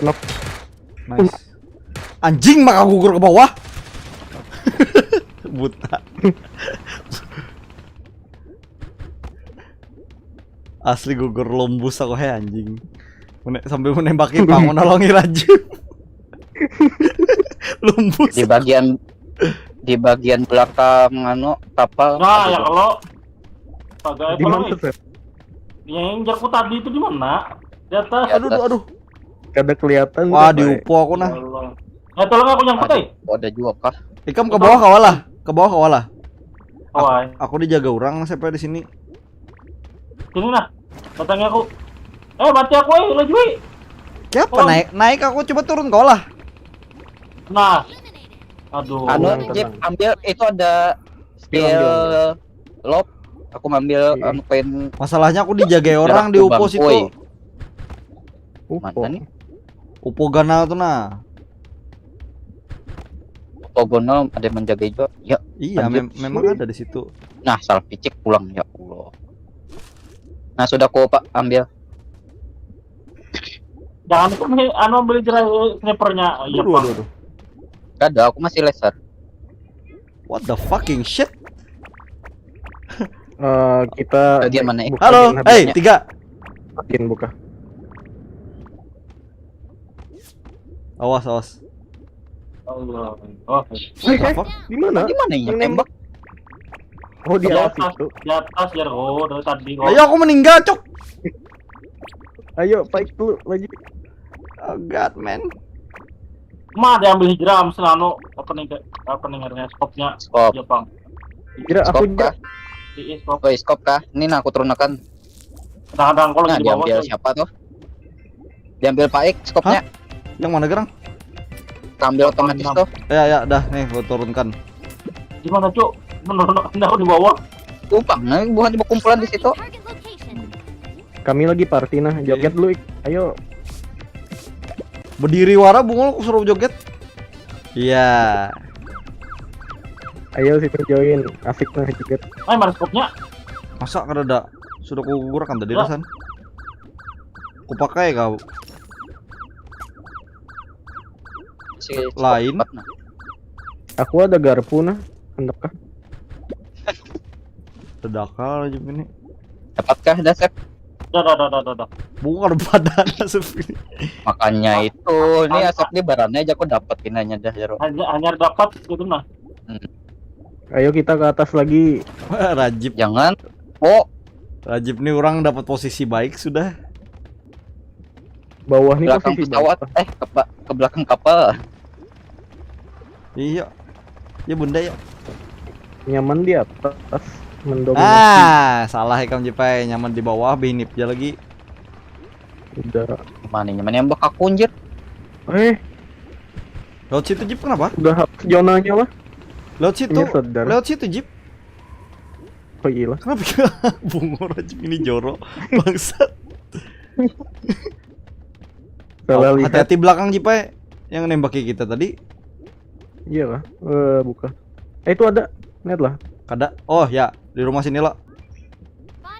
Knock. Nice. Anjing, maka gugur ke bawah. Buta. Asli gugur lombus aku, hei, anjing. Mene- sambil menembaki pang menolongi Rajib. Lombus. Di bagian, di bagian belakang anu kapal. Nah, ya kalau. Di mana, Sep? Yang jarku tadi itu di mana? Di atas. Aduh, aduh, aduh. Kada kelihatan. Wah, diupo aku nah. Ya Allah. Ya, tolong aku nyangkut, eh. Ada juga kah? Ikam ke bawah kawa lah. Ke bawah kawa lah. Aku dijaga orang siapa di sini. Sini nah. Datangnya aku. Eh, mati aku, eh, laju, eh. Siapa naik? Naik aku, coba turun kawa lah. Nah. Aduh. Anu, Jip, ambil itu ada skill lob. Aku ngambil anu koin. Masalahnya aku dijagai orang di upo situ. Mana nih? Upo ganal tuh nah. Upo ganal ada yang menjaga juga. Ya. Iya, memang ada di situ. Nah, salah picik pulang, ya Allah. Nah, sudah aku, Pak, ambil. Jangan aku anu beli jerai snipernya. Iya, Pak. Aduh, aduh. Kada, aku masih laser. What the fucking shit? Eh, kita bagian mana, eh? Halo, eh, tiga. Bagian buka. Awas, awas. Allah. Oh. Di mana? Di mana yang tembak? Oh, di atas itu. Di atas ya, oh, dari tadi. Ayo, aku meninggal, cok. Ayo, Pak, dulu lagi. Oh God, man. Ma, ada ambil hijrah, mesen anu, apa nih, apa nih ngarannya, skopnya. Skop. Jepang. Kira aku skop kah? Iya, skop. Oi, skop kah? Ini nah, aku turunakan. Kadang-kadang kalau nah, lagi di bawah diambil tuh. Siapa tuh? Diambil Paik skopnya. Hah? Yang mana gerang? Ambil otomatis tuh. Ya, ya, dah nih, gua turunkan. Gimana, Cuk? Menurunkan aku di bawah. Tumpang, nah, bukan di kumpulan di situ. Kami lagi party nah, joget dulu, Ik. Ayo. Berdiri wara, bungul, aku suruh joget. Iya. Ayo, sini join, asik nah joget. Ay, mana skopnya? Masa kada ada? Sudah kugugurkan tadi rasan. Kupakai kau. Lain. Aku ada garpu nah, handak kah? Sedakal aja ini. Dapatkah dah, Sep? Dah, dah, dah, dah, dah, dah. Bukan pada nasib ini. Makanya itu, ini asap di barannya aja aku dapat pinanya dah, Jero. Hanya, hanya dapat gitu nah. Hmm. Ayo kita ke atas lagi. Rajib. Jangan. Oh. Rajib nih orang dapat posisi baik sudah. Bawah nih belakang posisi pesawat, eh, ke, ke belakang kapal. Iya. Ya bunda ya. Nyaman di atas, mendominasi. Ah, salah ikam Jipai, nyaman di bawah, binip aja lagi. Udah. Mana nyaman yang bak aku, anjir? Eh. Lewat situ, Jip, kenapa? Udah habis zonanya lah. Lewat situ. Lewat situ, Jip. Oh iya lah. Kenapa bungul aja ini jorok? Bangsat. Salah lihat. Hati-hati belakang, Jip ai. Yang nembaki kita tadi. Iya lah. Eh, buka. Eh, itu ada. Lihat lah. Kada. Oh ya, di rumah sini lo.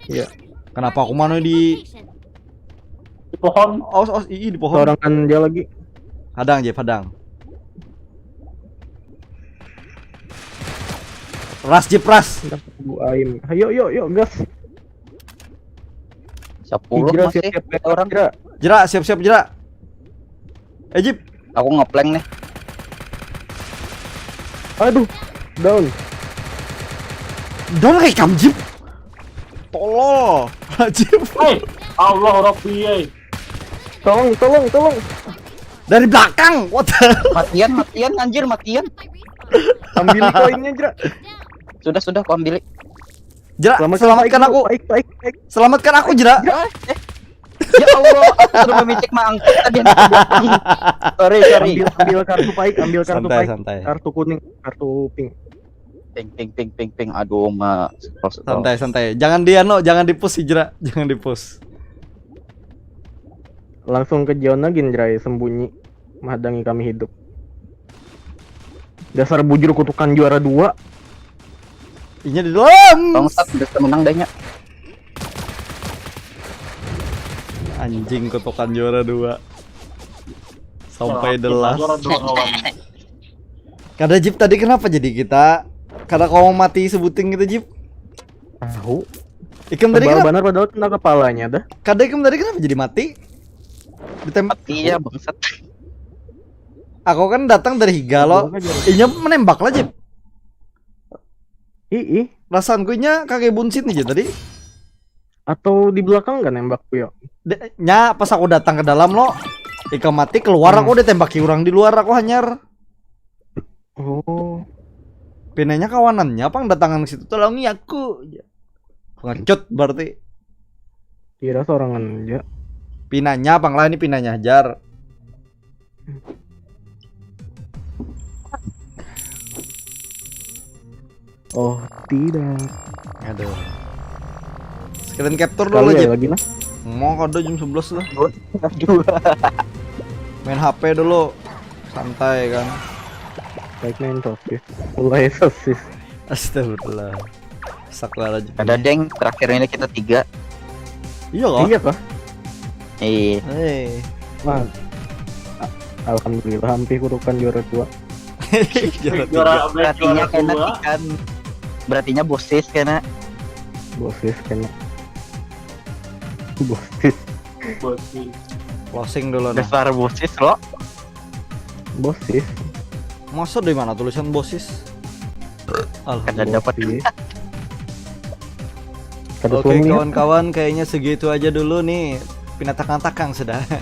Iya. Kenapa aku mana di Di pohon. Aus aus ii di pohon. Sorangan dia lagi. Hadang, Jip, hadang. Ras, Jip, ras. Udah, Bu Aim. Ayo, yuk, yuk, gas. Sepuluh Hijrah, masih siap-siap, orang. Hijrah. Jera, siap-siap, Jera. Eh, Jip. Aku ngeplank nih. Aduh, down. Down kayak kam, Jip. Tolol. Jip. Hei, Allah Rabbi, hei. Tolong, tolong, tolong. Dari belakang. What the hell? Matian, matian, anjir, matian. Ambil koinnya, Jera. Sudah, sudah, aku ambil. Jera, selamatkan aku. Paik, paik, paik. Selamatkan aku, Jera. Ya, eh. Ya Allah, aku sudah memicik mangkuk tadi. Sorry, sorry. Ambil, ambil kartu paik, ambil kartu Santai, paik. Santai. Kartu kuning, kartu pink. Ping, ping, ping, ping, ping. Aduh, ma. Santai, santai. Jangan dia no, jangan di-push, Jera. Jangan di-push. Langsung ke Jona gin, Jera, sembunyi, menghadangi kami hidup. Dasar bujur kutukan juara dua. Inya di dalam. Bangsat, udah menang dahnya. Anjing, kutukan juara dua. Sampai the last. Juara dua, kawan. Kada, Jip, tadi kenapa jadi kita kada kau mati sebuting gitu, Jip? Tahu. Ikam tadi Tebal kenapa? Benar padahal kena kepalanya dah. Kada, ikam tadi kenapa jadi mati? Ditembak. Iya, bangsat. Aku kan datang dari higa lo. Tembak aja. Inya menembak lah, Jip. Ih, ih. Perasaanku inya kakai bunsin aja tadi. Atau di belakang gak nembak, yo? De- nya pas aku datang ke dalam lo, ikam mati keluar, Hmm. aku ditembaki orang di luar, aku hanyar. Oh. Pinanya kawanannya pang datangan ke situ, "Tolongi aku." Pengecut berarti. Kira sorangan aja. Pinanya pang lah, ini pinanya, Jar. Oh, tidak. Aduh. Screen capture Kalau dulu ya aja. Lagi lah. Mau kada jam sebelas lah. Dua. Main H P dulu. Santai kan. Baik, main sosis. Mulai sosis. Astagfirullah. Saklar aja. Ada, Deng, terakhir ini kita tiga. Iya loh. Iya kah? Eh, Eh. Wah. A- Alhamdulillah, hampir kutukan juara dua. Juara Juara tiga. berartinya juara kena dua. Tikan. Berartinya bosis kena. Bosis kena. Bosis. Bosis. Closing dulu nah. Dasar bosis lo. Bosis. Masa dari mana tulisan bosis? Kada Alhamdulillah. dapat. Iya. Kada Oke, suami ya. Kawan-kawan, kayaknya segitu aja dulu nih. Pina takang-takang sudah.